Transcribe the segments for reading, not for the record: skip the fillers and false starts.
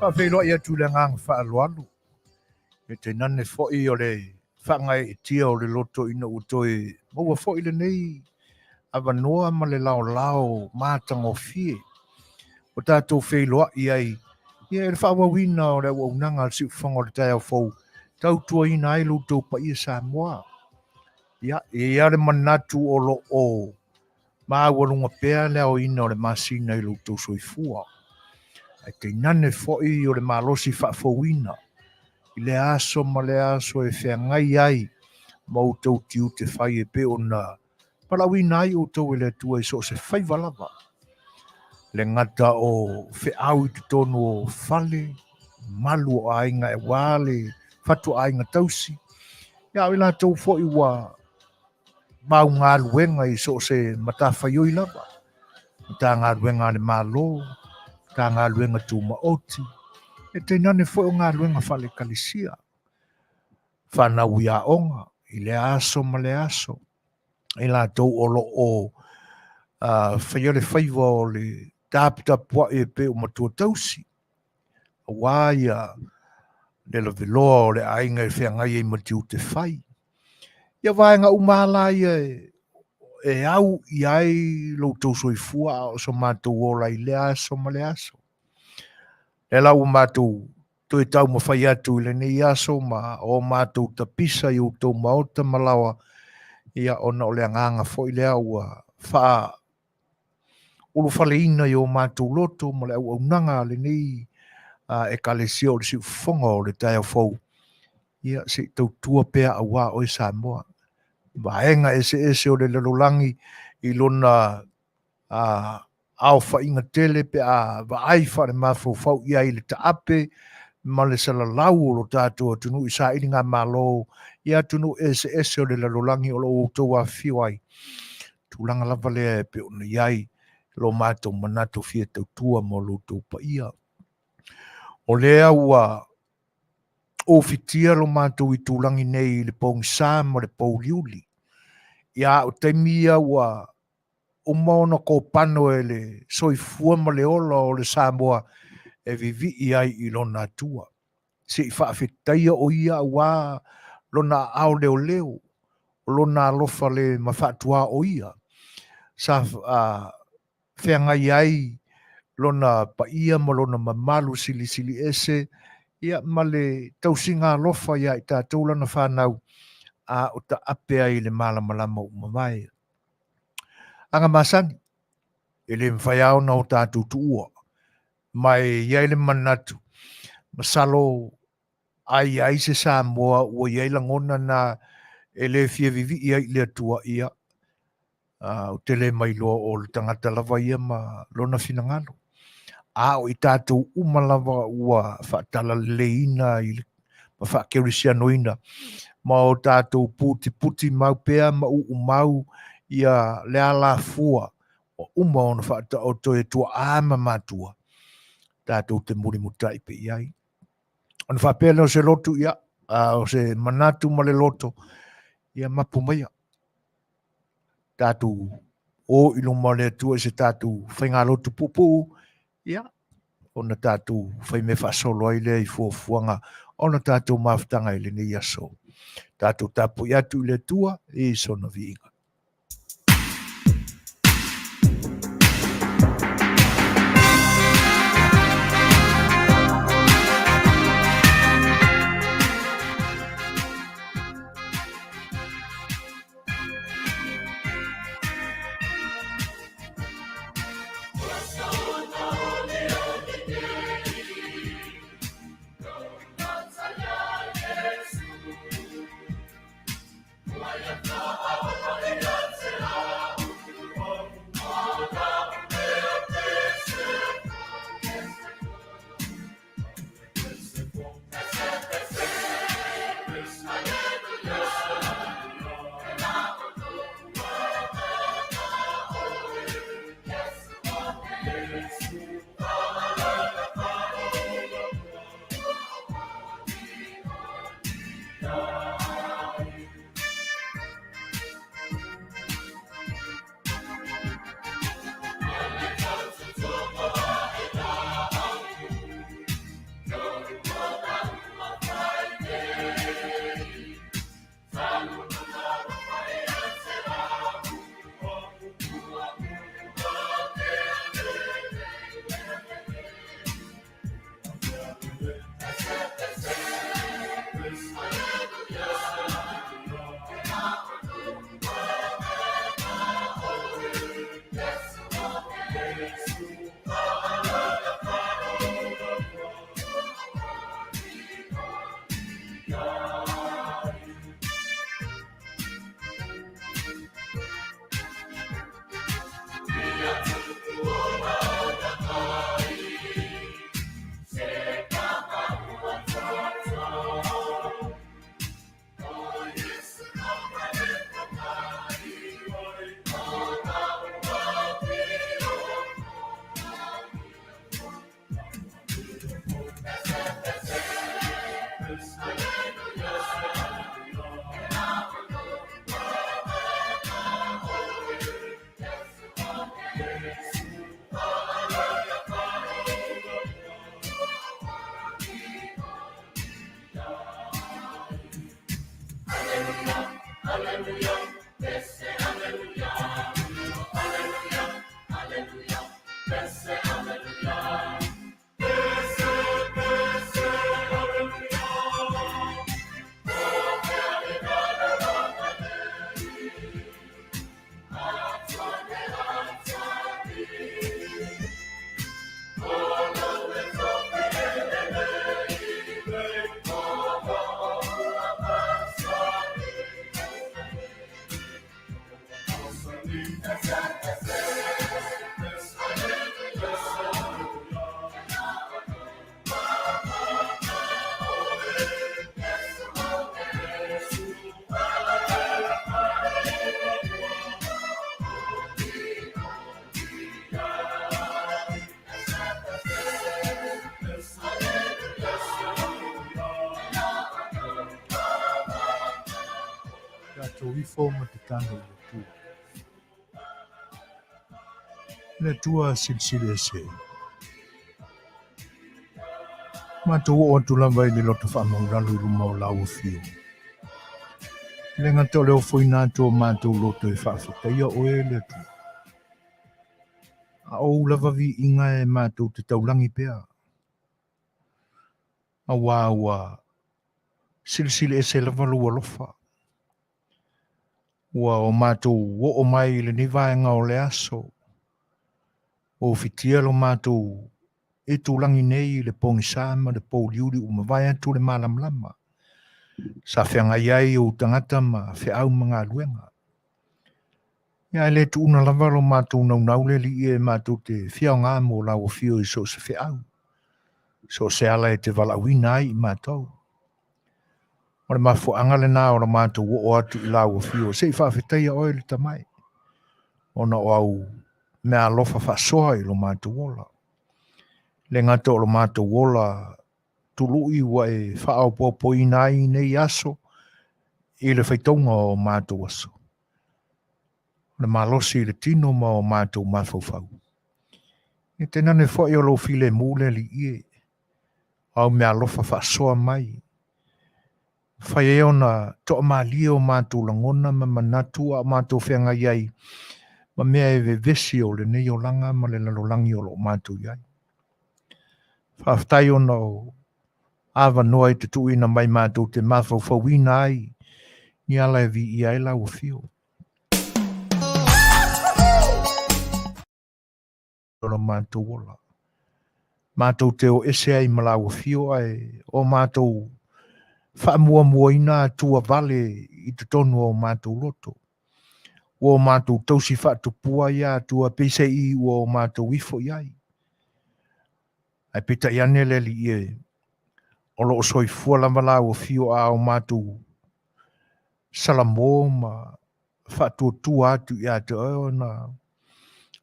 Faafeiloai atu i le agaga faaaloalo, e tainane foi o le faagaeetia o le loto ina ua toe maua foi lenei avanoa ma le laolao matagofie ua tatou feiloai ai ia i le faaauauina o le auaunaga a le Siufofoga o le Taeao Fou, tautuaina ai lo outou paia Samoa. Ia, e i ai le manatu o lo o maualuga pea le aoina o le masina i lo outou soifua, ae tainane foi o le malosi faafouina i le aso ma le aso e feagai ai ma outou tiute fai e pei ona valaauina ai outou e le Atua i so o se faiva lava, le gata o feau i totonu o fale, malu o aiga aua le fatuaiga tausi, ia o i latou foi ua mau galuega i so o se matafaioi lava, Matagaluega a le Malo, Matagaluega Tumaoti, e tainane foi o galuega faale-Ekalesia, fanau i aoga i lea aso ma lea aso, i latou o lo o faia le faiva o le taputapuai e pei o matua tausi, aua ia le laveloa o le aiga e feagai ai ma tiute fai. Ia vaega uma lava la ia e au i ai lo outou soifua a o so matou ola i lea aso ma lea aso. Lea la ua matou toe taumafai atu i lenei aso ma o matou tapisa i outou maota ma laoa, ia ona o le agaga foi lea ua faa ulufaleina i o matou loto ma le auaunaga a lenei Ekalesia o le Siufofoga o le Taeao Fou, ia se i tautua pea aua oe Samoa. Vaega eseese o le lalolagi i lona aofaiga tele pe a vaai faale-mafaufau i ai i le taape ma le salalau o lo tatou atunuu i sailigamalo i atunuu eseese o le lalolagi o lo o outou afifio ai. Tulaga lava lea e pei ona i ai lo matou manatu fia tautua mo lo outou paia. O lea ua ofitia lo matou itulagi nei i le pogisa ma le pouliuli. Ia, o taimi ia ua uma ona kopano e le soifua ma le ola o le Samoa e vivii ai i lona Atua. Se i faafetaia o ia aua lona aao leoleo, o lona alofa le mafaatuā o ia, sa feagai ai lona paia ma lona mamalu silisili ese, ia ma le tausiga alofa ia i tatou lana fanau, a o taape ai i le malamalama ua mavae. Aga masani, e le mafai lava ona o tatou tuua, ma e i ai le manatu, masalo a i ai se Samoa ua i ai lagona na e le fia vivii ai i le Atua, ia, ou te le mailoa o le tagata lava ia ma lona finagalo. A o i tatou uma lava ua faatalaleiina i le ma faakerisianoina ma o tatou putiputi mau pea ma uumau ia le alafua ua uma ona faataoto e tuaa ma matua tatou te mulimutai pe i ai. Ona faapea lea o se lotu, ia, o se manatu ma le loto, ia mapu maia. Tatou o i luma o le Atua i se tatou faigalotu puupuu, ia, ona tatou faimea faasolo ai lea i fuafuaga o le tatou mafutaga i lenei aso. Tatou tapuai atu i le Atua i sona viiga. Tatou ifo ma tatalo i le Atua. Le Atua silisili ese. Matou oo atu lava i le loto faamaulalo i luma o lau afio. E le gata o le ofoina atu o matou loto e faafetaia oe le Atua. A o ou lava viiga e matou te taulagi pea. Auā ua silisili ese lava lou alofa. Ua o matou oo mai i lenei vaega o le aso, ua ufitia lo matou itulagi nei i le pogisa ma le pouliuli ua mavae atu le malamalama sa feagai ai ou tagata ma feau ma galuega. Ia ae le tuuna lava lo matou naunau le Alii e matou te fia aoga mo lau afio i so o se feau, so o se ala e te valaauina ai i matou. O le mafuaaga lena o la matou oo atu i lau afio se i faafetaia oe le Tama e, ona o au meaalofa faasoa i lo matou ola. Le gata o lo matou ola tului ua e faaopoopoina ai nei aso i le faitauga o matou aso. O le malosi i le tino ma o matou mafaufau. Ia tainane foi o lou filemu le Alii e, o au meaalofa faasoa mai. Fai ai ona toamalie o matou lagona ma manatu a o matou feagai ai ma mea e vevesi o lenei olaga ma le lalolagi o lo o matou i ai. Faafetai ona o avanoa i te tuuina mai matou te mafaufauina ai ni ala e viia ai lau afio. O lo matou ola. Matou te o ese ai ma lau afio ae o matou faamuamuaina atua vale i totonu o matou loto. Ua o matou tausi faatupua ia atua peiseai ua o matou ifo i ai. Ae peitai ane le Alii e, o lo o soifua lava lau afio a o matou salamo ma faatuatua atu ia te oe ona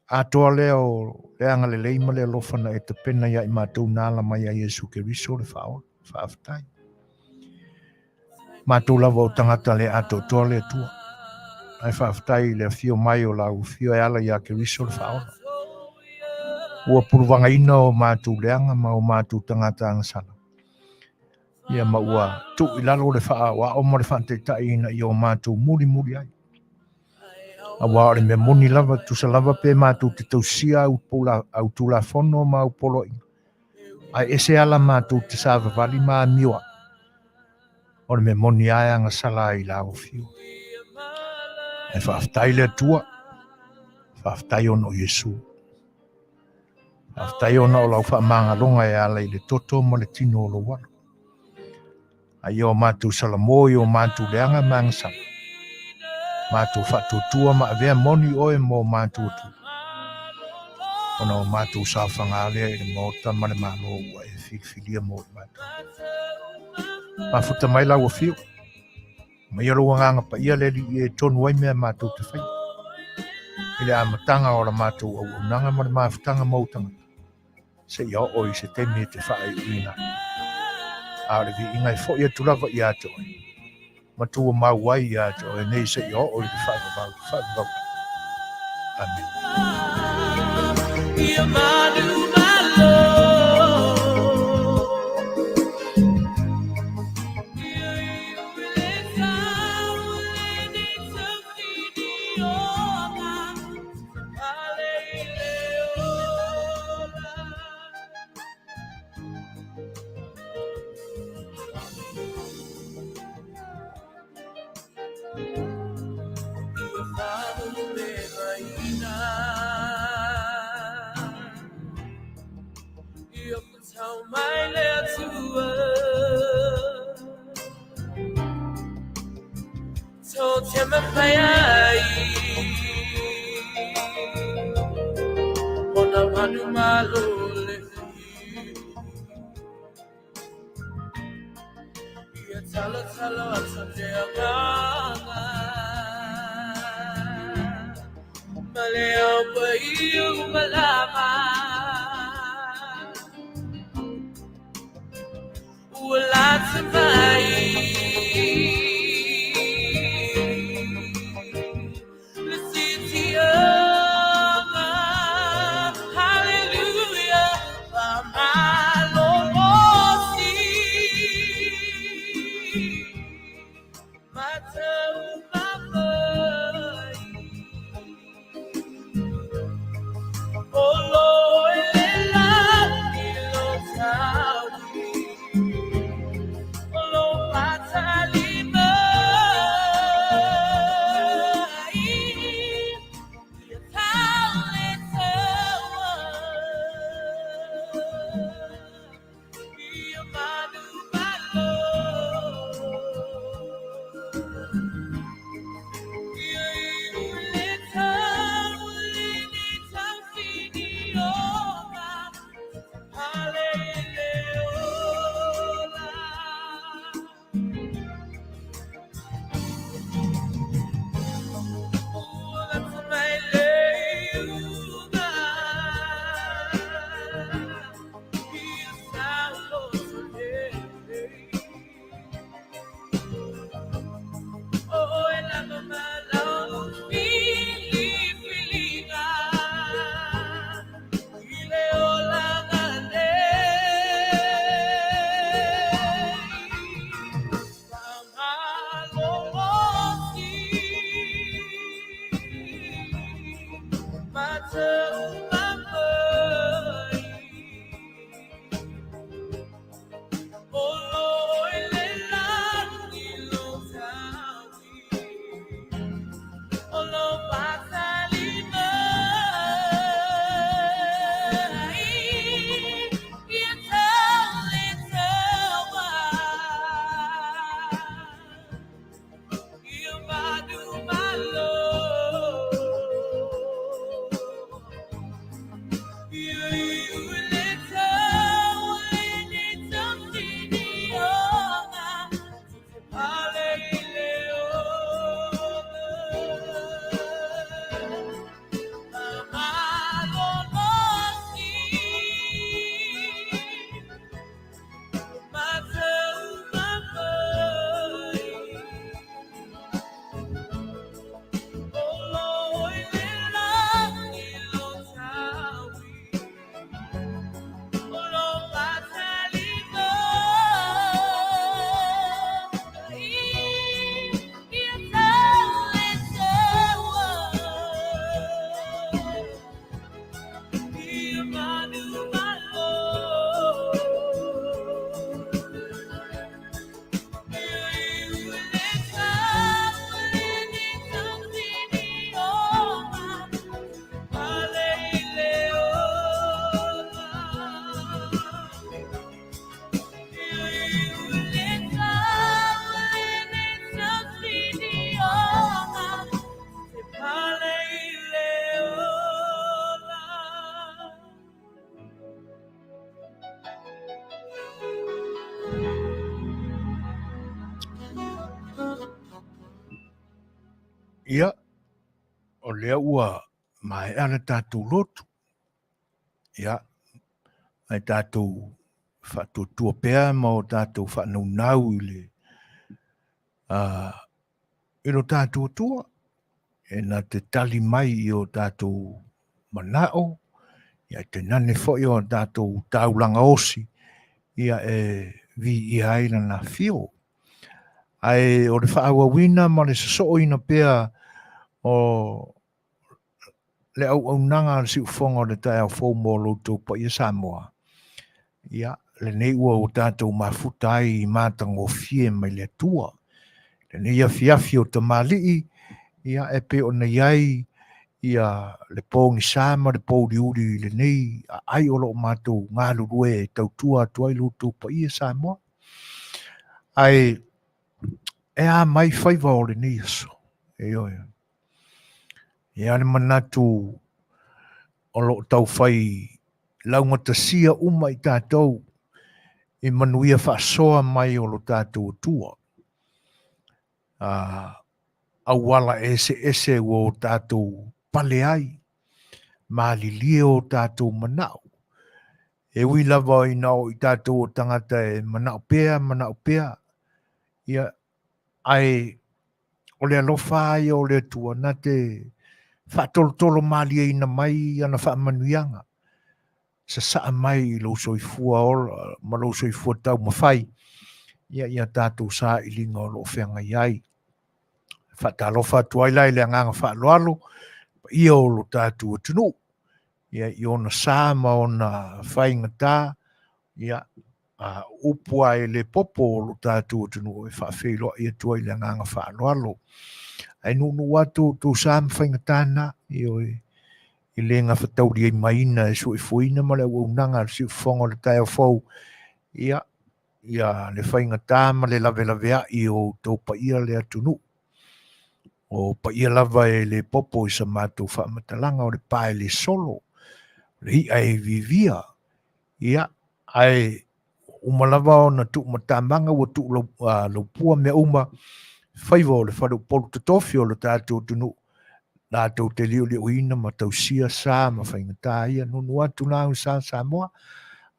atoa lea o le agalelei ma le alofa na e tapena ia i matou na ala mai a Iesu Keriso le Faaola. Faafetai. Matou lava o tagata le atoatoa le Atua. Ae faafetai i le afio mai o lau afio e ala ia Keriso le Faaola. Ua puluvagaina o matou leaga ma o matou tagata agasala. Ia ma ua tuu i lalo le faaoao ma le faataitai ina ia o matou mulimuli ai. Auā o le mea moni lava, tusa lava pe matou te tausia au, pula, au tulafono ma au poloaiga, ae ese ala matou te savavali ma amio ai. O le mea moni lava e agasala ai i lau afio. Ae faafetai le Atua, faafetai ona o Iesu. Faafetai ona o lau faamagaloga e ala i le toto ma le tino o lou alo. A ia o matou salamo i o matou leaga ma agasala. Matou faatuatua ma avea moni oe mo matou Atua. Ona o matou saofaga lea i le Maota ma le Malo ua e filifilia mo i matou. Mafuta mai lau afio. Aumaia lou Agaga Paia le Alii e tonu ai mea matou te faia. I le amataga o la matou auaunaga ma le mafutaga ma ou tagata, seia oo i se taimi e te faaiuina ai. A o le viiga e foi atu lava ia te oe, ma tua mau ai ia te oe nei seia oo i le faavavau, faavavau. Amene. Ia, o lea ua maea le tatou lotu. Ia, ae tatou faatuatua pea ma o tatou faanaunau i le i lo tatou Atua e na te tali mai i o tatou manao, ia tainane foi o tatou taulaga osi, ia e viia ai lana afio. Ae o le faaauauina ma le sosooina pea o le auaunaga a le siufofoga o le taeao fou mo lo outou paia Samoa, ia, lenei ua o tatou mafuta ai i matagofie mai le Atua. Lenei afiafi o tamalii, ia, e pei ona i ai ia le pogisa ma le pouliuli i lenei aai o lo o matou galulue e tautua atu ai lo outou paia Samoa. Ae e a mai faiva o lenei aso? Ioe. E i ai le manatu o lo o taufai laugatasia uma i tatou i manuia faasoa mai o lo tatou Atua. Auala eseese ua o tatou pale ai, malilie o tatou manao. E ui lava ina o i tatou o tagata e manao pea, manao pea, ia, ae o le alofa ia o le Atua na te faatolotolo malieina mai ana faamanuiaga, sasaa mai i lou soifua ola ma lou soifua taumafai, ia, ia tatou sailiga o lo o feagai ai. Faatalofa atu ai la i le agaga faaaloalo paia o lo tatou atunuu, ia, i ona sa ma ona faigata, ia, a upu a e le popo o lo tatou atunuu e faafeiloai atu ai le agaga faaaloalo. Ae nuunuu atu outou sa ma faigata na, ioe, i le gafataulimaina e soifuaina ma le auaunaga a le siufofoga o le taeao fou, ia, ia le faigata ma le lavelaveai o outou paia le atunuu. O paia lava e le popo i sa matou faamatalaga, o le pa e le solo, o le i'a e vivia, ia, ae uma lava ona tuumatamaga ua tuulaupua mea uma, faiva o le faleupolu totofi o le tatou atunuu, latou te liuliuina ma tausia sa ma faigata ia. Nuunuu atu la au sa Samoa,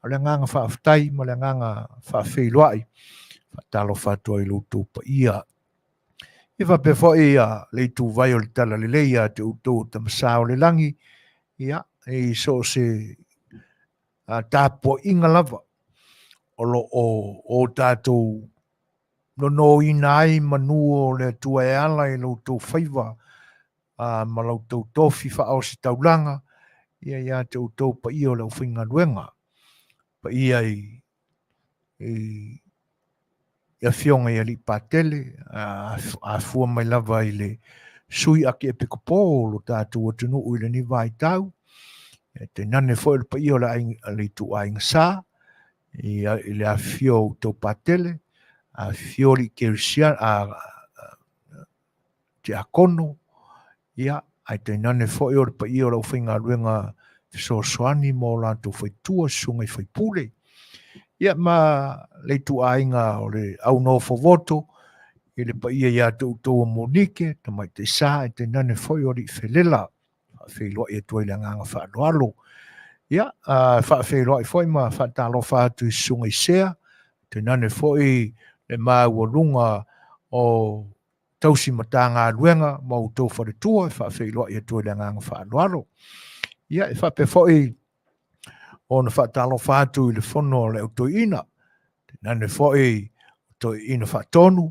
o le agaga faafetai ma le agaga faafeiloai, faatalofa atu ai i lo outou paia. Ia faapea foi le ituvai o le talalelei ia te outou o Tamasa o le Lagi, ia, i so o se tapuaiga lava o lo o o tatou nonoina ai manu o le Atua e ala i lo outou faiva ma lo outou tofi faaositaulaga, ia ia te outou paia o le aufaigaluega, paia i i afioga i alii patele, afua mai lava i le sui akiepikopo o lo tatou atunuu i lenei vaitau, e tainane foi le paia o le ituaiga sa, i le afifio o outou patele, afifio alii kerisiano, tiakono, ia, ae tainane foi o le paia o le aufaigaluega fesoasoani ma o latou faletua, susuga i faipule, ia, ma le ituaiga o le au nofovoto, i le paia ia te outou o Monike, Tamaitai Sa, ae tainane foi o alii felela. Faafeiloai atu ai le agaga faaaloalo. Ia, faafeiloai foi ma faatalofa atu i susuga i Sea, tainane foi le maualuga o tausi Matagaluega ma outou faletua, e faafeiloai atu ai le agaga faaaloalo. Ia, e faapea foi ona faatalofa atu i le fono a le au toeaina, tainane foi toeaina faatonu,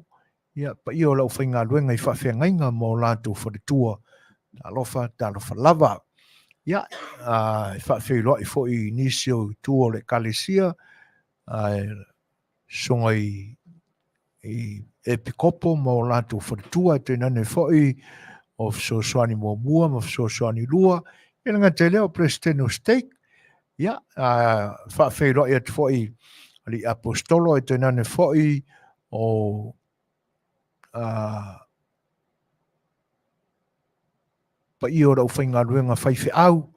ia, paia o le aufaigaluega i faafeagaiga ma o latou faletua, talofa, talofa lava. Ia, e faafeiloai foi i nisi o itu o le Ekalesia, susuga i epikopo ma o latou faletua, e tainane foi o fesoasoani muamua ma fesoasoani lua, e le gata i lea o Peresetene o Stake. Ia, faafeiloai atu foi alii aposetolo, e tainane foi o paia o le aufaigaluega faifeau,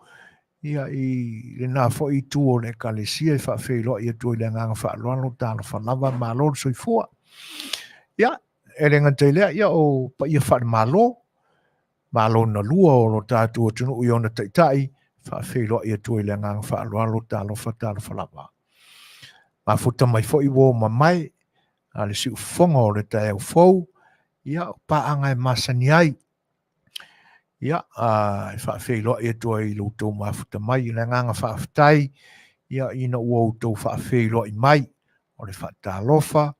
ia, i lena foi itu o le Ekalesia, e faafeiloai atu ai le agaga faaaloalo, talofa lava, malo le soifua. Ia, e le gata i lea, ia, o paia faale-Malo, Malo na lua o lo tatou atunuu i ona taitai, faafeiloai atu ai le agaga faaaloalo, talofa, talofa lava. Mafuta mai foi uo mamae a le siufofoga o le taeao fou, ia, o paaga e masani ai. Ia, e faafeiloai atu ai i lo outou mafuta mai, i le agaga faafetai, ia, ina ua outou faafeiloai mai, o le faatalofa,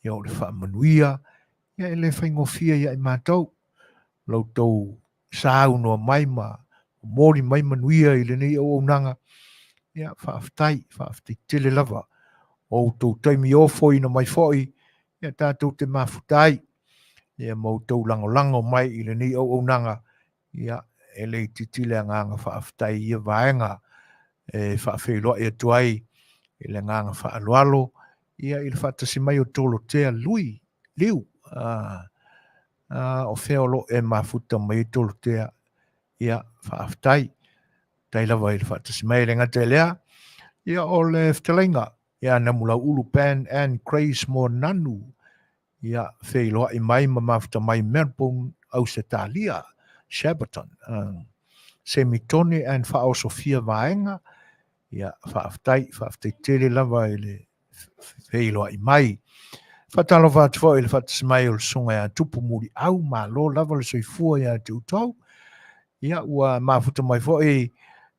ia, o le faamanuia, ia, e le faigofie ia i matou, lo outou saunoa mai ma momoli mai manuia i lenei auaunaga. Ia, faafetai, faafetai tele lava. O outou taimi ofoina mai foi, ia tatou te mafuta ai, ia ma outou lagolago mai i lenei auaunaga, ia, e le itiiti le agaga faafetai i ia vaega e faafeiloai atu ai i le agaga faaaloalo, ia, i le faatasi mai o Tolotea Lui, Liu, o fea o lo o e mafuta mai ai Tolotea, ia, faafetai. Tai lava i le faatasi mai le gata i lea. Ia o le fetalaiga ia Namulauulu Ben and Grace Moananu ia feiloai mai ma mafuta mai Melbourne, Ausetalia, Shepparton. Semitone and Faaosofia Vaega ia faafetai, faafetai tele lava i le feiloai mai. Faatalofa atu foi i le faatasi mai o le susuga ia Tupu Muliau, malo lava le soifua ia te outou. Ia, ua mafuta mai foi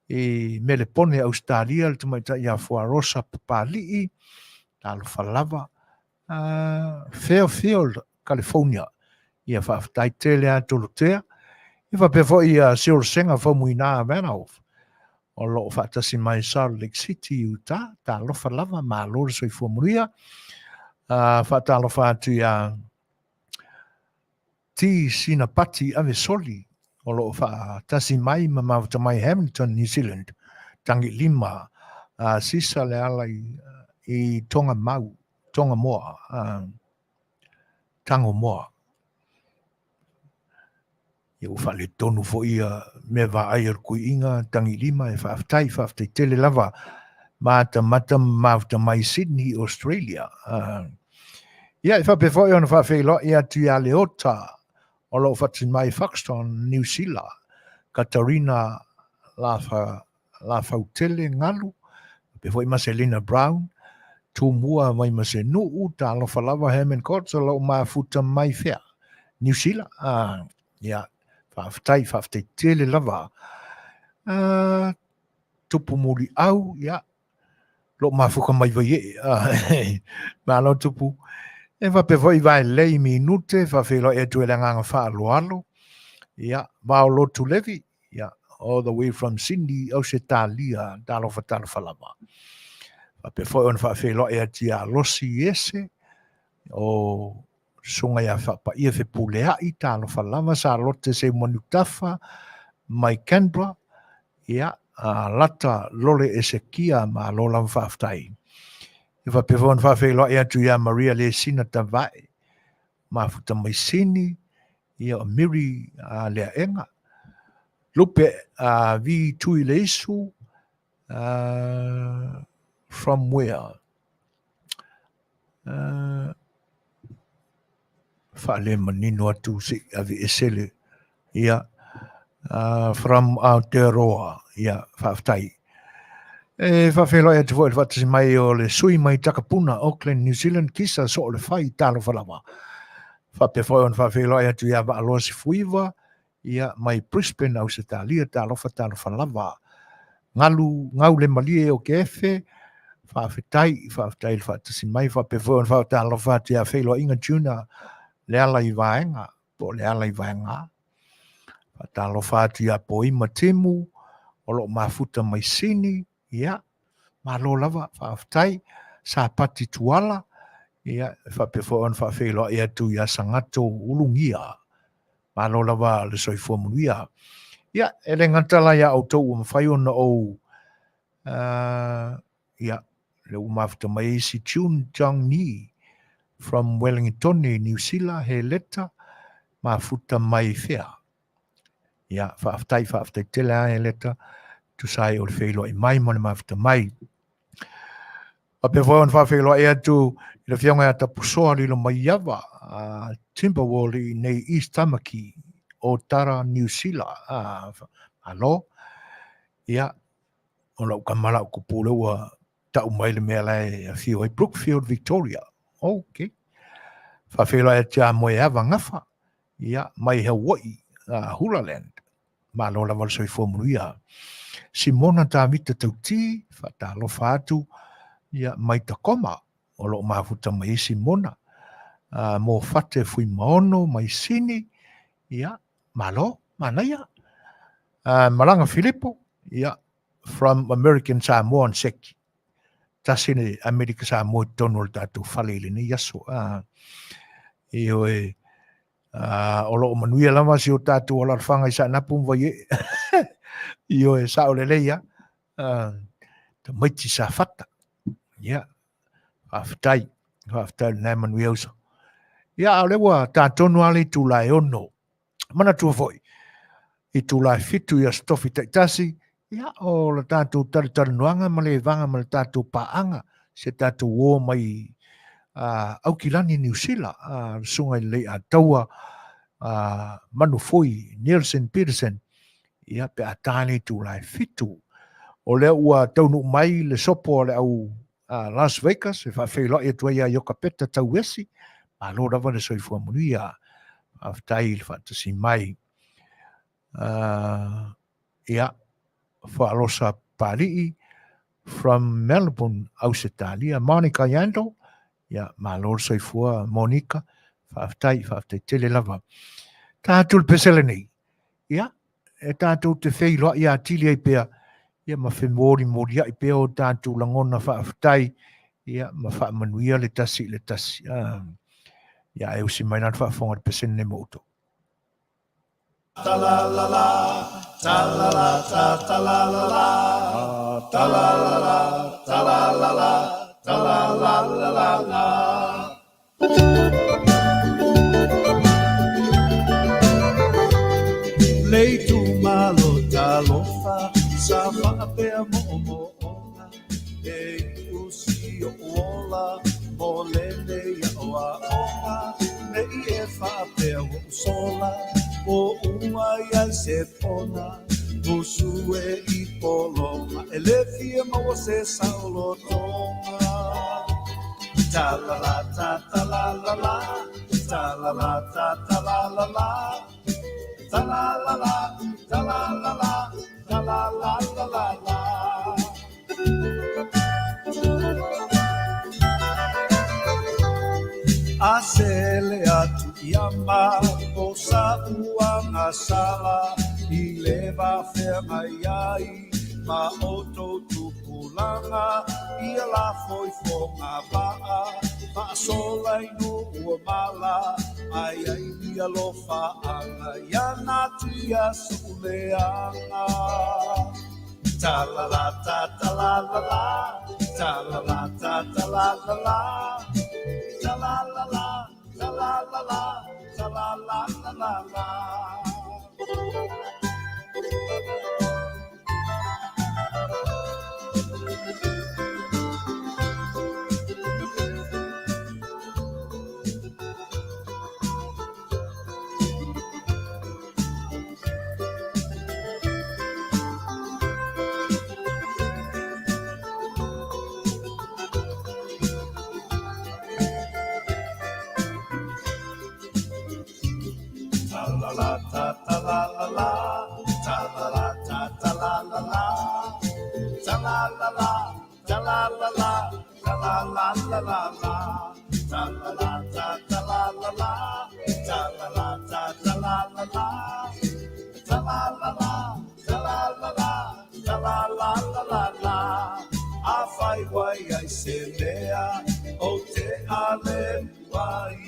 i Melepone, Ausetalia, le tamaitai ia Fuarosa Papalii, talofa lava. Fairfield, California. Ia faafetai tele a Tolotea. Ia faapea foi ia Siolosega Faumuina Vanov, o lo o faatasi mai Salt Lake City, Utah. Talofa lava, malo le soifua manuia. Faatalofa atu ia T. Sinapati Avesoli, o lo o faatasi mai ma mafuta mai Hamilton, New Zealand. Tagilima, Sisa le ala i Tonga Mau, Tonga Moa, Tango Moa. Ia ua faaletonu foi ia mea vaai a le kuiiga tagilima e faafetai, faafetai tele lava matamata ma mafuta mai Sydney, Australia. Ia e faapea foi ona faafeiloai atu ia Leota o lo o faatasi mai Foxton, New Zealand, Katarina Lafa Lafautele Galu, faapea foi ma Selina Brown, Tumua Vaimasenuu, talofa lava Herman Courts o lo o mafuta mai fea? Niu Sila? Ah, ia, faafetai, faafetai tele lava. Ah, Tupu Muliau, ia, lo mafuka mai Vaiee. Ah, malo Tupu. E faapea foi Vaelei Minute, faafeiloai atu e le agaga faaaloalo. Ia, Vaolotu Levi, Ia, all the way from Sydney, Ausetalia, talofa talofa lava. Faapea foi ona faafeiloai atu ia Losi Iese, o Susuga ia Faapaia Fepuleai, talofa lava, Salote Seumanutafa, mai Canberra, ia, a Lata Lole Esekia, malo lava faafetai. Ia faapea foi ona faafeiloai atu ia Maria Lesina Tavae, Mafuta mai Sini, ia o Miri a Leaega, Lupe a Vi Tuileisu, from where? Faalemanino atu se i ave ese le, ia, from Aotearoa, ia, faafetai. E faafeiloai atu foi i le faatasi mai o le sui mai Takapuna, Auckland, New Zealand, Kisa Soolefai, talofa lava. Faapea foi ona faafeiloai atu ia Vaaloa Sifuiva, ia, mai Brisbane, Ausetalia, talofa, talofa lava. Galu, gau le malie o Keefe, faafetai, faafetai i le faatasi mai. Faapea foi ona faatalofa atu ia Feiloaiga Junior, Leala i Vaega, po o Leala i Vaega. Faatalofa atu ia Poima Timu, o lo o mafuta mai Sini, ia, malo lava, faafetai. Sapati Tuala, ia, e faapea foi ona faafeiloai atu ia Sagato Ulugia, malo lava le soifua manuia. Ia, e le gata la ia outou ua mafai ona ou, ia, le ua mafuta mai isi June Jong Ni from Wellington, New Zealand, he leta, mafuta mai fea. Ia, faafetai, faafetai tele a he leta, tusa ai o le feiloai mai ma le mafuta mai. Faapea foi ona faafeiloai atu i le afioga ia Tapusoa Lilomaiava, Timberwall i nei East Tamaki, Otara, New Zealand. Malo. Ia, o lau tama lau kupu lea ua tau mai le mea la e afio ai Brookfield, Victoria. Ok. Faafeiloai atu ia Moeava Gafa, ia, mai Hawaii, Hulaland. Malo lava le soifua manuia. Simona Tavita Tauti, faatalofa atu, ia, mai Tacoma, o lo o mafuta mai ai Simona. Mo Fate Fuimaono mai Sini, ia, malo, manaia. Malaga Filipo, ia, from American Samoa and Seki. Tasi le Amerika Samoa i totonu o le tatou fale i lenei aso. Ioe, o lo o manuia lava si o tatou alalafaga i Saanapu ma Vaiee. Ioe, sao lelei lava. Tamaiti Safata. Ia, faafetai, faafetai i lena manuia uso. Ia, a o lea ua ta tonu lava le itula e 6. Manatua foi, itula e 7 i Aso Tofi taitasi, Ia, o le tatou talatalanoaga ma le vaga ma le tatou paaga, se tatou o mai Aukilani, Niu Sila, le susuga i le Leiataua Manufui Nielsen Peterson, ia, pe a ta le itula e 7. O lea ua taunuu mai le sopo a le au Las Vegas e faafeiloai atu ai ia Iokapeta Tauesi. Malo lava le soifua manuia. Faafetai i le faatasi mai. Ia, Faalosa Papalii from Melbourne, Ausetalia. Monica Yandel, ia, malo le soifua Monica. Faafetai, faafetai tele lava. Ta atu le pese lenei. Ia, e tatou te feiloai atili ai pea, ia ma femolimoliai pea o tatou lagona faafetai, ia ma faamanuia le tasi i le tasi. Ia, e usi mai la le faafofoga i le pese lenei mo outou. Ta la la la, ta la la ta ta la la la, ta la la la, ta la la la, ta la la la la la. Le itumalo talofa sa faapea moomooga e usi o'u ola mo lenei aʻoaʻoga nei e faapea ua ou sola o ua i ai se pona musu e i pologa e le fia maua se saolotoga. Ta la la ta ta la la la ta la la ta ta la la la ta la la la ta la la la ta la la la la la. A sele atu ia ma o sa uagasala i le va feagai ai ma outou tupulaga ia la foifoga vaa faasola i nuu o mala ai ai ni alofaaga ia natia so'u leaga. Ta la la ta ta la la la ta la la ta ta la la la ta la la la ta la la la ta la la la la la. Ta la la ta ta la la la ta la la ta ta la la la ta la la la ta la la la ta la la la la la ta la la ta ta la la la ta la la ta ta la la la ta la la la ta la la la ta la la la la la. Afai ua i ai se mea ou te alelu ai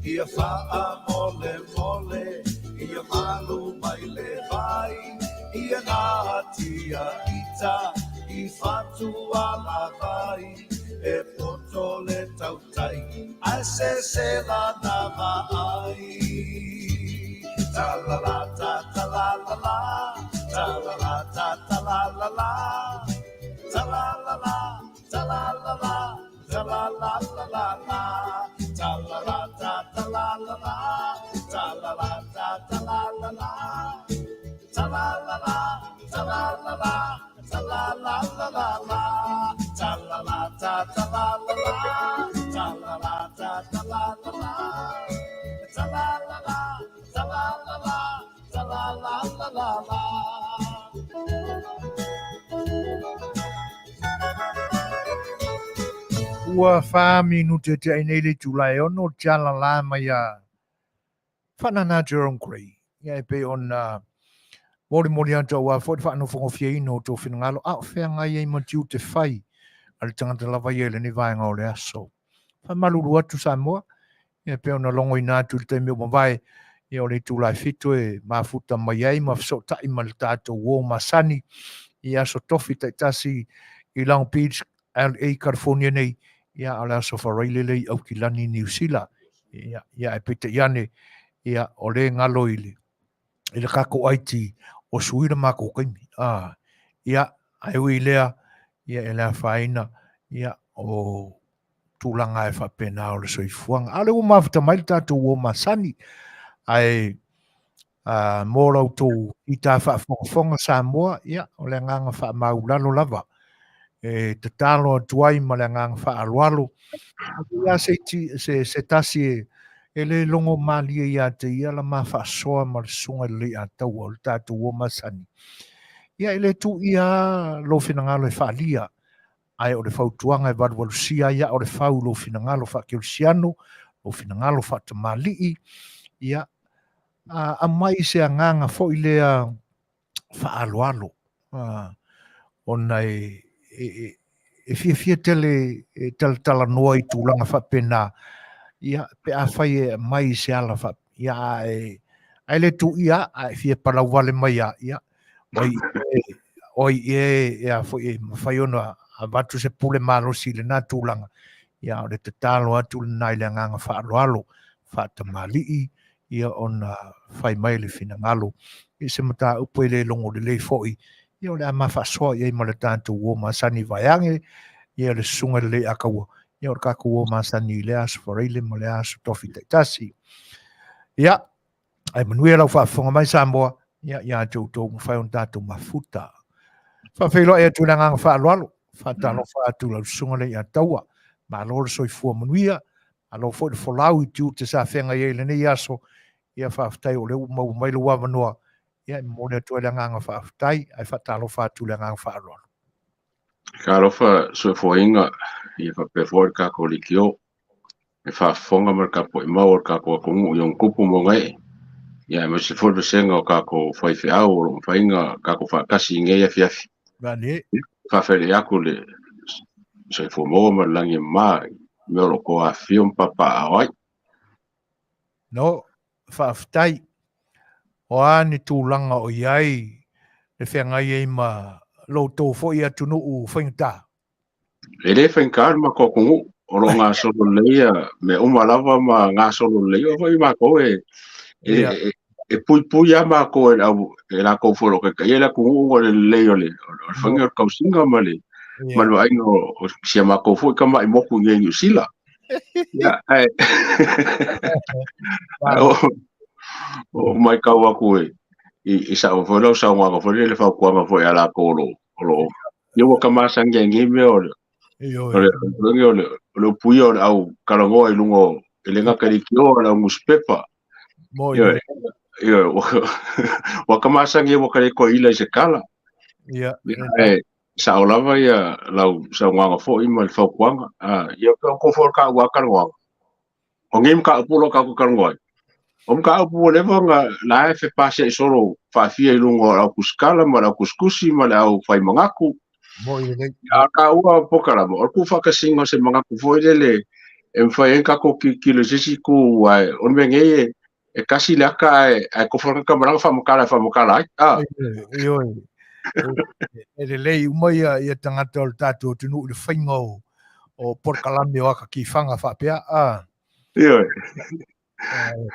ia faamolemole ia malu mai le vai ia natia ita i fatualavai e poto le tautai ae sese lana vaai. Ta la la ta ta la la la ta la la ta ta la la la ta la la la ta la la la ta la la la la la ta la la ta ta la la la ta la la ta ta la la la ta la la la ta la la la ta la la la la la ta la la ta ta la la la ta la la ta ta la la la ta la la la ta la la la ta la la la la la. Ua fa minute te ai nei le itula e 6 tiala la mai a Whanana Jerome Gray. Ia e pei ona molimoli atu aua foi le faanofogofieina o tou finagalo a o feagai ai ma tiute fai a le tagata lava ia i lenei vaega o le aso. Faamalulu atu Samoa, ia pei ona logoina atu i le taimi ua mavae, ia o le itula e 7 e mafuta mai ai ma fesootai ma le tatou uo masani i aso tofi taitasi i Long Beach, LA, California nei, ia a o le aso Faraile i Aukilani, Niu Sila. Ia, ia e peitai ane, ia o le galo i le i le tatou IT o sui le matou taimi. Ia, ae ui i lea, ia e le afaina, ia, o tulaga e faapena o le soifuaga. A o lea ua mafuta mai le tatou uo masani, ae mo la outou fita faafogafoga Samoa, ia, o le agaga faamaulalo lava e tatalo atu ai ma le agaga faaaloalo. Ia se, se, se tasi e le logo malie ia te ia la ma faasoa ma le susuga i le Leiataua o le tatou uo masani. Ia e le tuuia lou finagalo e faalia, ae o le fautuaga e valuvalusia ai aa o le fau lou finagalo faakerisiano, lou finagalo faatamalii, ia aumai se agaga foi lea faaaloalo, ona e fiafia tele e talatalanoa i tulaga faapena, ia pe afai e aumai se ala fa, ia ae le tuuia, ae fia palauvale mai a, ia oi oi e a foi e mafai ona avatu se pule malosi i lena tulaga. Ia o le tatalo atu lena i le agaga faaaloalo faatamalii, ia ona fai mai le finagalo i se mataupu e le logo lelei foi, ia o le a ma faasoa i ai ma le tatou uo masani vaeage, ia le susuga i le Leiataua, ia o le tatou uo masani i lea aso Faraile ma lea aso Tofi taitasi. Ia, ae manuia lau faafofoga mai Samoa, ia ia te outou mafai ona tatou mafuta. Faafeiloai atu i le agaga faaaloalo, faatalofa atu lau susuga Leiataua, malo le soifua manuia, malo foi le folau i tiute sa feagai ai i lenei aso, ia faafetai o lea ua maua mai lou avanoa, ia e momoli atu ai le agaga faafetai, ae faatalofa atu i le agaga faaaloalo. Talofa soifuaina, ia faapea foi le tatou leitio e faafofoga ma le tapuai mau a le tatou atunuu i ona tupu ma ona ee, ia aemaise foi le vasega o tatou faifeau o lo o mafai ona tatou faatasi i lenei afiafi. Faafeiloai atu le soifua maua ma le lagi e mama i mea o lo o outou afifio ma papaaao ai. No, faafetai. O a ni tulaga o i ai le feagai ai ma lo outou foi atunuu faigata? E le faigata le matou atunuu, o lo o gasolo lelei mea uma lava ma gasolo lelei o foi matou e puipui lava matou e le au e latou foi o lo o taitaia le atunuu ona o le lelei o le faiga o le tausiga ma le ma le vaaiga o si a matou foi tamai motu i inei i Niu Sila. Ia, ae o matau atu i sao foi lau saunoaga foi lele fautuaga foi a latou o lo o ia ua ka masani ai nei mea o le o le o le o le upuia o le au talanoa i luga o e le gata i leitio o le au nusipepa. Ioe, ioe, ua ka masani ai ua ka le toe ila i se tala. Ia. Ae sao lava ia lau saunoaga foi ma le fautuaga. Ia pe o kou foi o le taua talanoaga. O nei mataupu o lo o tatou talanoa ai, o mataupu ua leva ona la e fepasia'i solo faafia i luga o le au tusitala ma le au tusitusi ma le au fai manatu. A o taua polokalama, o le tuufaatasiga o se manatu foi lele e mafai ai ona tatou tilotilo i se isi itu, aua o le mea nei e tasi le ata ae tofa le tagata ma lana faamatala e faamatala ai. Ioe. E lelei uma ia tagata o le tatou atunuu i le faiga o polokalame o ata tifaga faapea. Ioe.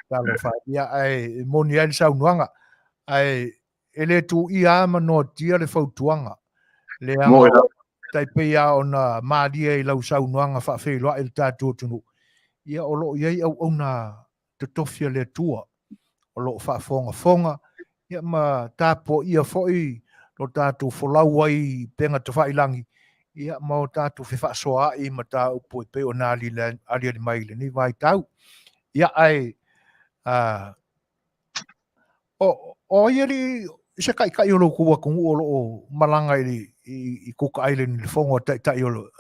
Talofa ia, ae moni ai le saunoaga, ae e le tuuia lava ma noatia le fautuaga. Leaga tai pei lava ona malie i lau saunoaga faafeiloai i le tatou atunuu, ia o lo o i ai auauna totofi a le Atua o lo o faafogafoga ia ma tapuaia foi lo tatou folau ai i upega tafailagi, ia ma o tatou fefaasoaai i mataupu e pei ona aliali mai i lenei vaitau. Ia ae o ai alii se taitai o lo outou atunuu o lo o malaga i Cook Island i le fono a taitai o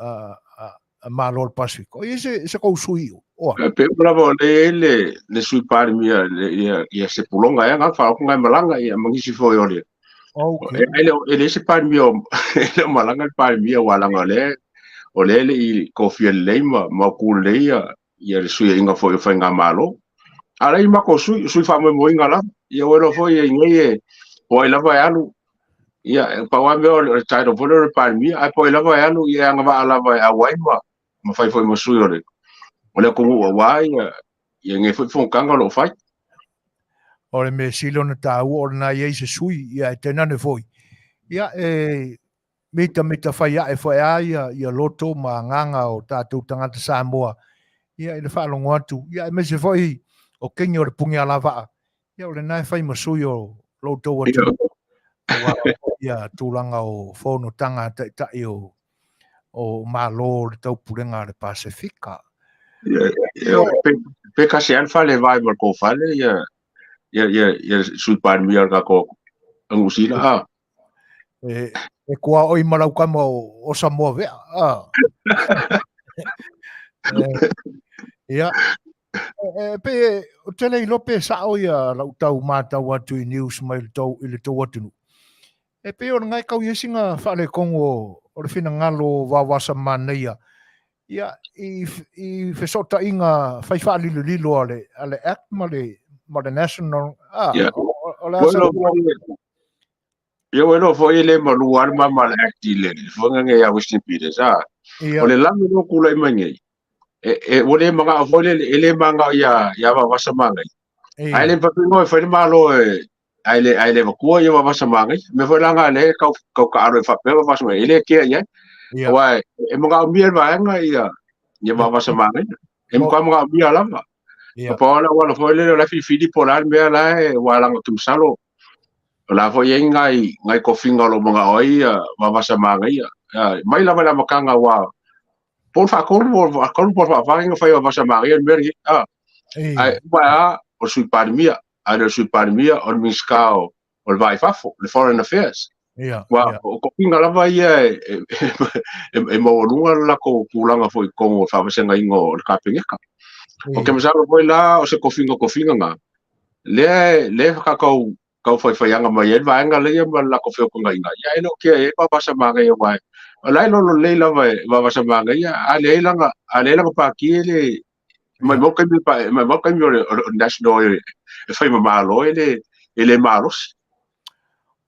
Malo o le Pasefika? O ai se tou sui o ai? Pei uma lava o lea e i ai le sui Palemia ia Sepulona ea na faalogo na e malaga ia ma nisi foi o le. Okay. E leai se Palemia e le o malaga le Palemia aua leaga o lea e le i tofia lelei ma mautu lelei ia le suiaiga foi o faigamalo. A o la e i matou sui, sui faamoemoeina lava. Ia ua iloa foi e nei e po o ai lava e alu. Ia, pau lava mea o le title foi lea o le Palemia, ae po o ai lava e alu, ia e agavaa lava e auai ma fai foi ma sui o le atunuu aua ia nei foi fonotaga o lo o fai. O le mea sili ona taua o lena e i ai se sui, ia ae tainane foi. Ia, e mitamita fai ae foi a ia, ia loto ma agaga o tatou tagata Samoa, ia, i le faalogo atu, ia, aemaise foi o kegi o le Punialavaa, ia, o lena e fai ma sui o lo outou atunuu, aua ia tulaga o fonotaga a taitai o o Malo o le Taupulega a le Pasefika. Ia, ia, pe kasi lava le fale vai ma le kou fale, ia, ia, ia, ia Sui Palemia o le tatou Niu Sila, a. E, e kua oi ma lau kama o, o Samoa vea. A. e, ia, e, pe, o te le iloa pe sao ia lau tau mātau atu i news mai le tou, i le tou atunuu. E pei o lena e kau i ai sina faaletonu o le finagalo o Vaovasa Manaia ia, i, i fesootaiga fai faalilolilo a le, a le Act ma le, ma le National. Ah, yeah. o, o le asa Ia ua iloa foi e le malua le mama le Act i le foga nei a Winston Peters. Ah. Ia. O le lame lo kula i mai nei. E, e, ua le magao foi le, e le magao ia, ia Vaovasa Manaia. Ae le mafai e fai le Malo e, ae le ae le vatua ia Vaovasa Manaia. Mea foi la na le kau kau kaalo e faapea Vaovasa Manaia, e le kea i ai. Aua e manaomia e le vaega ia ia Vaovasa Manaia. E matua manaomia lava. Ia. Pa o le auala foi lele o la e filifili po o le a le mea la e ua laga atu masalo. O la foi e i ai nai nai tofiga o lo o manao ai ia Vaovasa Manaia. Mai lava i le amataga aua po o le faatolu po o le faatolu po o le faafa na fai e Vaovasa Manaia le mea lenei. Ae uma lava o le Sui Palemia, a le o le Sui Palemia o le Minisita o o le Va i Fafo, le Foreign Affairs. Ia, Ua ia. o tofiga lava ia e, e, e, e maualuga le latou tulaga foi i totonu o le faavasegaina o le Kapeneta. O ke masalo foi la o se tofiga tofiga na, lea lea e tau faifaiaga mai ai le vaega lea ma le latou feotogaina, ia e le o kea i ai Vaovasa Manaia aua o la e lolo lelei lava e Vaovasa Manaia, a leai lana a leai lana pati e le mai mau taimi mai mau taimi o le National e fai ma Malo e le e le malosi.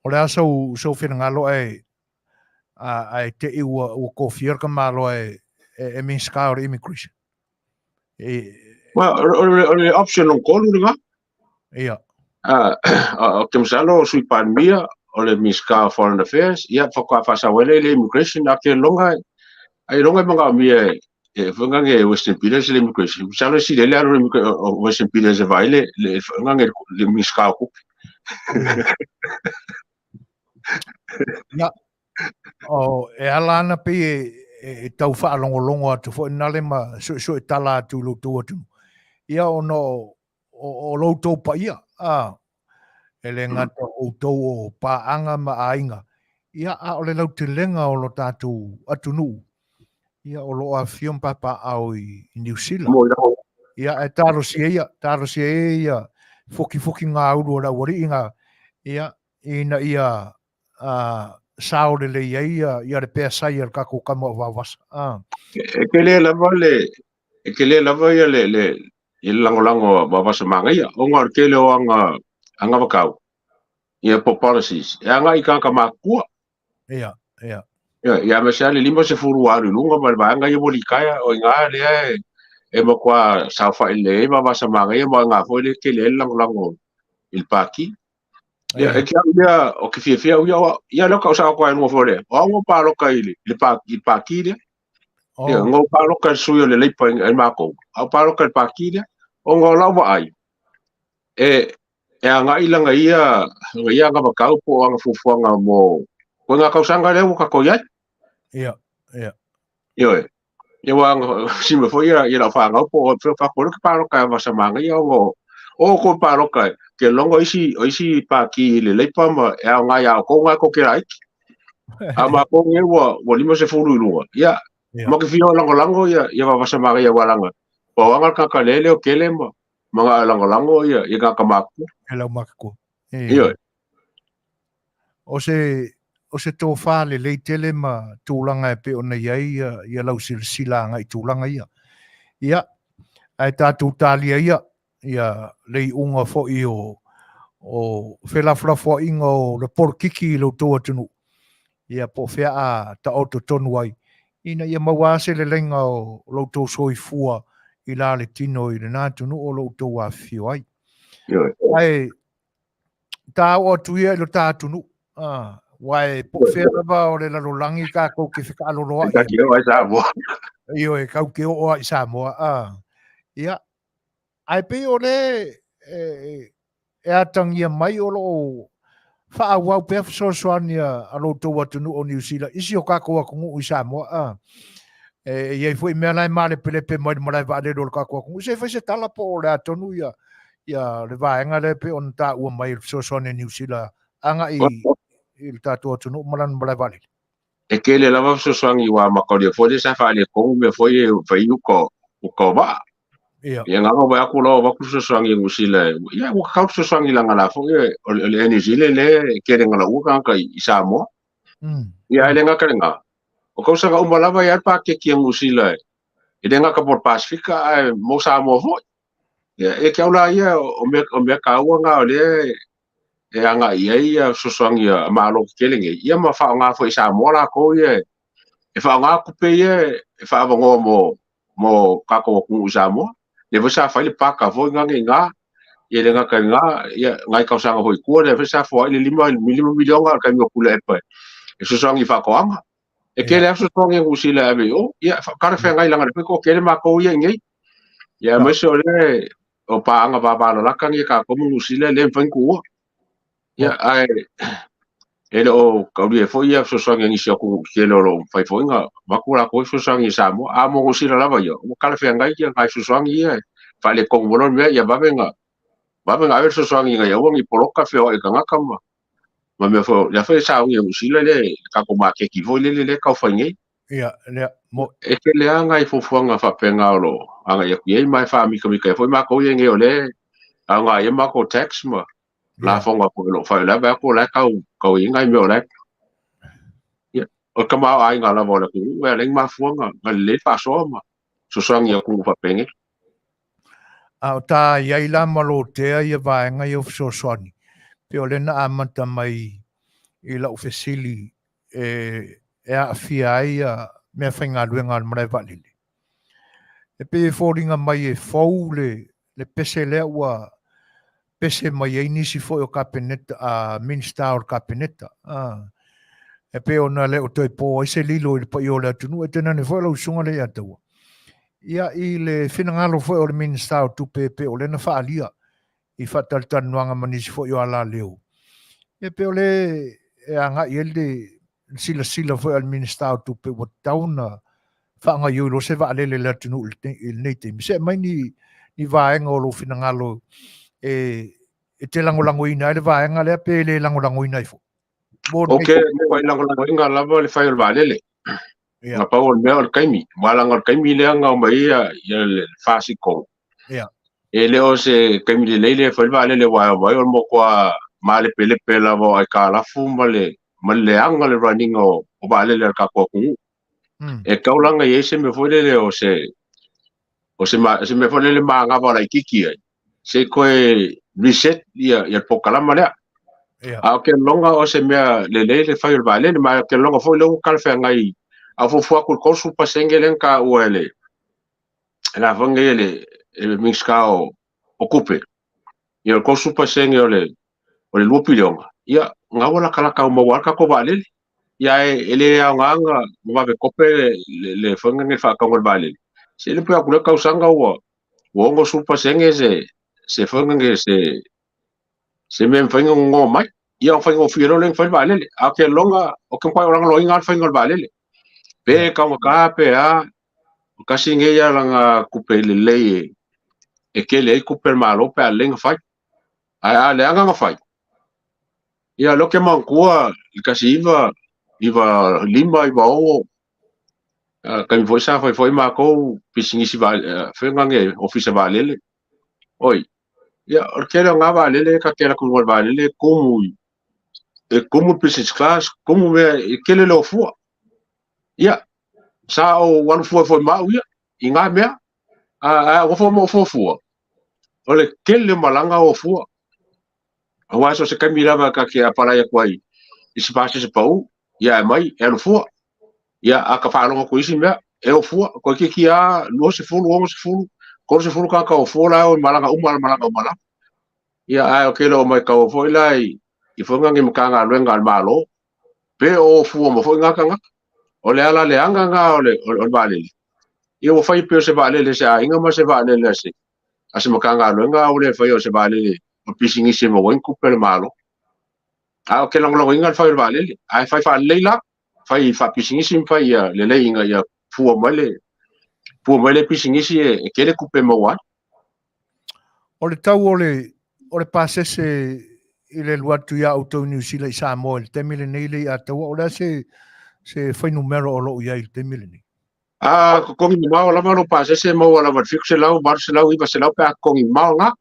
O le a sou sou finagalo ae ae te i ua ua kofia le tamaloa e e Minisita o le Immigration. E, Well, o le option lona tolu lena. Ia. O te masalo o Sui Palemia, o le Minisita o Foreign Affairs, ia faatoa faasau ai lea i le Immigration, a ke longa, ai longa e manaomia e, e whanga nge Western Peters le Immigration. Masalo e sili ai le alu o Western Peters e vaai le, le whanga nge le Minisita o Kupe. Ia, o, e ala ana pei e, e, e tau whaalongolongo atu foi nale ma suesue tala atu i lo tou atunuu. Ia ona o, o, o lo outou paia, a, e le gata o outou o paaga ma aiga, ia a o le lautelega o lo tatou atunuu, ia o lo o afifio ma papaaao i, i Niu Sila. Ia ae talosia ia, talosia ia ia fukifuki ngā ulu o le aualii ngā, ia, ina ia a, sao lelei ai ia, ia le peasai a le tatou tama o Vaovasa. A. E tele lava le, e tele lava ia le, le, i le lagolago a Vaovasa Manaia, ona o le tele o aga, anavatau, ia po policies, e agai i tagata matutua. Ia, ia. Ia, ia aemaise lava le 50 ua alu i luga ma le vaega ia ua litaea, o i ina lea e, e matua saofai lelei ai Vaovasa Manaia ma o i ina foi lea e tele ai le lagolago i le Pati. Ia, e te au ia, o ke fiafia au ia, ia lea o kau sao atu ai luga foi lea, o au na palota i le, le pati, i le pati lea. Ia, na ou palota i le sui o le Leipa i matou, a ou palota i le pati lea, ona o lau vaai, e, e agai lana ia, lana ia anavatau po o ana fuafuaga mo, koe ngā tausaga lea ua tatou i ai. Ia, ia. Ioe. Ia ua si mea foi ia, ia lau whanau po o whea whakore ke pāroka e vasa māngai ia o o ko pāroka e ke longo isi o isi pāki i le leipa ma e ao ngai ao kou ngai ko ke raiki. A ma ko nge ua ua 50 i lunga. Ia ma ke whio lango lango ia ia vasa māngai ia walanga. Pa o anga kaka lele o kele ma ma ngā lango lango ia ia ngā kamaku. E lau makaku. Ioe. O se, o se tofā lelei tele ma tulaga e pei ona i ai ia, ia lau silasila agai i tulaga ia. Ia, ae tatou talia ia, ia le iuga foi o, o felafolafoaiga o le polokiki i lo outou atunuu, ia po o fea a taoto tonu ai, ina ia maua lava se leleiga o lo outou soifua i la le tino i lena atunuu o lo outou afifio ai. Ioe. Ae, ta oo atu ia i lo ta atunuu. Ah, Aua e po o fea lava o le lalolagi tatou te fetaaloloai ai. Ke oo ai Samoa. Ioe, kau te oo ai Samoa. Ia, ae pei o le e atagia mai o lo o faaauau pea fesoasoani a lo outou atunuu o Niu Sila i si o tatou atunuu i Samoa. E i ai foi mea la e malepelepe mai le malae vaalele o le tatou atunuu. Se i fai se tala po o le a tonu ia, ia le vaega lea pei ona taua mai le fesoasoani a Niu Sila agai i le tatou atunuu ma lana malae vaalele. E tele lava fesoasoani ua amatalia foi lea sa faaletonu mea foi e fai uka uka o vaa. Ia nga vai aku loa avatu fesoasoani e Niu Sila. Ia ua tatau fesoasoani leaga la foi o le Air New Zealand lea e tele na laua tagata i Samoa. Ia ae le gata i lena. O tausaga uma lava e i ai le paketi a Niu Sila e le gata mo le Pasefika ae mo Samoa foi. Ia e te au la ia o mea taua na o lea e agai i ai ia fesoasoani a Malo tetele nei, ia ma faaaoga foi e Samoa latou ia e faaaoga tupe ia e faaavanoa mo tatou atunuu i Samoa. Lea foi sa fai le paka foi na nei na, ia le gata i lena, ia nai tausaga foi i tua lea foi sa foai le 5 miliona o le taimi o Tuilaepa e fesoasoani i faatoaga. E tele lava fesoasoani a Niu Sila e ave i o, ia talafeagai leaga o lea foi e toatele matou ia i inei. Ia aemaise o lea o paaga vavalalata nei a tatou ma Niu Sila e le mafai ona tuua. Ia ae e le o taulia foi ia fesoasoani a nisi atunuu tetele o lo o mafai foi ona avatu latou fesoasoani i Samoa. A mo Niu Sila lava ia, ua talafeagai ia nai fesoasoani ia e faaletonu mai loa le mea, ia vave ona ave le fesoasoani ina ia aua ne i poloka feoai o tagata ma mea foi. Lea foi e sauni e Niu Sila le tatou maketi foi lele lea e tau fai nei. Ia, lea, mo. E tele lava nai fuafuaga faapena o lo o agai atu i ai, ma e faamikamika ai foi matou ia nei o lea e aoga ai a matou tax ma lafoga foi o lo o fai, o la e vaai atu o la e tau i ai nai mea o la e. Ia, o le tamaoaiga lava o le atunuu e ala ai ona mafua ona lelei le faasoa ma fesoasoani i atunuu faapenei. A o ta i ai la ma lotea ia vaega ia o fesoasoani, pei o lea na amata mai i lau fesili e aafia ai ia meafaigaluega a le malae vaalele. E pei e foliga mai e fou le pese lea ua pese mai ai nisi foi o Kapeneta, a Minisita o le Kapeneta. E pei ona le o toe po ai se lilo i le paia o le atunuu, e tainane foi lau susuga Leiataua. Ia, i le finagalo foi o le Minisita o Tupe e pei o lea na faaalia i faatalatalanoaga ma nisi foi o alaleo. Ia pei o lea e agai i ai le silasila foi a le Minisita o Tupe ua tatau ona faagaoioi loa se vaalele i le atunuu i lenei taimi. Se aumai ni vaega o lou finagalo e te lagolagoina ai le vaega lea pe le lagolagoina ai foi. Ok, e lagolagoina lava le fai o le vaalele. Ia. Na pau o le mea o le taimi. Aua leaga o le taimi lea na omai ai ia le FA13. Ia. E le o se taimi lelei lea e fai le vaalele aua e omai o le matua malepelepe lava o aitalafu ma le leaga le running o vaalele a le tatou atunuu. E tatau la ona i ai se mea foi lele o se o se, se mea foi lele manava laitiiti ai, se i toe reset ia le polokalama lea. Yeah. A o ke longa o se mea lelei le fai o le vaalele, ma o ke longa foi lea ua talafeagai a fuafua atu i le 30% lea na taua e le la foi nei e le Minisita o Tupe. Ia o le 30% o le 2 piliona, ia na ua latalata ua maua ai le tatou vaalele. Ia e le aoga ona vave kope le foi nei faatauga o le vaalele. Se le pe atu le tausaga ua 60% se foi nei se mea e mafai ona nono mai. Ia o faigofie loa lea ona fai le vaalele. A o ke loga, o ke matua lagolagoina lava le faiga o le vaalele. Pe taugata pe a, o tasi nei alaga tupe lelei e tele ai tupe a le Malo pe a lelei ona fai. Ae a leaga ona fai, ia lea ou te manatua i le 1995, 96, taimi foi sa fai foi matou pisinisi foi lena ofisa vaalele. Oi, ia o le tele o na vaalele ta te alu atu i luga o le vaalele e tumu e tumu le business class, tumu mea e tele le o fua. Ia, sa ou alu fua foi ma au ia i ngā mea. A ua fua ma ou fuafua, o le tele o malaga o fua. Aua so o se taimi lava ta te apalai atu ai i se pasese pau, ia e aumai e alu fua. Ia a ka faalogo atu i isi mea, e o fua, toeitiiti lava 20, 60, 30 tagata o fua la e o i malaga uma malaga uma lava. Ia ae ou te le o maitaua foi la i foi ni Matagaluega a le Malo. Pe o fua ma foi ngā tagata. O le ala leaga ngā o le, o le vaalele. Ia ua fai pei o se vaalele a se aiga ma se vaalele a se, a se Matagaluega a ua le faia o se vaalele o pisinisi e maua ai ni tupe a le Malo. A o ke lagolagoina le fai o le vaalele, ae fai faalelei la, fai faapisinisi ma fai ia lelei ina ia fua mai le, fua mai le pisinisi e, e tele tupe e maua ai. O le tau o le, o le pasese i le alu atu iā outou i Niu Sila i Samoa i le taimi lenei le ia taua, o le a se, se fuainumera o lo o i ai i le taimi lenei? A totogi mamao lava lou pasese maua lava i le 700, 800, 900 pe a totogi mamao na.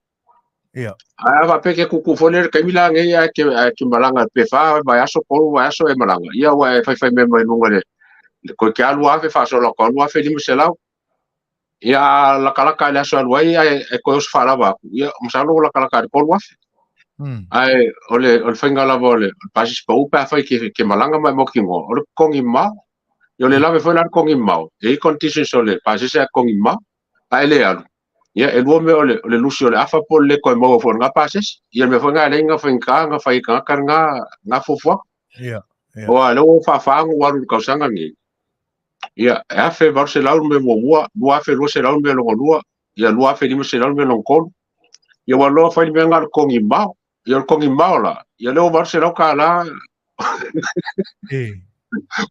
Ia. Ae a faapea e te tutu foi lea i le taimi la nei ae te, ae te malaga pe fa vaiaso, tolu vaiaso e malaga, ia ua e faifai mea mai luga i le, koe te alu 1000 faasolo atu 2500. Ia a latalata i le aso e alu ai ae e toe oso faalava atu, ia masalo ua latalata i le 3000. Ae o le, o le faiga lava o le pasese pau pe afai ke, ke malaga ma e mautinoa, o le totogi mamao. Ia o le lave foi la le totogi mamao, e i ai conditions o le pasese ae totogi mamao, a e le alu, ia e lua mea o le, o le lusi o le afa po o le le toe maua foi o lena pasese. Ia le mea foi lena e ala ai ona faigata ona fai e tagata lena, lena fuafuaga. Ia, ia. Aua o lea ua faafa ona ou alu i le tausaga lenei, ia, e 1800 le mea muamua, 2200 le mea lona lua, ia 2500 le mea lona tolu. Ia ua loa fai le mea lena o le totogi mamao. Ia o le totogi mamao la, ia lea ua $800 tala. E.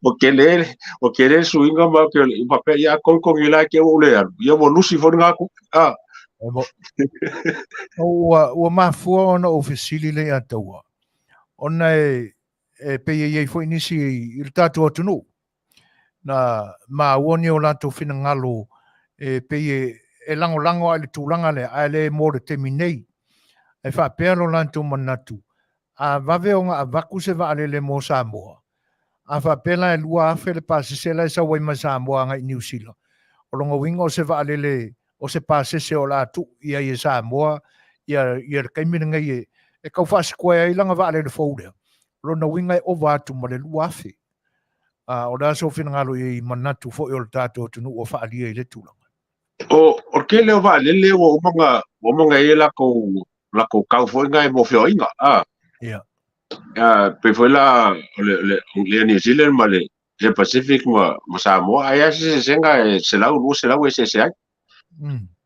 Ua tele, ua tele le suiga ma ke faapea, ia a togitogi la te ua ou le alu, ia ua lusi foi lena tupe. Ah. Ua, ua mafua ona ou fesili le ia taua, ona e, e pei e i ai foi nisi i le tatou atunuu, na maua ni o latou finagalo e pei e, e lagolago lava i le tulaga lea, ae le mo le taimi nei. Ae faapea lo latou manatu, a vave ona avatu se vaalele mo Samoa, a faapea la e 2000 le pasese la e sau ai mai Samoa agai i Niu Sila, o lona uiga o se vaalele, o se pasese o le a tuu i ai e Samoa ia, ia le taimi lenei e, e tau faasikoe ai lana vaalele fou lea, o lona uiga e ova atu ma le 2000. A o le a sou finagalo i ai i manatu foi o le tatou atunuu ua faaalia i lea tulaga? O, o le tele o vaalele ua uma ona, ua uma ona i ai latou, latou tau foi na e mo feoaiga, a. Ia. A, pei foi la o le, le, le New Zealand ma le Air Pacific ma, ma Samoa, ai lava se eseesega e 100, 200 e eseese ai.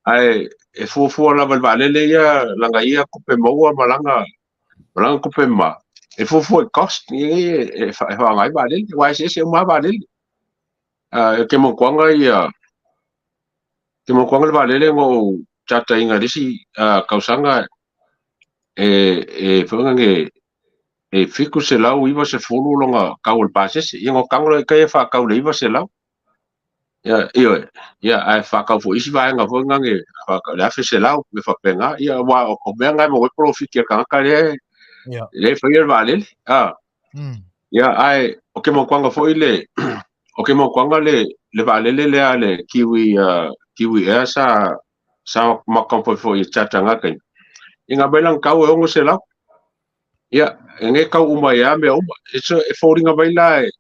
Ae e fuafua lava i le vaalele ia lana ia tupe maua ma lana, ma lana tupe mama, e fuafua i cost ia e, e, faaaoga ai vaalele, aua e eseese uma lava vaalele. E ke manatua ia, ke manatua le vaalele na ou charter ina i le isi tausaga e, e foi lea e 790 lona tau o le pasese. Ia na tago loa i tai e faatau i le 900. Ia, ioe, ia, ae faatau foi isi vaega foi na ne, le 1100, me faapena, ia, aua o mea na e maua ai polofiti a le tagata lea, Ia. lea e faia le vaalele, a. Ia, ae, o ke manatua foi le, o ke manatua le, le vaalele lea a le Kiwi, Kiwi Air sa, sa matou foi e charter i na taimi, ia na aumai lana tau e 600. Ia, e ne tau uma ai lava mea uma. E, e foliga mai la e,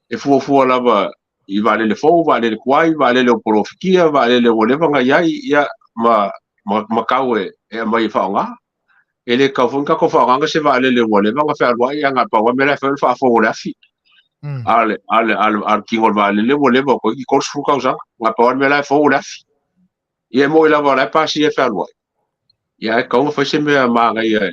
e fuafua lava i vaalele fou, vaalele tuai, vaalele o polofitia, vaalele ua leva ona i ai, ia, ma, ma, ma tau e, e aumai e faaaoga. E le tatau foi ona tatou faaaogaina se vaalele ua leva ona fealuai, ae na pau lava mea la e fai o le faafou o le afi. A o le, a le, a le, a le tino o le vaalele ua leva toeitiiti 30 tausaga, na pau lava le mea la e fou o le afi. Ia e moni lava o la e pasia e fealuai, ia ae tatau ona fai se mea manaia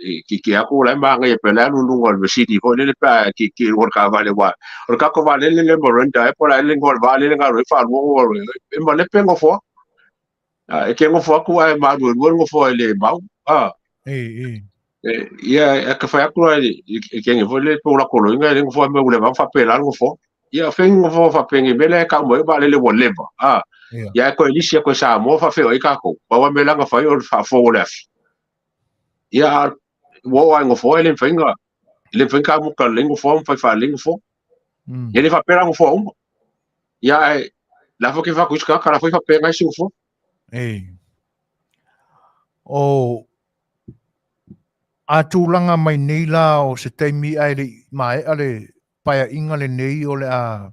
e tietie atu o la e manaia pea la e alu i luga o le masini foi lele pe a tietie i luga o le taavale aua o le tatou vaalele lea Miranda eh po o le a le igoa o le vaalele na alu ai faalua e malepe nofoa. E te nofo atu ae maluelue le nofoa e le mau. A. E, e. Ia, e ka fai atu la i kenge foi le pe o latou loiga e le nofoa me ua leva ona faapela le nofoa. Ia, fai ni nofoa faapenei mea lea e tau mai o vaalele ua leva. A. Ia, ae toe lisi atu e Samoa faafeoai tatou. Pau lava mea la na fai o le faafou o le afi. Ia, a ua oo lava i nofoa e le mafai ona, e le mafai ona kamuta lelei nofoa ma fai faalelei nofoa. E le faapea la nofoa uma. Ia, ae la foi ke fai atu i isi tagata, la foi faapena isi nofoa. E. O a tulaga mai nei la o se taimi ae le i maea le paeaiga lenei o le a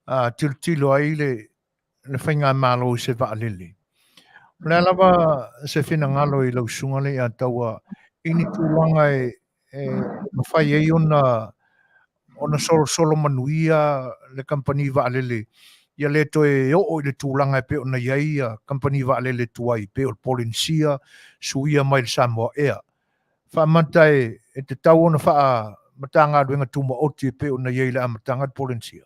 a tilotilo ai le le faigamalo i se vaalele. O le a lava se finagalo i lau susuga le ia taua i ni tulaga e, e mafai ai ona ona solosolo manuia le kamupani vaalele ia le toe oo i le tulaga e pei ona i ai ia kamupani vaalele tuai pei o le Polynesia, suia mai le Samoa Air. Faamata e e tatau ona faa Matagaluega Tumaoti e pei ona i ai i le amataga le Polynesia.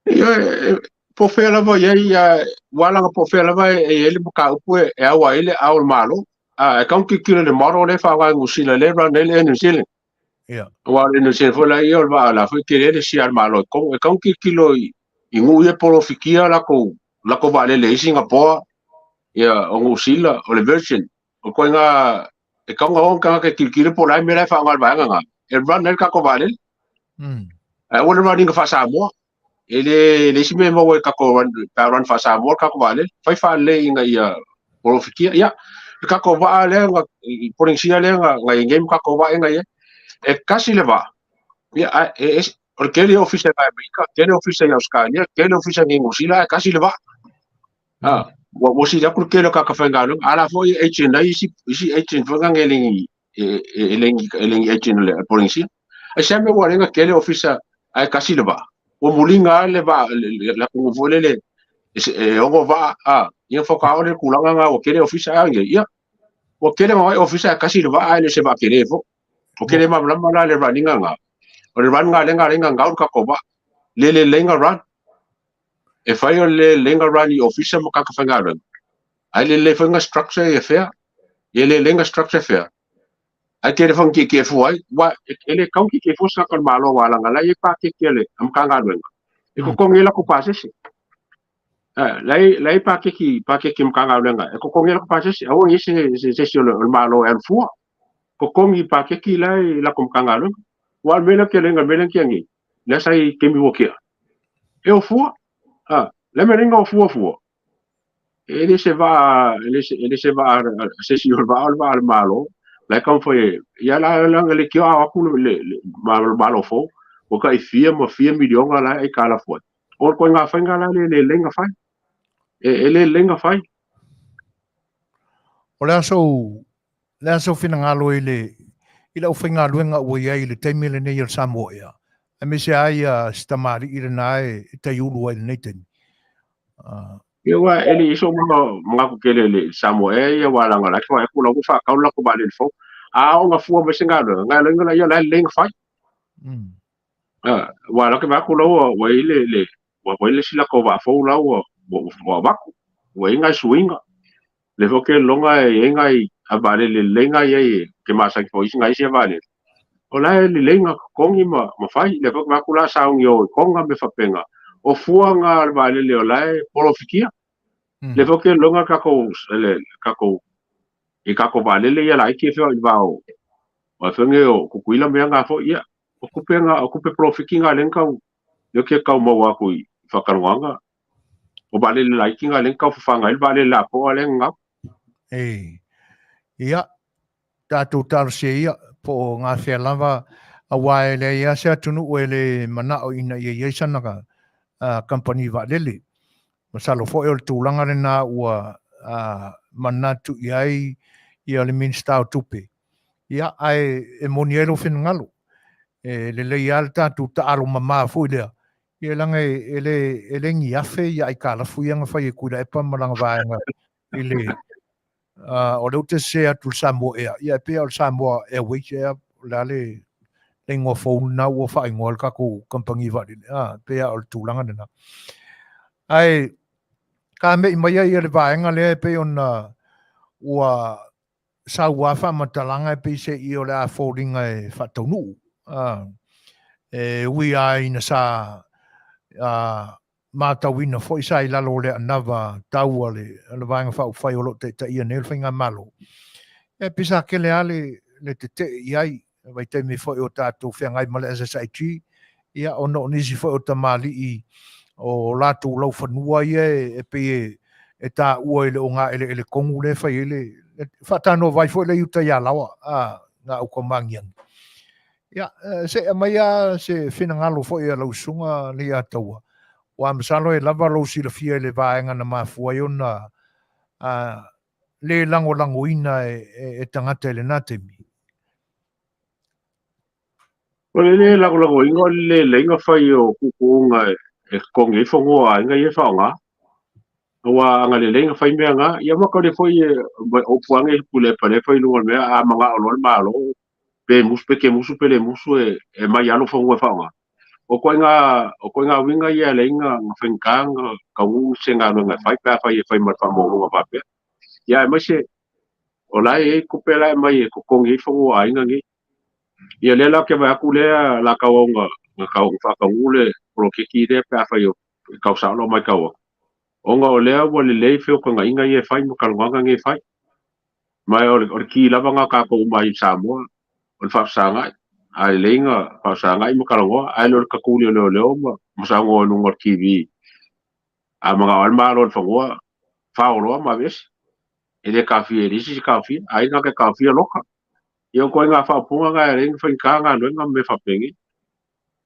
Ia, po o fea lava i ai, ua alaga po o fea lava e i ai le mataupu e au ai le ao o le Malo. A e tatau ona tilotilo i le model lea e faaaoga e Niu Sila lea e run ai le Air New Zealand. Aua o le Air New Zealand foi la ia o le vaa la foi tele le sia a le Malo i totonu. E tatau ona tilotilo i nuu ia e polofitia latou latou vaalele i Singapore, ia o Niu Sila, o le Virgin. O ituaiga e tatau ona o tagata e tilotilo po o le a le mea la e faaaoga e le vaega lena e run ai le tatou vaalele. Ae aua le run ina faa-Samoa. E le le isi mea e maua i tatou run, pe a run faa-Samoa le tatou vaalele. Fai faalelei ina ia polofitia. Ia, le tatou vaa lea na, i Polenisia lea na, na i ai nei ma tatou vaa na i ai. E tasi le vaa. Ia, ae e, e, o le tele o ofisa i Amerika, tele ofisa i Ausetalia, tele ofisa i Niu Sila, ae tasi le vaa. Ua, ua sili atu le tele o tagata faigaluega. A la foi e agent ai isi, isi agent foi na e le ni, e, e, e le ni, e le ni agent o le Polenisia. Ai se mea ua lenga tele ofisa ae tasi le vaa. Ua muliga lava le vaa, le atunuu foi lele e ono vaa, a, ia faatoa oo le tulaga lena ua tele ofisa a nei, ia, ua tele na ofisa ae tasi le vaa ae le o se vaa tele foi. O ke le malamalama la le run ina lena. O le run nga lenga lenga ngau le tatou vaa. Le le lenga run. E fai o le lenga run i ofisa ma tagata faigaluega. Ae le le foi nga structure ia fea. Ia le lenga structure fea. Ae tele foi na fua ai, aua e le tatau ona tietie fua se tagata o le Malo aua leaga la e i ai paketi a le Matagaluega e totogi ai latou pasese. La e i ai paketi, paketi a Matagaluega e totogi ai latou pasese, aua ne i i ai se isi o le Malo e alu fua, totogi i paketi la e i latou Matagaluega. Aua o le mea lea ou te le, le mea lea na tea nei, lea sa i ai i taimi ua tea, e o fua, le mea lea na o fua fua, E le se vaa, e le se, e le se vaa a se isi o le vaa o le vaa a le Malo. La e taumafai e, ia la la le leitioa ao atu le, le, le Malo fou, ua tai fia ma fia miliona la e aitalafu ai. O le ituaiga faiga la le lelei ona fai. E, e le lelei ona fai. O le a sou, le a sou finagalo i le, i le aufaigaluega ua i ai i le taimi lenei o le Samoa Air, aemaise lava ia si tamalii lena e taiulu ai i lenei taimi. Ia aua e le i so manatu tele i le Samoa Air ia aua leaga o la e vaai atu la ua faatau le latou vaalele fou. A oo ina fua mai se galuega, galuega la ia o la e lelei ona fai. Aua o la e vaai atu la ua i ai le, le, ua i ai le isi latou vaa fou la ua, ua avatu. Ua i ai nai suiga. Lea foi ou te lagona e i ai nai vaalele lelei na i ai ou te masani foi i nai isi vaalele. O la e lelei ona totogi ma, ma fai. Lea foi ou te vaai atu la sauni o i Tonga ma mea faapena. O fua na o le vaalele o la e polofitia. Lea foi ou te lagona tatou, le, tatou, i tatou vaalele ia laiti e feoai i le va o, o foi nei o Tutuila mea na foi, ia, o tupe na, o tupe polofiti na lea na tau, lea ou te tau maua atu i faatalanoaga. O vaalele laiti na lea na tau fafaga ai le vaalele lapoa lea na gau. E, ia, tatou talosia ia, po o gafea lava, aua e leai lava se atunuu e le manao ina ia i ai sana kamupani vaalele. Masalo foi o le tulaga lena ua manatu i ai ia le Minisita o Tupe. Ia, ae e moni ai lou finagalo, e lelei lava le tatou taalo mama foi lea, ia leaga e le, e le ni afe ia aitalafu ia na fai e Tuilaepa ma lana vaega i le, o lea ou te sese atu i le Samoa Air, ia e pei lava o le Samoa Airways ea, o le a le le igoa fou lena ua faaigoa ai le tatou kamupani vaalele, a, e pei lava o le tulaga lena. Ae ka me'i mai ai le vaega lea e pei ona ua sau lava faamatalaga e pei se i o le a foliga e faataunuu. E ui lava ina sa matauina foi sa i lalo o le anava tau a le Vaega Faaupufai o lo o taitaia nei le Faigamalo, e pei sa tele lava le tetee i ai, vaitaimi foi o tatou feagai ma le SSIG, ia ona o nisi foi o tamalii o latou laufanua ia e pei e taua i le ogaeleele tonu lea e fai ai le faatanoavai foi lea i uta i Alaoa, a, gauta o Magiagi. Ia, se i aumai lava se finagalo foi a lau susuga Leiataua, aua masalo e lava lou silafia i le vaega na mafua ai ona le lagolagoina e tagata i lena taimi. O le le lagolagoina o le le lelei ona fai o tuutuuga e totogi ai fanua o aiga ia e faaaoga. Aua ana lelei ona fai mea na, ia ma tau le foi o upu lava nei Tuilaepa lea e fai i luga o le mea, a manao loa le Malo pe musu pe te musu pe le musu e mai lava lou fanua e faaaoga. O ituaiga uiga ia e ala ai ona faigata ona taunuu se galuega e fai pe afai e fai ma le faamaualuga faapea. Ia aemaise o la e i ai tupe la e aumai e totogi ai fanua o aiga nei. Ia lea la ou te vaai atu lea o le a tauau ina faataunuu le poloketi lea pe afai e tau sao lau matau atu, ona o lea ua lelei feutagaiga ia e fai ma talanoaga nei e fai. Ma o le ki lava lena a tatou uma i Samoa, o le faafesagai. A lelei ona faafesagai ma talanoa, ae le o le tatuli o leoleo ma saunoa i luga o le TV, a manao lava le Malo i le fanua, fao loa ma aveese. E le taofia e le isi se taofia, ai na te taofia loka. Ia o ituaiga faaupuga na e ala ai ona faigata galuega ma mea faapenei.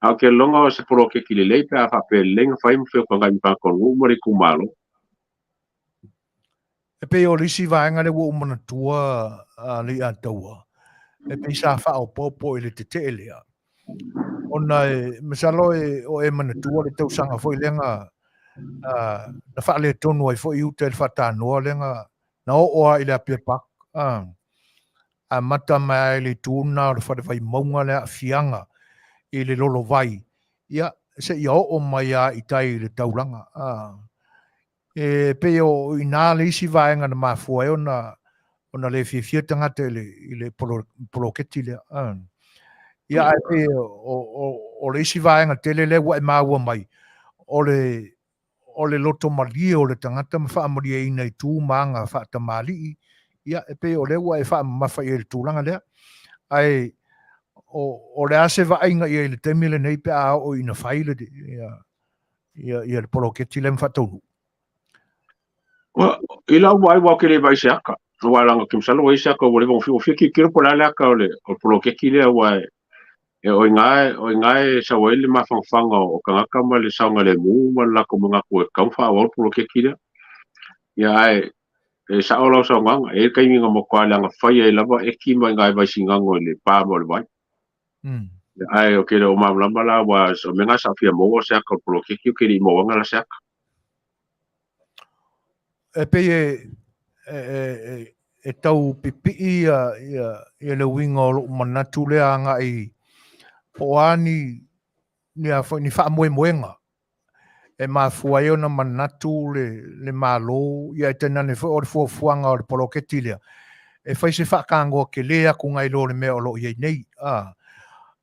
Ae ou te lagona o se poloketi lelei pe a faapea e lelei ona fai ma feutagai ma tagata o le nuu ma le itumalo. E pei o le isi vaega lea ua ou manatua a Leiataua, e pei sa faaopoopo i le tetee lea, ona e masalo e o e manatua le tausaga foi lea na na faaletonu ai foi uta i le faatanoa lea na na oo lava i le Apia Park, amata mai lava i le itu lena o le fale Vaimauga le aafiaga i le lolovai, ia, seia oo mai lava i tai i le taulaga. E pei o i ina le isi vaega na mafua ai ona ona le fiafia tagata i le i le poloketi lea. Ia ae pei o le isi vaega tele lea ua e maua mai, o le o le loto malie o le tagata ma faamalieina i tu ma aga faatamalii, ia e pei o lea ua e faamamafa i ai i le tulaga lea. Ae o le a se vaaiga i ai i le taimi lenei pe a oo ina fai le, ia, ia, ia le poloketi lea ma faataunuu? Well, i lau vaai aua ou te le vaai i se aka. Aua leaga ou te masalo ua i ai se aka ua leva ona fia, ua fia tilotilo po o le a le aka o le poloketi lea aua e E o i ina e sau ai le mafanafana o tagata ma le saogalemu ma le latou manatu e tatau ona faaauau le poloketi lea. Ia ae e sao lau saunoaga, e i ai le taimi na matua leaga fai ai lava eki ma i ina i Vaisigano i le pa mai o le vai. Ia ae ou te le o malamalama la aua o mea na sa ou fia maua o se aka o le poloketi ou te le i maua ana la se aka. E pei e, e, e, e tau pipii ia, ia, ia le uiga o lou manatu lea agai po o a ni, ni, a foi, ni faamoemoega e mafua ai ona manatu le, le Malo, ia e tainane foi o le fuafuaga o le poloketi lea, e fai se faatagoa tele atu nai lo le mea o lo o i ai nei. A,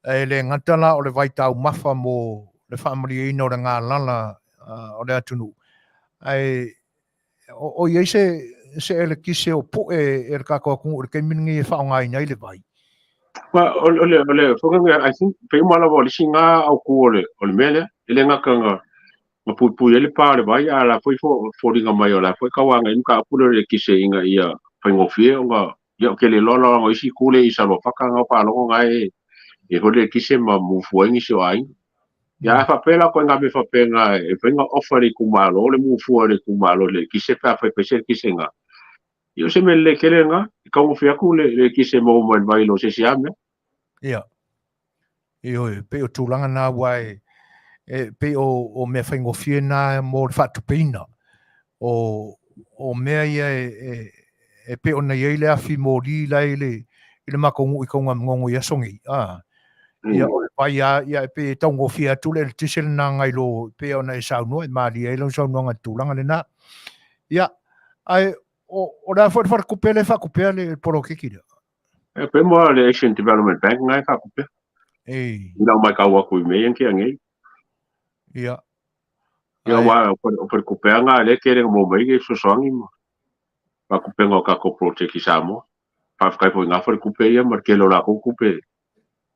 e le gata la o le vaitaumafa mo le faamalieina o le galala o le atunuu, ae o i ai se se elekise o poe e le tatou atunuu i le taimi lenei e faaaogaina ai le vai? Ma o le o le I think pei uma lava o le isi na autu o le o le mea lea. E le gata na na puipui ai le pa o le vai, a o la foi foliga mai o la foi tau agai mataupu lea o le elekise ina ia faigofie ona ia ou te le iloa la o isi itu lea i Saluafata na o faalogo na e e foi le elekise ma mufua ai nisi o aiga. Ia a faapea la ituaiga mea faapena e mafai ona offer e le itumalo le mufua e le itumalo i le elekise pe afai e fai se elekise na. Ia o se mea lelei tele lena, e taugofie atu le elekise e maua mai le vai i lo se isi lava mea. Ia. Ioe, pei o tulaga na aua e, e pei o, o mea faigofie na mo le faatupeina o, o mea ia e, e, e pei ona i ai le afi moli la i le, i le matou nuu i Taugamagogo i aso nei. A, ia o le vai lava, ia e pei e taugofie atu le eletise lena nai lo pei ona e saunoa, e malie ai lau saunoaga i le tulaga lena. Ia, ae o, o le a foi le faletupe lea e faatupea le poloketi lea? E pei mo le Asian Development Bank na e faatupea. Ei. I lau matau atu i mea ia na tea nei. Ia. Ia, aua o faletupe na lea e tele na maua mai ai le fesoasoani ma faatupega o tatou poloketi i Samoa. Faafetai foi i na faletupe ia ma le tele o latou tupe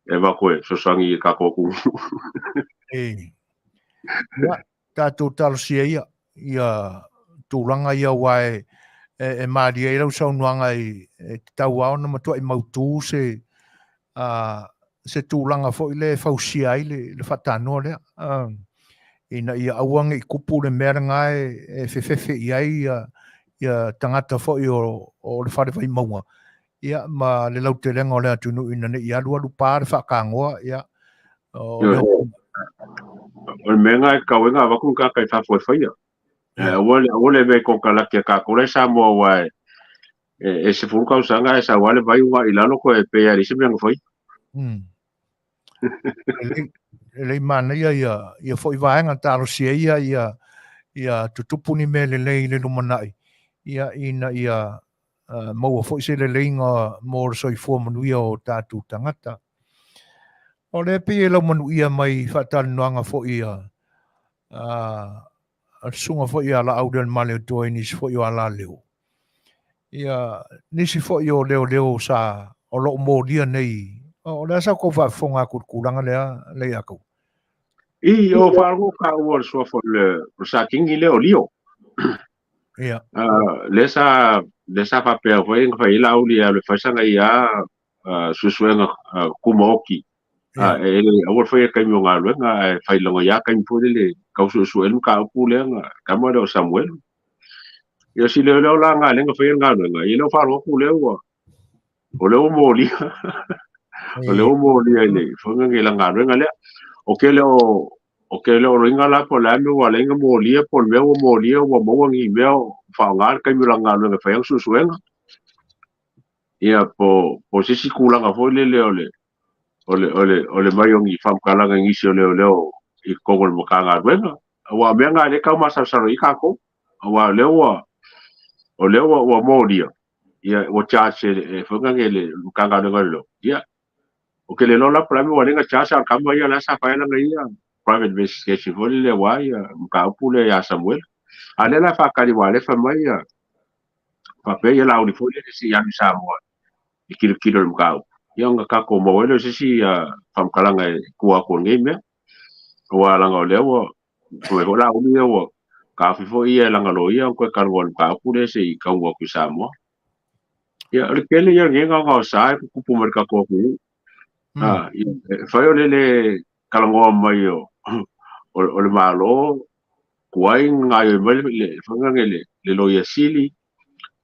e avatu e fesoasoani i tatou atunuu. Ei. Ia, tatou talosia ia, ia tulaga ia aua e, e, e malie ai lau saunoaga i, e tatau lava ona matuai mautu se, a, se tulaga foi lea e fausia ai le, le faatanoa lea. A, ina ia aua ne i tupu le mea lena e, e fefefe i ai ia, ia tagata foi o, o le fale Vaimauga, ia, ma le lautelega o le atunuu ina ne i alualu pa le faatanoa, ia, O le O le mea lena e tatau ai ona avatu ni tagata i fafo e faia. Ae aua le aua le avea i konekarate a tatou la e i Samoa aua e 10 tausaga ae sau lava le vai uga'i i lalo toe pei lava e leai se mea na faia. Lelei manaia ia foi vaega talosia ia tutupu ni mea lelei i le lumanai ia ina ia maua foi se leleiga mo le soifua manuia o tatou tagata. O lea pei e laumanuia mai faatalanoaga foi a le susuga foi ia Laaulialemalietoa i nisi foi o alaleo. Ia nisi foi o leoleo sa o lo o molia nei. O le a sa kou faafofoga atu i le tulaga lea, Leiataua? I, o faalogo taua o le suafa o le Satini lea o Lio. Ia. Lea sa faapea foi na fai ai Laauli e alu e fai sana ia suesuega tumaoti. E le aua le faia i le taimi o galuega ae fai lana ia taimi foi lele tau suesue ai le mataupu lea na tama lea o Samuelu. Ia si leoleo la na lea na faia le galuega, ia lea ua faalogo atu lea ua o lea ua molia. O lea ua molia i le foi lea i lana galuega lea. O ke leo o ke leo loiga la po o le a le mea ua ala ai ona molia po o le mea ua molia ua maua ni mea o faaaoga le taimi o lana galuega e fai ai ana suesuega. Ia po o se isi tulaga foi lele o le o le o le o le mai o ni faamatalaga i nisi o leoleo i totonu o le Matagaluega. Aua o mea na lea e tau masalosalo i ai tatou. Aua o lea ua o lea ua ua molia, ia ua charge e foi lea le Matagaluega o Leoleo. Ia ou te le iloa la po o le a le mea ua ala ai ona charge a o le tama ia la sa fai lana ia private investigation foi lele aua ia mataupu lea ia Samuel. A o lea la e faatali aua o lea e fai mai ia faapea ia Laauli foi lele se i alu i Samoa e tilotilo i le mataupu, ia ona tatou maua ai lea o se isi faamatalaga e tua atu o lenei mea. Aua leaga o lea ua fai mai foi Laauli ia ua taofi foi ia e lana loia ona toe talanoa i le mataupu lea se i taunuu atu i Samoa. Ia, o le tele ia o lenei gaogaosa e tutupu mai i le tatou atunuu. E fai o le le talanoa mai o o le Malo, tuai ona gaoioi mai le foi lea le Loia Sili,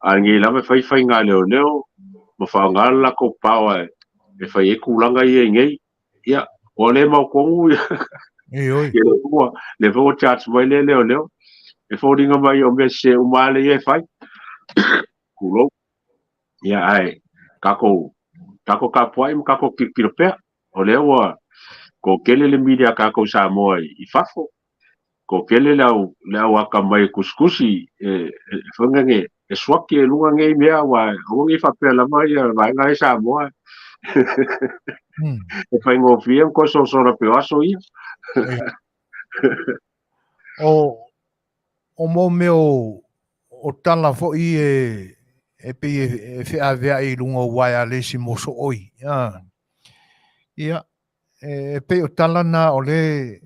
a o lenei lava e fai faiga a leoleo ma faaaoga le latou power e fai ai tulaga ia i nei. Ia, ua le mautonu ia. Ioe. Ia lea foi ua charge mai lea leoleo. E foliga mai o mea sese uma lava lea e fai. Tulou. Ia ae tatou tapuai ma tatou tilotilo pea. O lea ua toatele le media a tatou Samoa i fafo. Toatele le au le au atamai e tusitusi e foi lea e suaki e luga nei mea aua aua ne i faapea lava ia vaega ia Samoa e faigofie ona toe sosola pei o aso ia. O mo mea o tala foi e pei e feaveai i luga o uaealesi mo sooi. Ia, e pei o tala na o le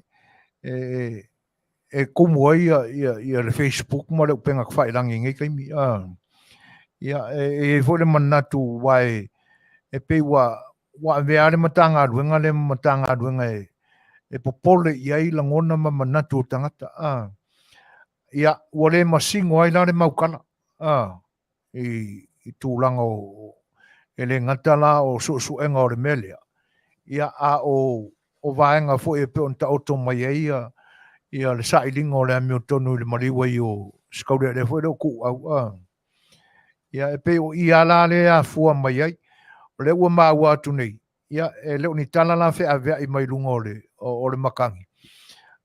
e kumu ai ia le Facebook ma le upega tafailagi i nei taimi. Ia, e i ai foi le manatu aua e pei ua avea le Matagaluega lea ma Matagaluega e popole i ai lagona ma manatu o tagata. Ia, ua le masino ai la le maukala i tulaga o e le gata la o suesuega o le mea lea, ia, a o vaega foi e pei ona taoto mai ai ia le sailiga o le amiotonu i le maliu ai o Sikaulealea foi lea o Tuuau. Ia, e pei o i lava la lea e afua mai ai. O lea ua maua atu nei, ia, e le o ni tala la feaveai mai luga o le matagi.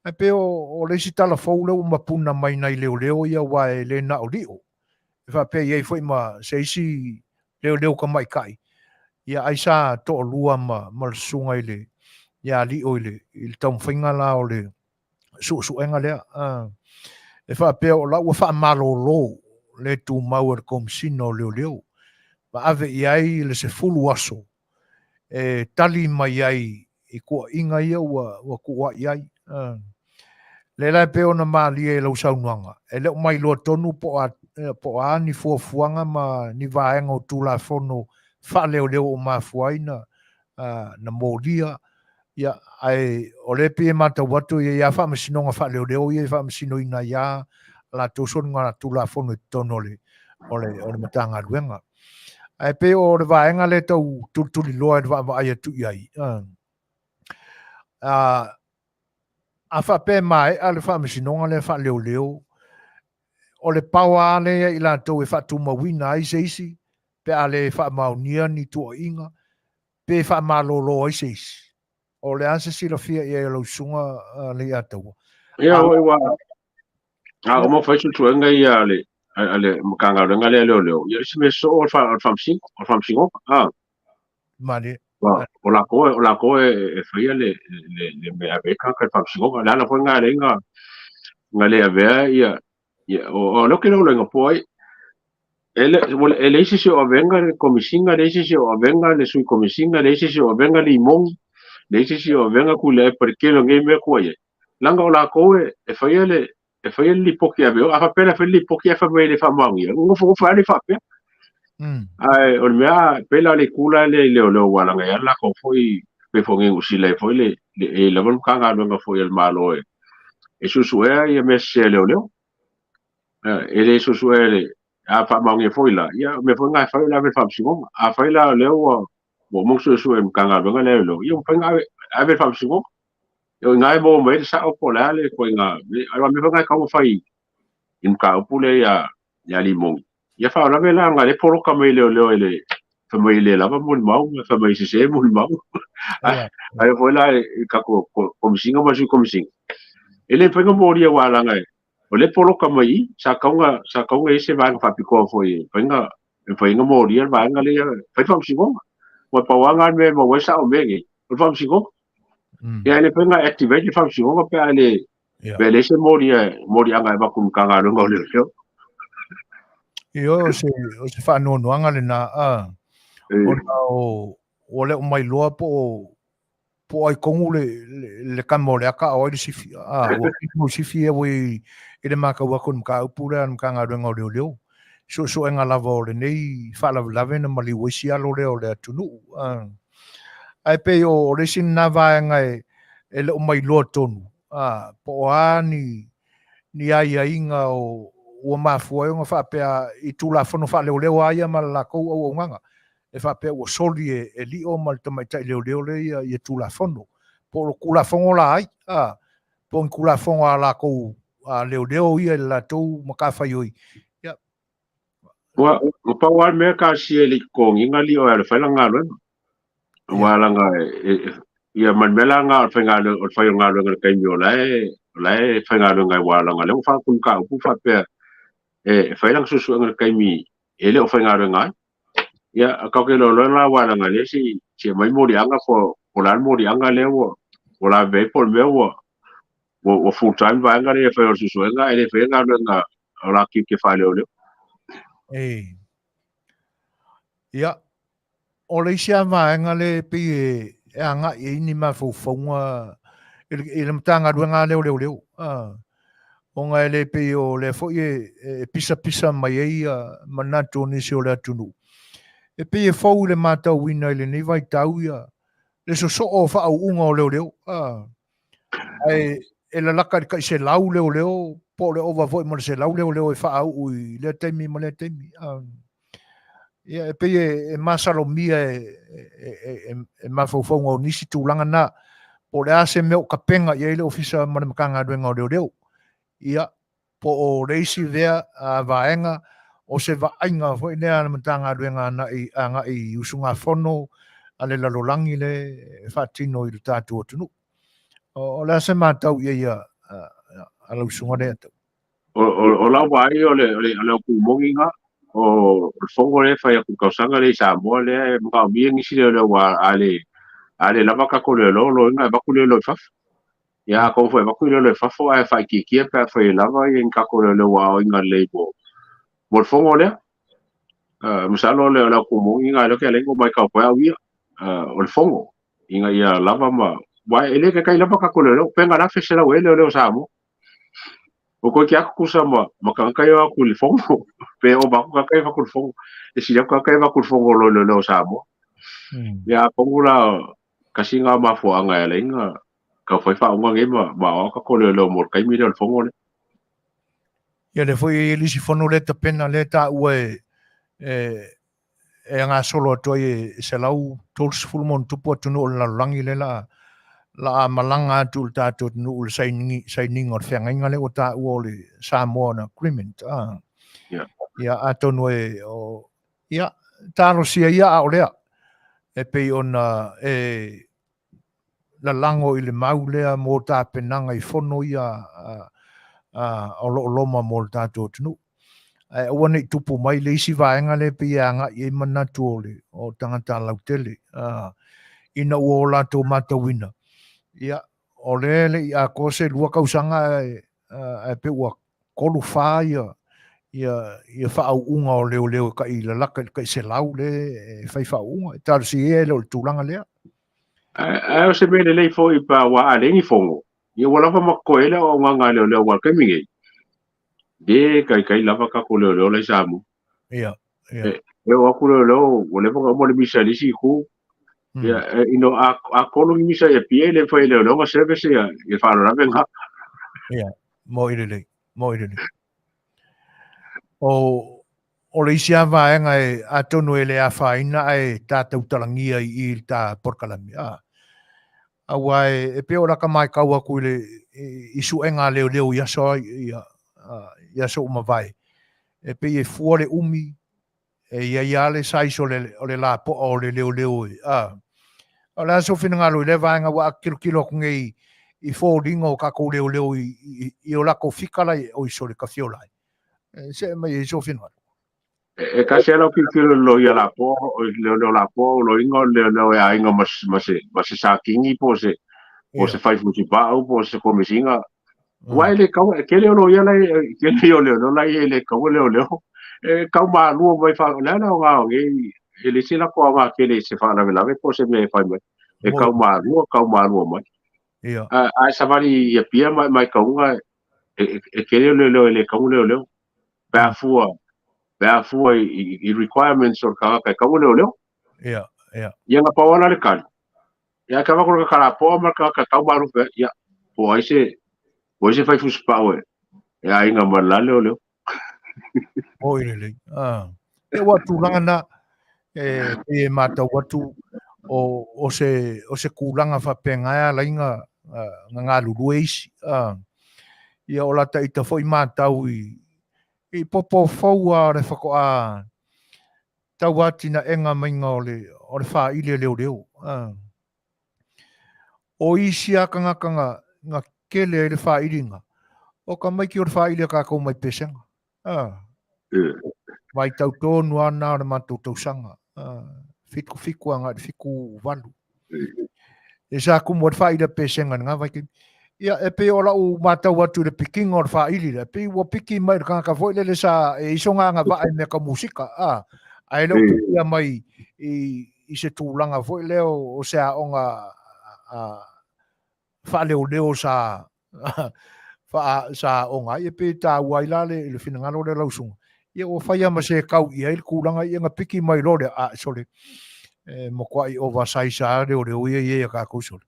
Ae pei o le isi tala fou lea ua mapuna mai nai leoleo ia aua e le na o lio. E faapea i ai foi ma se isi leoleo tamaitai, ia ai sa toalua ma le susuga i le ia Lio i le taumafaiga la o le suesuega lea. E faapea o la ua faamalolo le tumau e le Komesina o Leoleo ma ave i ai le 10 aso e tali mai ai i tuuaiga ia ua tuuai ai. Lea la e pei ona malie i lau saunoaga, e le o mailoa tonu po o a ni fuafuaga ma ni vaega o Tulafono faaleoleo o mafua ai na molia, ia, ae o lea e pei e matau atu e i ai lava faamasinoga faaleoleo ia e faamasinoina ai lava a latou soligatulafono i totonu o le Matagaluega. Ae pei o le vaega lea e tau tulituliloa i le vaavaai atu i ai. A faapea e maea le faamasinoga lea faaleoleo, o le paoa lava lea ia i latou e faatumauina ai se isi pe a le faamaonia ni tuuaiga pe faamalolo ai se isi. O le a se silafia i ai o lau susuga Leiataua? Ia, oi ua a uma fai suesuega ia a le Matagaluega lea leoleo, ia isi mea soo o le faamasinoga. Ah. Malie. O lakou e faia le mea ave ai tagata i le faamasinoga. Le ala foi lena e ala ai na le avea ia o lea ou te iloa po ai e leai se isi o avega le Komesina, leai se isi o avega le Sui Komesina, leai se isi o avega Limoni, leai se isi o avega Tuilaepa i le tele o nei mea tua i ai. Leaga o lakou e faia le lipoti ave o. A faapea la e fai le lipoti ae fai mai e le faamaonia, nofonofo lava le faapea. Ae o le mea pei la o le itu la lea i leoleo ua laga ai latou foi pei foi nei Niu Sila ai foi le e lava le Matagaluega foi a le Malo e suesuea ia mea sese a leoleo. E le suesuea le a faamaonia foi la, ia o mea foi na e fai o le ave i le faamasinoga. Afai la o lea ua uma ona suesue e le Matagaluega lea a leoleo, ia ua mafai ona ave i le faamasinoga. O i ina e maua mai ai le sao po o le a le ituaiga mea. Aua o mea foi na e tatau ona fai i le mataupu lea ia Limoni. Ia faalavelave la ona o lea e poloka mai e leoleo e le fai mai e le lava molimau ma fai mai e sese molimau. Ae foi la i tatou Komesina ma le Sui Komesina, e le mafai ona molia aua leaga o lea e poloka mai i i, sa tatau ona i ai se vaega faapitoa foi e mafai ona molia le vaega lea e fai le faamasinoga. Aua e pau lava lena mea e maua ai sao o mea nei, o le faamasinoga. Ia e le mafai ona activate le faamasinoga pe a le pe leai se moliaga e avatu i le Matagaluega o Leoleo. Ioe, o se faanoanoaga lena, ona ua le o mailoa po o ai tonu le tama o le aka a o ai le sifi. Ua mau sifi ia ua i le matau atu i le mataupu lea a le Matagaluega o Leoleo. Suesuega lava o lenei faalavelave na maliu ai si alo lea o le atunuu. Ae pei o le isi lena vaega e le o mailoa tonu, po o a ni aiaiga o ua mafua ai ona faapea i Tulafono faaleoleo lava ia ma le latou auaunaga, e faapea ua soli e Lio ma le tamaitai leoleo lea ia Tulafono. Po o Tulafono la ai, po o ni Tulafono a latou leoleo ia i le latou matafaioi. Ia. Ua pau lava le mea talosia e le i totogiina Lio e alu e fai lana galuega. Aua leaga ia ma le mea la lena o le faigaluega o le fai o le galuega i le taimi o la e faigaluega ai aua leaga o lea ua faaatu le mataupu faapea e fai lana suesuega i le taimi e le o faigaluega ai. Ia, tatou te iloa la aua leaga lea se i aumai moliaga po o le a le moliaga lea ua lavevea ai po o le mea ua full time vaega lea e fai o le suesuega ae le faia galuega o la tiute faaleoleo. Ia, o le isi lava vaega lea e pei e agai i ai ni mafaufauga i le Matagaluega lea o Leoleo, ona e le pei o lea foi e pisapisa mai ai manatu o nisi o le atunuu. E pei e fou i le matauina i lenei vaitau ia le sosoo o faauuga o leoleo, ae e lalaka i le tai 100 leoleo po o le ova foi ma le 100 leoleo e faauu i lea taimi ma lea taimi. Ia, e pei e masalomia e mafaufauga o nisi tulaga na, po o le a se mea o tapena i ai le Ofisa ma le Matagaluega o Leoleo. Ia, po o le isi lea vaega o se vaaiga foi lea a le Matagaluega agai i usugafono a le lalolagi le e faatino i le tatou atunuu. O le a se matau i ai a lau susuga lea tau? O lau vaai o le upu moni lena, o le fono lea e fai atu i le tausaga lea i Samoa lea e manaomia nisi leoleo aua a le lava tatou leoleo, lona uiga e avatu leoleo i fafo. Ia atonu foi e avatu leoleo i fafo ae faaitiitia pe afai e lava ni tatou leoleo ua aoaoina lelei mo le fono lea. Masalo o le upu moni lena lea ou te alai ona matau atu ai au ia, o le fono ina ia lava ma aua e le taitai lava tatou leoleo, pe na 1,100 ea leoleo o Samoa. O koe ke aku kusa ma tagata ia o atu i le fono. Pe ova atu tagata ia avatu i le fono. E sili atu tagata ia avatu i le fono i lo leoleo o Samoa. Ia atonu la tasi lena o mafuaaga e ala ai ona taufai faauuga nei ma aoao tatou leoleo mo le taimi lea o le fono lea. Ia lea foi e i ai le isi fono lea e tapena lea e taua e gasolo atu ai e 130 ma ona tupu atunuu o le lalolagi lea la La a malaga atu le tatou atunuu i le sainigi, sainiga o le feagaiga lea ua taua o le Samoan Agreement. Ah. Yeah. Ia, atonu e, o, ia, talosia ia a o lea, e pei ona e lalago i le mau lea mo tapenaga i fono ia a, a, o lo o loma mo le tatou atunuu. Ae aua ne i tupu mai le isi vaega lea pei e agai i ai manatu o le o tagata lautele ina ua o latou matauina, ia, o lea e le i atoa se 2 tausaga ae ae pei ua 3 4 ia ia ia faauuga o leoleo e tai lalata i le tai 100 lea e fai faauuga. E talosia ia e le o le tulaga lea. Ae o se mea lelei foi pa ua a le ni fono. Ia ua lava ma totoe ai le auaunaga a leoleo aua o le taimi nei, le taitai lava tatou leoleo la i Samoa. Ia, ia. E, e oo atu leoleo, ua leva ona uma le misa i le isi itu. Ia, e, ino, a, a kolo ni misa i Apia, e le mafai e leoleo ona service ia, ia faalavelave na. Ia, mo i lelei, mo i lelei. O, o le isi lava vaega e atonu e le afaina ae tatou talagia i i le ta polokalame. A, aua e, e pei o laka matau atu i le i suega a leoleo i aso i, i aso ua mavae, e pei e fua le umi, e i ai lava le size o le, o le lapoa o le leoleo e, a. O le a sou finagalo i lea vaega ua tilotilo atu nei i foliga o tatou leoleo i, i, i o latou fika la i, oi sole tafiola ai. E see mai ai sou finagalo. E tasi lava lau tilotilo i le loia lapoa, o le leoleo lapoa o loiga o le leoleo e aiga ma se, ma se, ma se sakini po o se, po o se faifusipaau po o se komesina. Aua e le kaua, e tele o loia la e, tele o leoleo la e le kaua leoleo. E kau malua mai fa, o le a le aoga o nei, e le se latou aoga tele i se faalavelave po o se mea e fai mai. E kau malua, kau malua mai. Ia. A, ae savali i Apia ma mai kauga, e, e tele o leoleo e le kaua leoleo. Pe a fua, pe a fua i, i, i requirements o le tagata e kaua leoleo. Ia, ia. Ia na pau ala le kali. Ia ka vako le kalapoa ma ka ka tau malu pe ia po ai se po ai se fai fusipau e e aiga ma la leoleo. Oi lelei. Ah. E ua tulaga na e pei e matau atu o, o se o se kulaga faapena e ala ai na na galulue isi. Ah. Ia o lata ita foi matau i i popo fou a le whakoa tau atinaega maiga o le, o le faaili a leoleo. A. O isi a tagata na, na kele ai le faailiga, o tamaiti o le faaili a tatou mai pesega. A. Vaitau tonu lava na o le matou tausaga. A. Fitu fitu agai i le fitu valu. E sa tumu ai le faaili a pesega i lena vaitaimi. Ia, e pei o lau matau atu i le pikiga o le faaili lea, pei ua piki mai le tagata foi lele sa e i ai sona agavaa i mea tau musika, a, ae le o pikia mai i, i se tulaga foi lea o se aoga faaleoleo sa faa, sa aoga ai. E pei e taua ai la le, le finagalo lea lau susuga, ia ua fai lava ma se tau i ai le tulaga ia na piki mai loa lea, a, sole, e matuai oversize lava leoleo ia i ai a tatou sole.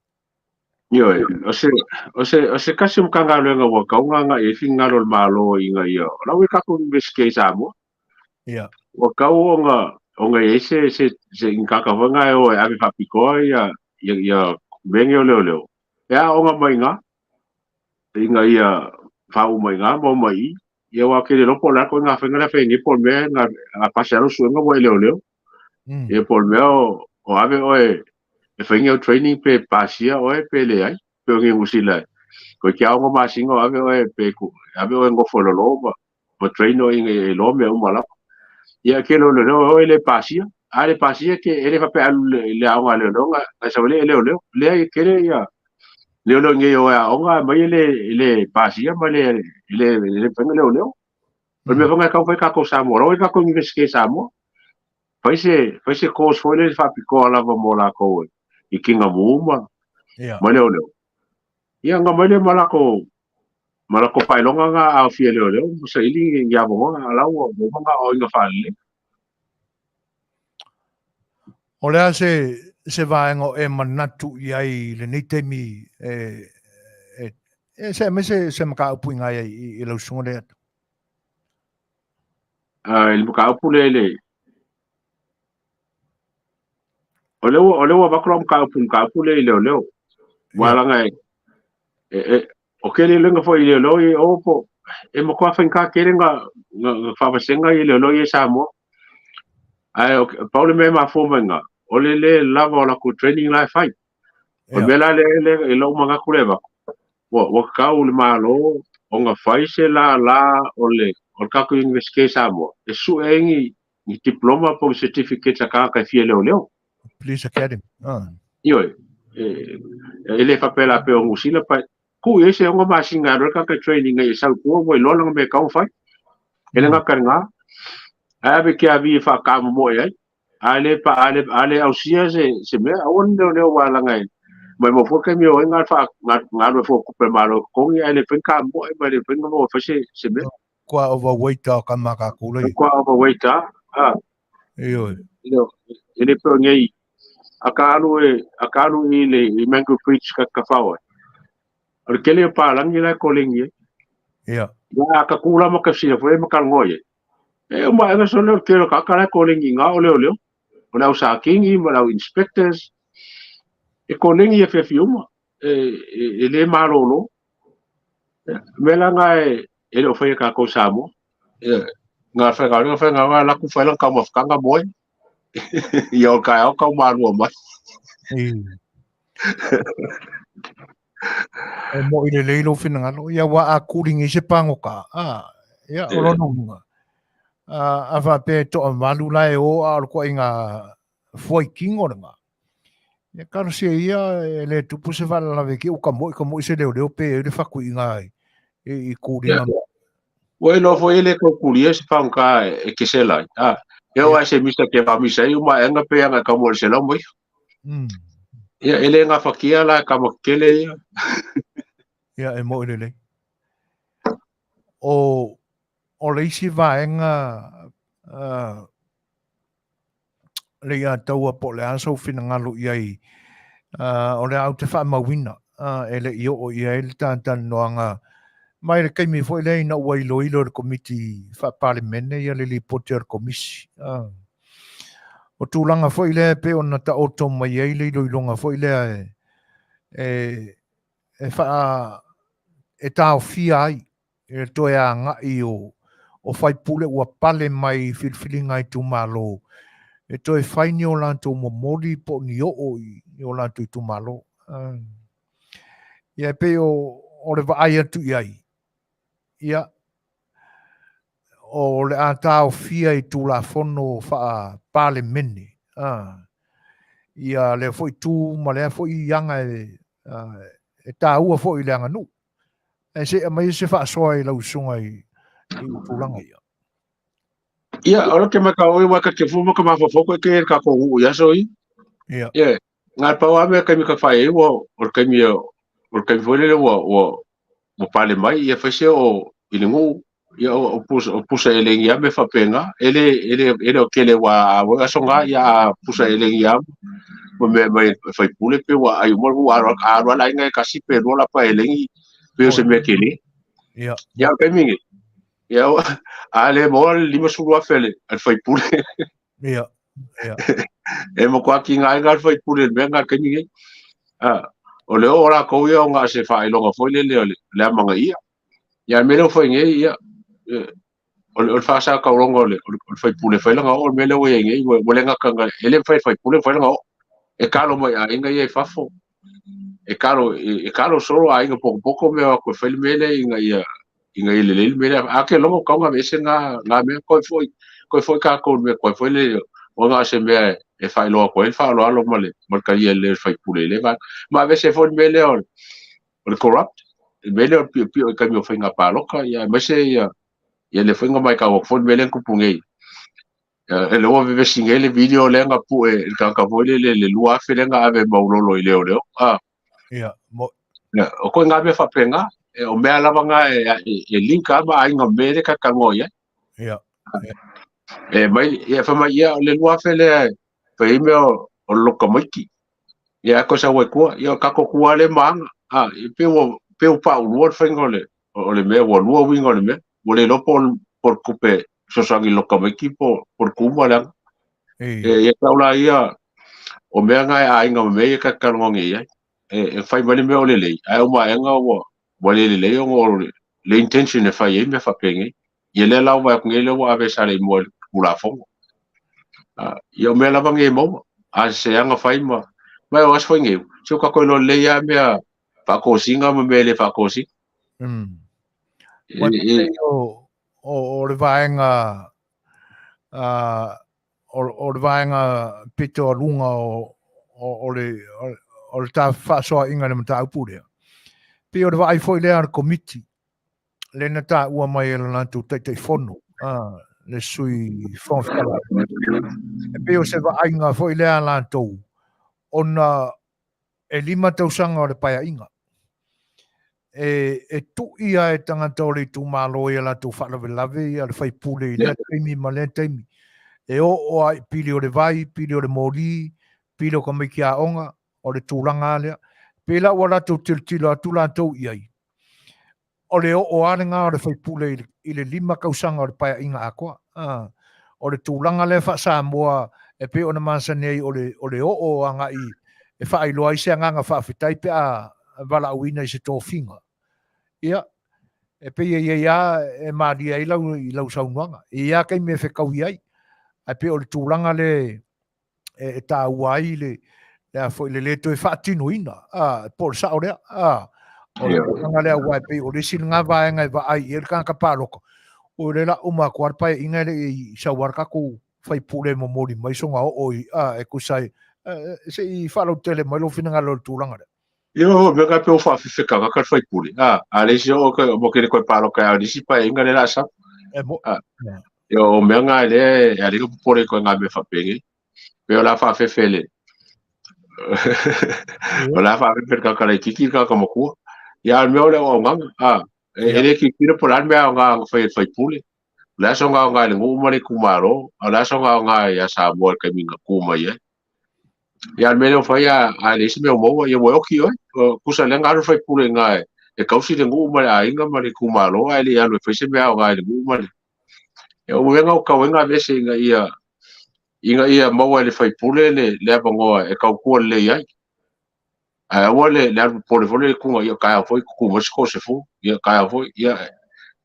Ioe, o se, o se, o se tasi o Matagaluega ua tatau ona agai i ai finagalo o le Malo ina ia, o la ua i ai tatou Iunivesite i Samoa. Ia. Ua tatau ona, ona i ai se, se, se ni tagata foi na e o e ave faapitoa ia, ia, ia mea nei o leoleo, e aooga mai i ina, ina ia faauu mai i ina ma omai i i. Ia aua ou te le iloa po o le a le ituaiga faiga lea e fai nei po o le mea na, a pasi lava lau suega ua e leoleo. Ia po o le mea o, o ave oe e fai ni au training pe pasia oe pe leai. Pe o ni Niu Sila toeitiiti lava 6 masina o ave oe pe ave oe nofo i lalo ma, ma train oe ina ia iloa mea uma lava. Ia tele o leoleo e o e le pasia. A le pasia ke e le faapea e alu i le aoga a leoleo na na sau ai lea e leoleo. Leai e tele ia leoleo nei e o e aoga aumai e le e le pasia ma le e le e le mafai ona leoleo. O le mea foi lena e tatau ona fai tatou Samoa, o la ua i ai le tatou Iunivesite i Samoa. Fai se fai se course foi lele faapitoa lava mo latou i tineimu ma Ia. ma leoleo. Ia ona aumai lea ma latou ma latou faailoga na a aofia leoleo ma saili ni avanoa a la ua uma ona aoaoina faalelei. O le a se se vaega o e manatu i ai i lenei taimi e e e se aemaise se mataupu i ina i, i lau susuga lea atu? I le mataupu lea i le o lea ua o lea ua avatu lau mataupu i le mataupu lea i leoleo. Ua laga e, e, e o kele lenga foi le lo e o po e mo kwa fain ka kele nga nga faavasenga i le lo i Samoa. Ae o pau le mea e mafua mai nga o le le lava o lakou training la e fai. O le mea la lea le i lou manatu lea avatu, ua ua tatau i le Malo ona fai se lala o le o le tatou Universite i Samoa e sue ai ni ni diploma po o ni certificates a tagata e fia leoleo. Police Academy. Ah. Ioe, e, e le faapea la pei o Niu Sila pa tuu i ai se 6 masina e alu ai le tagata i training ai e sau i tua ua iloa lana mea e tatau ona fai. E le gata i lena, ae ave ke avi e faatamomoe ai, a le pa a le a le ausia se se mea, aua ne leoleo aua leaga e maumau foi le taimi e o ai ga fa ga ga alu ai fua o tupe a le Malo e totogi ae le mafai ona tamomoe ma e le mafai ona maua e fai se se mea. Kua overweight a ka ma ka kula. Kua overweight a. A. Ioe. E le pe o nei a ka alu e a ka alu i le i Mango Bridge ka ka whao ai. O le kele o pālangi la e kolengi ai. Ia. Ia ka kūla ma ka sila foi ma ka ngoi ai. E o ma ega sole o le kele o ka ka la e kolengi ngā o leo leo. O le au sākingi ma le au inspectors. E kolengi e whiawhi uma. E, e, e le malolo. Mea la ngā e, e le o whai e kākou Samoa. E, ngā whai ngā whai ngā laku whai lang kau mawhakanga moe. Ia o kai au kau mālua mai. E mo i le lei lou finagalo, ia ua a kulingi se pagoka, a, ia, o lona uiga, a, a faapea e toavalu la e o a o le koaiga fuaitino lena. Ia talosia ia e le tupu se faalavelave ki uka moi ka moi se leoleo pe e le fatuiga i, i, i kulinga. Yeah. Ua iloa foi e le tau kulia se faigata e kesela ai. A, e oo lava i se misa ke vaamisa ai uma aega pe aga e tau mo i le 100 ma iho. Ia, e le gafatia la e tama tetele ia. Ia, e moʻi lelei. O, o le isi vaega uh, le ia taua po o le a sou finagalo i ai, uh, o le a ou te faamauina uh, e le i oo i ai le talanoaga mai le taimi foi lea ina ua iloilo e le Komiti Faa-Palemene ia le lipoti a le Komisi. Uh, o tulaga foi lea e pei ona taoto mai ai le iloiloga foi lea e, e, e, faa, e taofia ai i le toe agai o, o faipule ua pale mai i filifiliga itumalo e toe fai ni o latou momoli po o ni oo i, i o latou itumalo. Uh, ia e pei o, o le vaai atu i ai, ia, o le a taofia i Tulafono faa-Palemene, uh, ia lea foi tu ma lea foi aga e, uh, e tāua foi i le aganuu. Ae se i aumai se faasoa i lau susuga i, i tulaga ia. Ia, o le ke mai ka oi wa ka te fuma ka mafaufau koe ke ka ko nuu i aso i. Ia. Ia, ngā pau a mea kaimi ka whai e ua, o le kaimi o le kaimi foi lele ua, ua, ua pale mai, ia whai se o i le nuu, ia o, o pusa, o pusa e lengi a me whapenga, e le, e le, e le o kele wa a wa aso ngā, ia a pusa e lengi a, ma me mai whai pule pe ua ai uma nuu a a roa la inga e kasi pe roa la pa e lengi, pe o se mea kele. Ia. Ia, o kaimi nge. Ia, a le moa le 50,000 le, a le whai pule. Ia. Ia. E mo koa ki ngā inga whai pule le mea ngā kaimi nge. A, o le o la kou ia o ngā se whailonga foi le le o le, le amanga ia. Ia me leo foi nei ia o le faasa kaulonga o le o le faipule fai langa o le mea lea ua i ai nei ua le gata e le mafai e le faipule fai langa o e kalo mai aiga ia i fafo e kalo e kalo solo aiga pokopoko mea o e fai le mea lea ina ia ina ia lelei le mea lea a ke logo kaunga ese ngā ngā mea koe foi koe foi kākou le mea koe foi le o ngā se mea e faailoa atu ai le faaaloalo ma le ma le talia lelei o le faipule i le vaega ma aveese foi le mea lea o le o le corrupt, le mea lea o le piopio i taimi o faiga paloka, ia aemaise ia ia le faiga mai kau foi le mea lea na tupu nei. E le ua vevesi nei le video lea na pue i le tagata foi lele le 2,000 lea na ave maulolo i leoleo. Ah. Ia, mo. Ia, o koe ngā mea faapena, e, o mea lava ngā e, e, e link a ma aiga me le kakanoa i ai. Ia. Ia. E mai, ia wha mai ia, o le 2,000 lea, fai ai mea o, o loka maiki. Ia ko sa wai kua, ia ka ko kua le maanga. A, i pe ua, pe ua pa ulua le whainga o le, o le mea, ua lua winga o le mea. Ua le lopo o po le kupe sosangi loka maiki po, po le kuma le anga. E, ia tau la ia, o mea ngai a inga me ia ka kalonga nge ia. e fai mai le mea o lelei, ae o maega ua le lelei ona o le intention e fai ai mea faapenei. Ia lea la ua vaai atu nei lea ua ave e Saleimoa i le Tulafono. Ia o mea lava nei e maua, a seseaga fai ma o aso foi nei, se ua tatou iloa lelei lava mea faatosina ma mea e le faatosina. Ua pei o le vaega o le vaega pito a luga o le ta faasoaina i le mataupu lea. Pei o le vaai foi lea a le Komiti, lea na taua mai e le latou Taitaifono, le Sui Fofoga Fetalai. E pei o se vaaiga foi lea a latou, ona e 5 tausaga o le paeaiga. E tui lava e tagata o le itumalo i a latou faalavelave ia le faipule i lea taimi ma lea taimi. E oo lava i pili o le vai, pili o le moli, pili o tamaiti aoga, o le tulaga lava lea. Pei la ua latou tilotilo atu latou i ai, o le oo lava lena o le faipule i le 5 tausaga o le paeaiga atoa. O le tulaga lea faa-Samoa e pei ona masani ai o le oo agai e faailoa ai se agaga faafetai pe a valaauina i se tofiga. Ia, e pei e i ai lava e malie ai lau, i lau saunoaga. E i ai lava taimi e fetaui ai, ae pei o le tulaga lea e taua ai le a foi le le toe faatinoina, po o le sao lea. O le tulaga lea aua e pei o le isi lena vaega e vaai i ai le tagata palota, o lea la uma atu lava le paeaiga e le i sau lava le tatou faipule e momoli mai sona oo i, e tusa ai, se i faalautele mai lou finagalo i le tulaga lea. Ia, o mea pe o faafefe tagata le faipule. A le isi o mo ke le koe paloka a nisi paeaiga le la sa. E mo. Ia o mea ngā le e ale ka popole koe ngā mea faapenge. Pe o la faafefe le. O la faafefe le kaka laititi le kaka makua. Ia a le mea o le auaunaga. E le tilotilo po o le a le mea aoga na fai e le faipule. O le a sona aoga i le nuu ma le itumalo, a o le a sona aoga ia Samoa i le taimi na tu mai ai. Ia a le mea lea ua fai a leai se mea o maua, ia ua e oti oe. Tusa lea na alu le faipule i ina e tausi le nuu ma le aiga ma le itumalo ae le i alu e fai se mea aoga i le nuu ma le... Ia o mea na o tatau ai ona aveese ina ia maua e le faipule le avanoa e tautua lelei ai. Ae aua le alu popole foi le tuga, ia taeao foi tutu mai se toasefulu, ia taeao foi, ia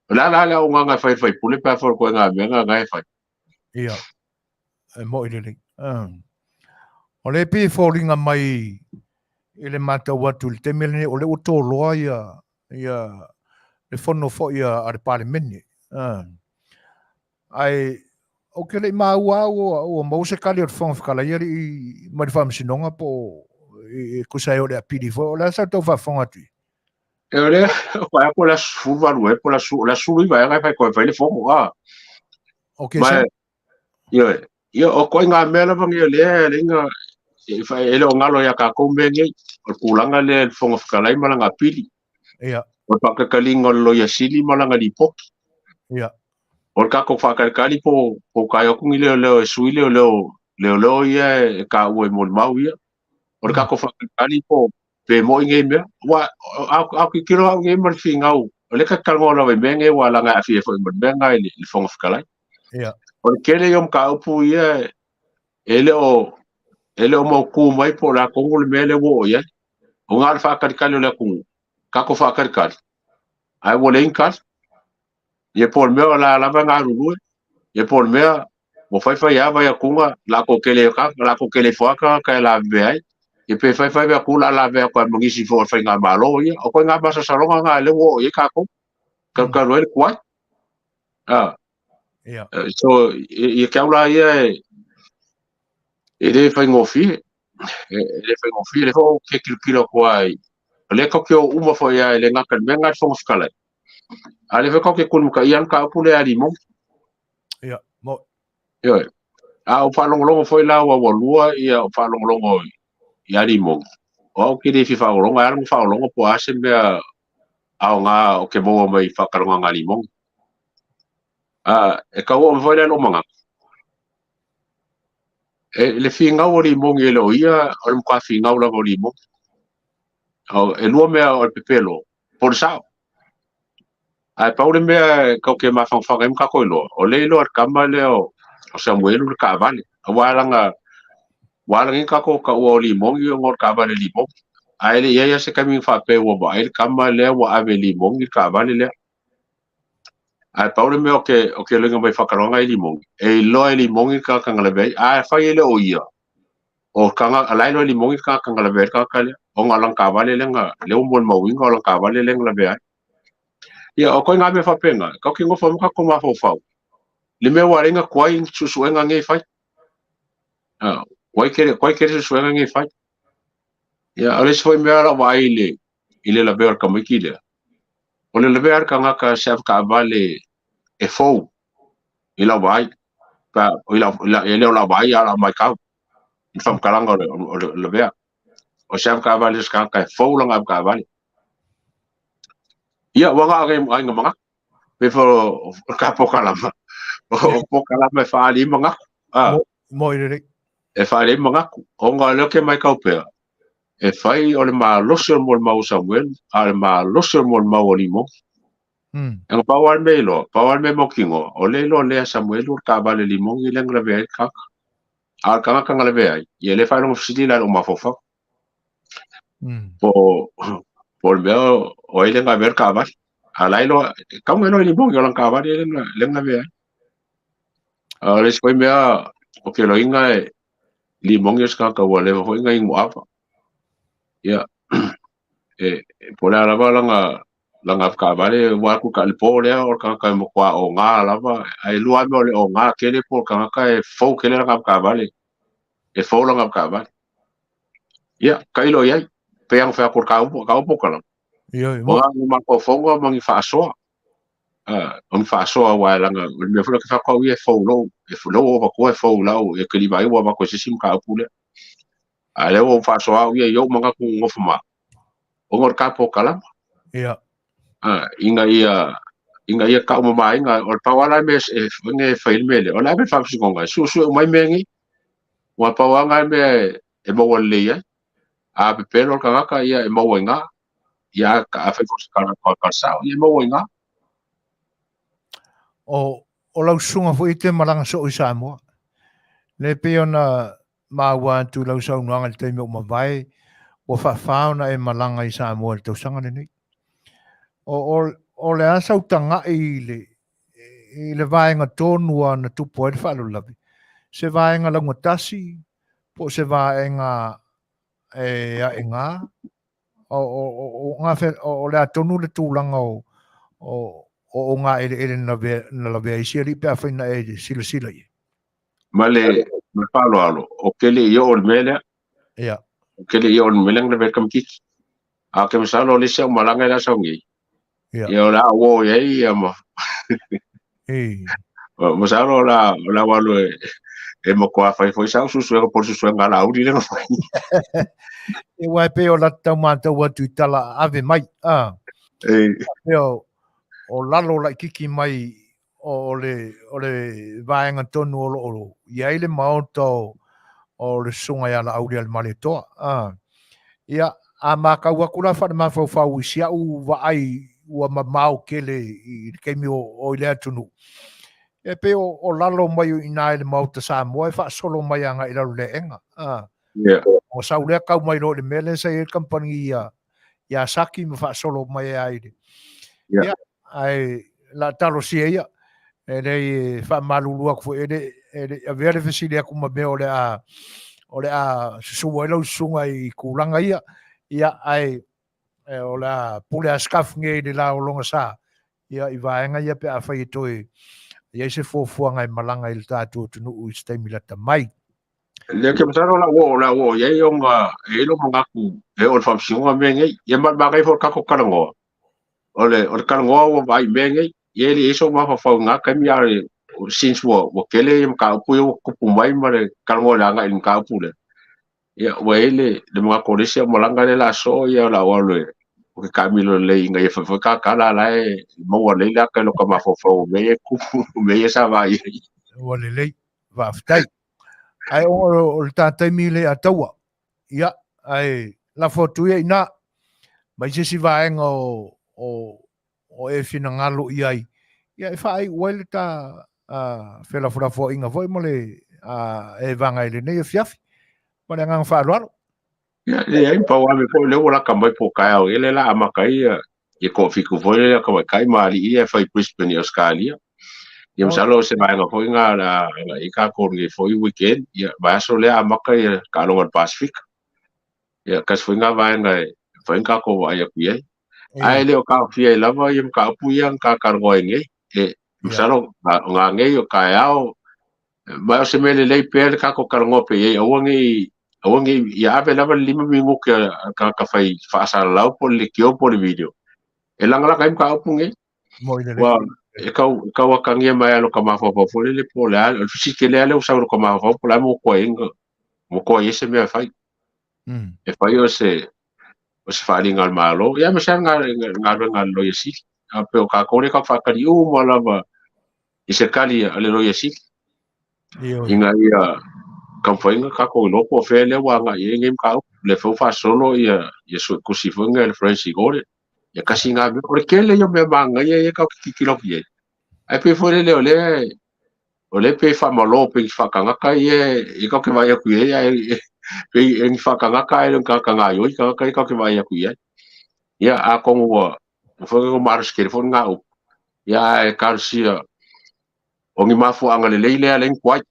o le a la le auaunaga e fai e le faipule pe a fai o le ituaiga mea lena e fai. Ia, e mo'i lelei. O lea e pei e foliga mai i le matau atu i le taimi lenei, o lea ua toloa ia le fono foi a le Palemene. Ae ou te le i maua lava ua maua se tali a le Fofoga Fetalai alii mai le Faamasinoga po o e tusa ai o le apili foi. O le a sa tou faafofoga atu i ai? E o lea, o ai po o le aso 18 ea po o le aso 19 ea e fai koe fai le fono. Okay, Ma, ioe, ia o ituaiga mea lava nei o lea e leina e le o galo ia tatou mea nei. O le tulaga lea i le Fofoga Fetalai ma lana apili. Ia. O le faakalikaliga o le Loia Sili ma lana lipoti. Ia. O le tatou faakalikali po o kai atu ni leoleo e sui leoleo ia e taua i molimau ia. O le tatou faakalikali po pe moi nei mea. Ua a tilotilo au nei ma le finau, o lea ta te talanoa lava i mea nei ua laga e aafia foi ma le mea lena i le Fofoga Fetalai. Ia. O le tele ia o mataupu ia e le o mautu mai po o le a tonu le mea lea ua oo i ai. O na o le faatalikali o le atunuu, tatou faatalikali, ae ua leai ni tali. Ia po o le mea o la lava e galulue, ia po o le mea ua faifai lava vai atuga latou te le latou te le ifoa tagata e lavevea ai. Ia pe faifai vai atu la lavevea atu ai ma nisi foi o le faigamalo ia. O ituaiga masalosaloga na lea ua oo i ai tatou. Talukalu ai le tuai. Ia. So, ia ke au la ia e le faigofie. E le faigofie, le foi ke tilotilo atu ai. O lea tatou te o uma foi ai le gata i le mea lena i le Fofoga Fetalai. A lea foi tatou te tulimataia le mataupu lea a Limogi. Ia, mo. Ioe. A o faalogologo foi la ua lua ia o faalogologo ia Limogi. O au ke le fia faalogologo, ai ala faalogologo po o a se mea aoga o ke maua mai faatalanoaga a Limogi. E tau oo mai foi lea lou manatu. E le finau o Limogi e le o ia, o le matua finau lava o Limogi. E lua mea o le pepelo, po o le sao. Ae pau le mea e tatou te mafanafana ai ma tatou iloa, o lea e iloa e le tama lea o Samuelu le taavale. Aua laga ua ala nei tatou taua o Limogi ona o le taavale Limogi. Ae le i ai lava se taimi na faapea ua vaai le tama lea ua ave e Limogi le taavale lea. Ae pau le mea o ke, o ke loiga mai faatalanoaga i Limogi, e iloa e Limogi le tagata na lavea ai. A fai e le o ia, o taga, la e iloa e Limogi le tagata na lavea ai le tagata lea, ona o lana taavale lea na, lea ua molimauina o lana taavale lea na lavea ai. Ia, o ituaiga mea faapena, tatou te nofo ai ma tatou mafaufau, le mea ua ala ai ona tuai suesuega nei e fai. Tuai tele, tuai tele suesuega nei e fai. Ia, o le isi foi mea lau vaai i le, i le lavea o le tamaiti lea, o le lavea a le tagata se avetaavale e fou i lau vaai, pa, i lau, e le o lau vaai a o lau matau i le faamatalaga o le, o le lavea. O se avetaavale o se tagata e fou lana avetaavale. Ia, ua na o aiga manatu. Pe fo o ka pokalama. O pokalama e whaali manatu. Ah. Mo i rere. E whaali manatu. O ngā leo ke mai kau pea. E whai o le malosi o le molimau o Samuel, a o le malosi o le molimau o Limo. E nga pau al me iloa, pau al me mautinoa, o le iloa lea Samuel o le taavale limogi lea na lavea ai le tagata. A o le tagata na lavea ai, ia le faailoga fesili la i lou mafaufau. Po o le mea o ai lea na avea le taavale. A la iloa, tau na iloa e limogi o lana taavale lea na lavea ai. A o le isi foi mea o ke loiga e limogi o se tagata ua leva foi na inu ava. Ia, e po o le a lava lana lana avetaavale ua atu i le po lea o le tagata e matua oga lava, ae lua lava mea o le oga tele po o le tagata e fou tele lana avetaavale, e fou lana avetaavale. Ia, tailo i ai, pei lava ona fai atu o le taua, taua polokalame. Ioe, O ni mafaufauga ma ni faasoa. O ni faasoa aua e leaga o le mea foi lea ou te fai atu au ia e fou lou, e lou ua avatua e fou lau, e te vaai ua avatu e se isi mataupu lea. A o lea ua ou faasoa au ia i ou manatu nofo ma ona o le ta polokalame. Ia. Ina ia ina ia taumamaina, o le pau lava la mea e e fai le mea lea, o le ave i le faamasinoga e suesue uma ai mea nei. Ua pau lava lena mea e maua lelei ai. A pepelo le tagata, ia e maua i ina. Ia a fai foi o se tagata o le sao, ia e maua i ina. O, o lau susuga foi e te malaga soo i Samoa. Le pei ona maua atu i lau saunoaga i le taimi o mavae, ua faafa ona e malaga i Samoa i le tausaga lenei. O, o, o le a sau tagai i le, i le vaega tonu a na tupu ai le faalavelave, se vaega laugatasi po o se vaega e aega, o, o, o, o, o le a tonu le tulaga o, o, o, o ngā eleele na lavea, na lavea ai si alii pe afai na e silasila i ai. Ma le, ma le faaaloalo, o ke le i oo i le mea lea. Ia. O ke le i oo i le mea lea na lavea ai le tamaitiiti. A ou te masalo o le isi au malaga i le aso nei, Ia. Ia o le a uo i ai ia ma Ei. Masalo o la o la walu e e matua fai foi sau susuega po o le susuega a Laauli lea na fai. E ua e pei o la tau mātau atu i tala ave mai. Ah. Ei. Pei o, o lalo laititi mai o le, o le vaega tonu o lo o i ai le maota o, o le susuga ia Laaulialemalietoa. Ah. Ia, a matau atu la faale-mafaufau i si au vaai ua mamao tele i le taimi o, o i le atunuu, e pei o, o lalo mai o i ina i le Maota Samoa e faasolo mai agai i lalo i le aega. Ah. Yeah. O sau lea kau mai loa i le mea lea sa i ai le kamupani ia, ia Saki ma faasolo mai ai i le. Yeah. Ia, ae la talosia ia, e leai e faamalulu atu foi, e le, e le avea le fesili atu ma mea o le a, o le a susu ai lau susuga i tulaga ia, ia, ae e, o le a pule a Scaff nei i le la o lona sa, ia, i vaega ia pe afai e toe i ai se fuafuaga e malaga i le tatou atunuu i se taimi lata mai. Lea ke masalo la ua la ua i ai ona e i ai lou manatu e oo i le faamasinoga mea nei. Ia ma le manaia foi o le tatou talanoa, o le o le talanoa ua vaai i mea nei, ia e le i ai sou mafaufau i na taimi a o since ua ua tele ia mataupu ia ua tupu mai ma le talanoa i le agai i le mataupu lea, ia ua i ai le le manatu o le isi au malaga lea o le a soo ia o le a ou alu e ou te taamilo lelei ina ia fai foi ta tala la e maua lelei le ata i lota mafaufau o mea ia e tupu, o mea ia sa vaai ai. Ua lelei, faafetai. Ae o, o le ta taimi le a taua. Ia, ae lafo atu ia inā, mai se isi vaega o, o, o e finagalo i ai, ia e faaiu ai le ta felafolafoaiga foi ma le e vaga i lenei afiafi. Ma le agaga faaaloalo. Ia, leai, pau lava mea foi o lea ua laka mai po o taeao ia lea o le a amata ai ia toafitu foi lea tamaitai ma alii ia e fai i Brisbane i Ausetalia. Ia masalo o se vaega foi lena o le a agai ai tatou i lenei foi weekend, ia vaiaso lea amata ia taaloga a le Pasefika. Ia tasi foi lena vaega e mafai ona tatou vaai atu i ai. Ae le o taofia ai lava ia mataupu ia na ta talanoa ai nei. E masalo o nanei o taeao ma o se mea lelei pea le tatou talanoa pea i ai, aua ne i aua ne i ia ave lava le 5 minute a le tagata fai faasalalau po o le leitio po o le video e lagalaga ai mataupu nei. Moi lelei. Ua e tau e tau atagia mai lava i lota mafaufau foi lele po o le a, o le fesili tele lava lea ua sau i lota mafaufau po o le a le mea ua toai ai ua toai ai se mea e fai. E fai o se o se faaaliga a le Malo, ia aemaise lava le galuega a le Loia Sili. A pei o tatou lea tatou te faatali uma lava i se tali a le Loia Sili ina ia taumafai ona tatou iloa po o fea lea ua agai i ai lenei mataupu. O lea foi ua faasolo ia suetusi foi nei a le Forensic Audit. Ia tasi lena mea. O le tele ia o mea manaia ia tatou te tilotilo atu i ai. Ae pei foi lele o lea o lea pei e faamalo pei ni faatagata ia e tatou te vaai atu i ai, ae pei e ni faatagata ae le o ni tagata gaoioi tagata ia tatou te vaai atu i ai. Ia atonu ua foi ua malosi tele foi lena upu, ia ae talosia o ni mafuaaga lelei lea alai ni tuai.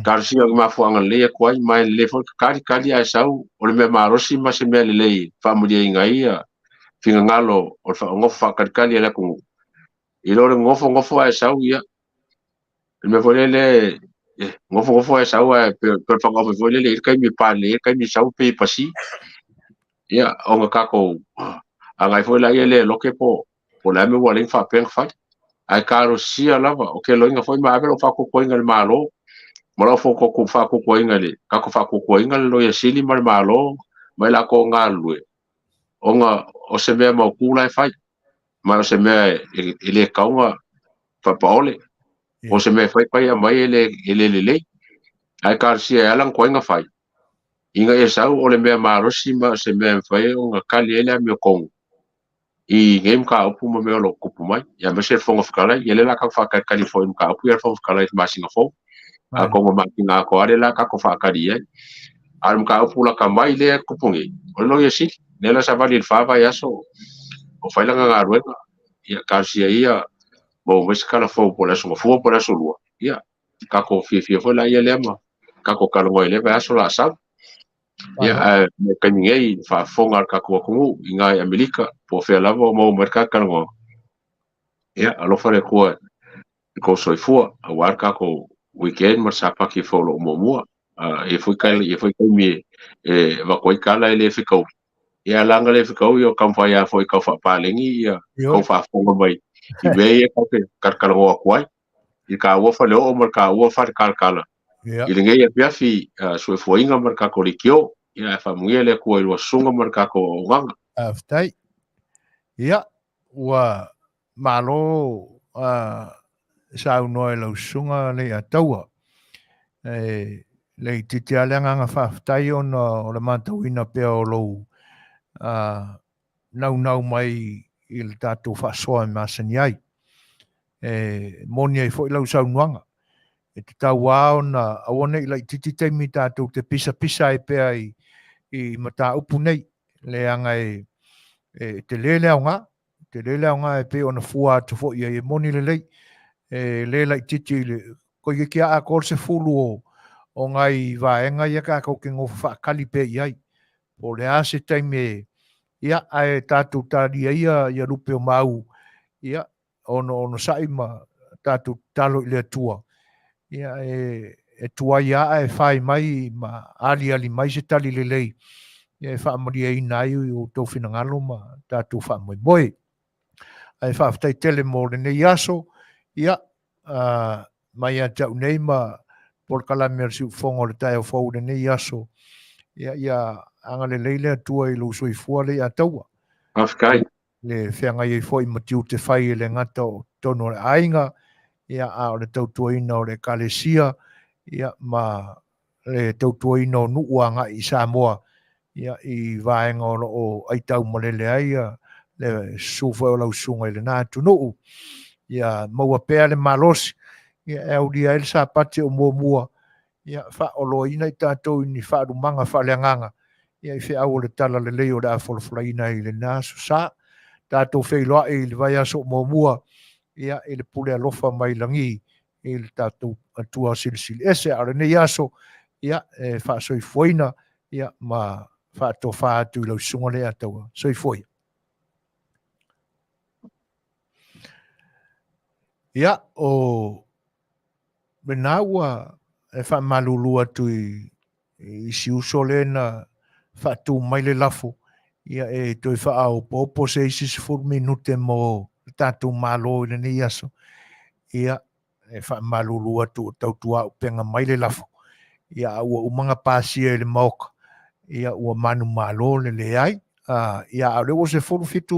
Talosia o ni mafuaaga lelei e tuai, ma e lelei foi tali tali ae sau o le mea malosi ma se mea lelei e faamalieina ai ia finagalo o le nofo faatalitali a le atunuu. I lo le nofo nofo ae sau ia, le mea foi lele, nofo nofo ae sau ae pei o le fagaofi foi lele i le taimi e palele ai le taimi e sau pei e pasi. Ia, ona tatou agai foi laia lea e loke po o le a le mea ua ala ai ona faapea ona fai. Ae talosia lava, o ke loiga foi ma ave lau faatuatuaina i le Malo, ma lau faatuatuaina i le tatou faatuatuaina le Loia Sili ma le Malo ma i latou o galulue, ona o se mea mautu la e fai. Ma o se mea e le tatau ona faapaole. O se mea e fai fai aumai e le lelei. Ae talosia e ala ona tuai ona fai, ina ia sau o le mea malosi ma o se mea e mafai ona tali ai le amiotonu i nei mataupu ma mea o lo o tutupu mai. Ia aemaise le Fofoga Fetalai, ia lea o le a tatou faatalitali foi i mataupu ia a le Fofoga Fetalai i le masina fou. Atonu o masina atoa lea o le a tatou faatali i ai. A o le mataupu lata mai lea e tupu nei, o le Loia Sili, lea la savali i le 4 vaiaso o fai lana galuega, ia talosia ia maua mai se tala fou po o le Aso Gafua po o le Aso Lua, ia tatou fiafia foi laia lea ma tatou talanoa i lea vaiaso o le a sau. Ia, ae mo le taimi nei, faafofoga a le tatou atunuu i ina i Amerika, po o fea lava o maua mai le tatou talanoaga, ia, alofa le Atua i kou soifua, aua le tatou weekend ma le Sapati foi o lo o muamua. Ia foi ia foi taimi e avatu ai tala e le fetaui. Ia leaga le fetaui o taumafai lava foi e tau faapaleni ia tou faafofoga mai i mea ia tatou te talatalanoa atu ai. I le taua faleoo ma le taua faletalatala i lenei afiafi soifuaina ma le tatou leitio. Ia ae faamanuia le Atua i lua susuga ma le tatou auaunaga. Faafetai. Ia, ua malo saunoa i lau susuga Leiataua. E le itiiti lava le agaga faafetai ona o le matauina pea o lou naunau mai i le tatou faasoa e masani ai. E moni ai foi lau saunoaga, e tatau lava ona aua ne i laitiiti taimi tatou te pisapisa ai pea i mataupu nei, leaga e tele le aoga, tele le aoga e pei ona fua atu foi i ai, e moni lelei, e le laitiiti i le toeitiiti lava atoa le 10 o nai vaega ia tatou te nofo faatali pea i ai. Po o le a se taimi e, ia, ae tatou talia ia ia lupe o mau, ia, ona onosai ma tatou tatalo i le Atua, ia, e tuai lava ae fai mai ma aliali mai se tali lelei, ia, e faamalieina ai o outou finagalo ma tatou faamoemoe. Ae faafetai tele mo lenei aso, ia, mai ia te au nei ma polokalame o le Siufofoga o le taeao fou i lenei aso, ia, ia agalelei le Atua i lou soifua Leiataua. Faafetai. Le feagai ai foi ma tiute fai e le gata o totonu o le aiga, ia, a o le tautuaina o le Ekalesia, ia, ma le tautuaina o nuu agai i Samoa, ia, i vaega o lo o aitau malele ai ia, le susu foi o lau susuga i lena atunuu. Ia maua pea le malosi, ia, e aulia ai le Sapati o muamua, ia, faaoloaina i tatou i ni faalumaga faaleagaga, ia i feau o le tala lelei o le a folafolaina i lena aso sa tatou feiloai i le vaiaso muamua ia i le pule alofa mai lagi i le tatou Atua Silisili Ese. A o lenei aso ia e faasoifuaina ia ma faatofa atu i lau susuga Leiataua. Soifua ia. Ia, o lena ua e faamalulu atu i isi uso lea na faatu mai le lafo, ia e toe faaopoopo se isi 10 minute mo le tatou Malo i lenei aso. Ia, e faamalulu atu o tautuaupega mai le lafo, ia a ua uma ona pasia i le Maota, ia ua manumalo le leai. Ia, a o lea ua 17,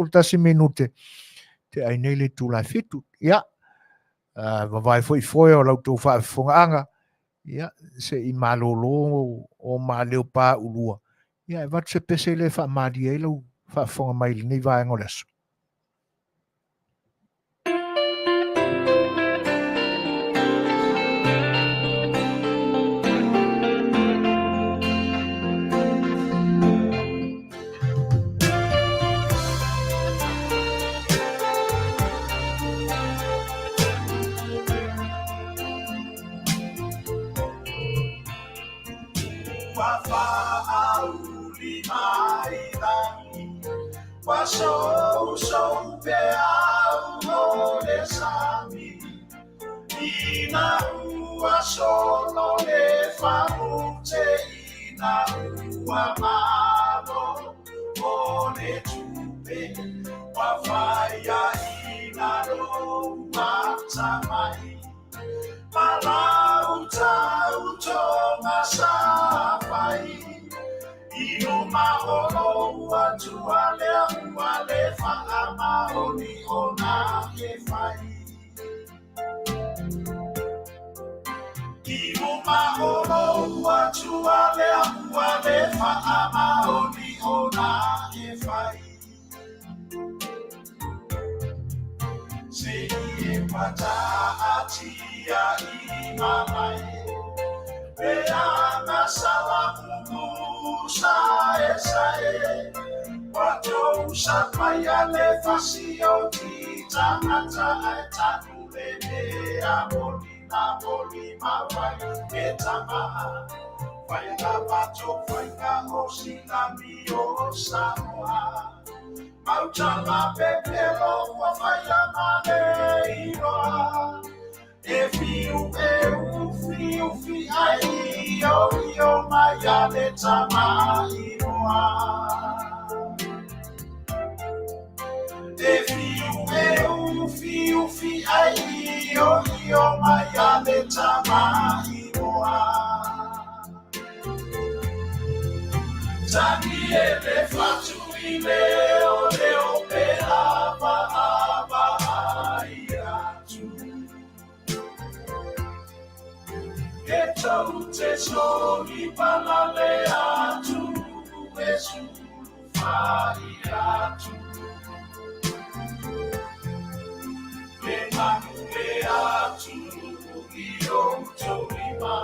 11 minute te ai nei le itula e 7. Ia, vavae foi foe o la outou faafofogaaga, ia, se i malolo o maleo pa ulua, ia, e avatu se pese lea e faamalie ai lau faafofoga mai i lenei vaega o le aso. Ua faauli mai lagi, ua sousou peau o le sami, ina ua solo le famute, ina ua malo o le tupe, ua faia ina lou atamai. Palau tau tonga sa fai, i luma o lou Atua lea ua le faamaoni ona e fai. I luma o lou Atua lea ua le faamaoni ona e fai. Se i e pataatia i malae, pe ana salamumu sa e sa e, ua tou sa mai a le fasi o ti tangata ai tanu le mea moni na moni mawai e tama. Whai ngā pato, whai ngā osi ngā mi o Samoa. Mautala pepelo ua whai a mane iroa. E fiu e u fiu fi ai i o i o mai a le tama iroa. E fiu e u fiu fi ai i o i o mai a le tama iroa. Tangi e le fatu i leo leo pe ava ava ai atu. E tau te soli palale atu e sulu fai atu. E manu e atu i o taurima.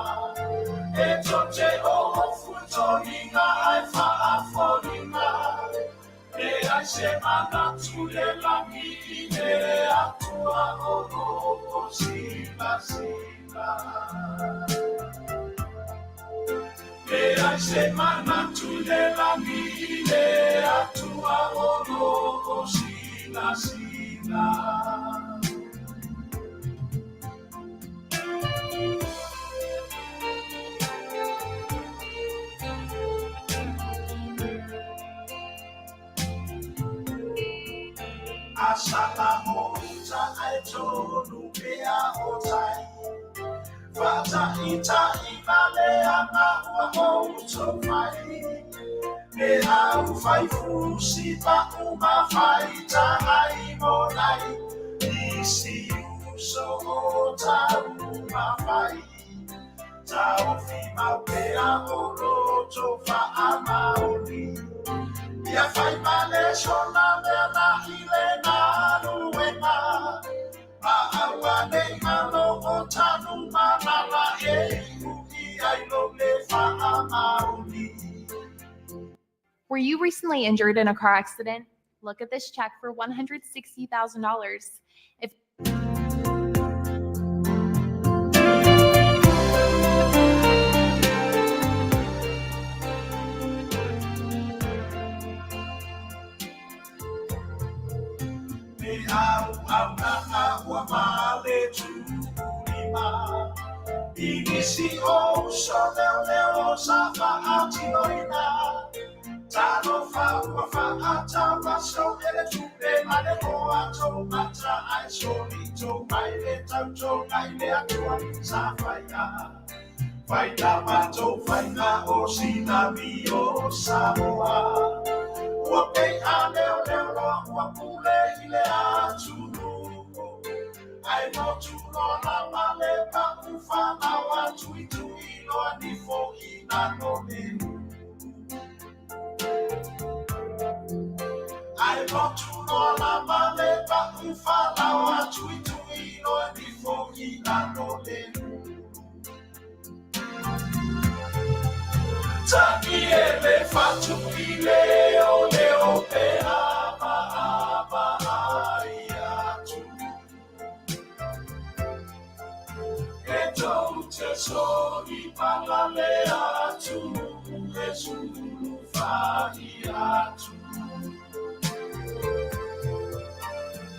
E tote o futoninga ai faafoninga. E ai se manatu le langi i le atua o loko sila sila. E ai se manatu le langi i le atua o loko sila sila. Asala o uta ai tonu pea o tai. Whata ita i male anga ua o uto mai. Me au whai fusi pa uma whai ta ai mo nai. Isi uso o ta uma whai. Ta ofi mau pea o roto wha amaoni. Ia whai male sona mea na ile nā luenga. Ma aua nei malo o tanu manala e iu i ai lo le wha amaoni. Were you recently injured in a car accident? Look at this check for $160,000. If Le au au na a ua ma le tūlima. I nisi o uso leo leo o sa faatinoina. Talofa ua faatauaso e le tupe ma le hoa tou mata ae solito mai le tautoga i le Atua sa faia. Fai la matou faiga o sina mio Samoa. Ua pei a leo leo loa ua pule i le atunuu. Ae motu loa lava le pa'u falaoa tuitui loa ni fo'i lalo le ulu. Ae motu loa lava le pa'u falaoa tuitui loa ni fo'i lalo le ulu. Taki e le fatu i leo leo pe ava ava ai atu. E tou te soli palale atu e sulu fai atu.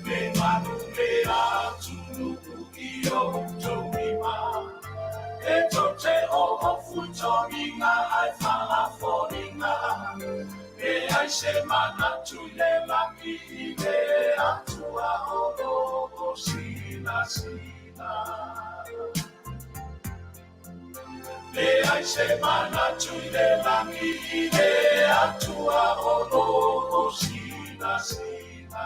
Le manu le atu nuku i o tau ima. E tou te o o fuitoringa ai faaforinga. E ai se manatu i le lagi i le Atua o lo o sina sina. Le ai se manatu i le lagi i le Atua o lo o sina sina.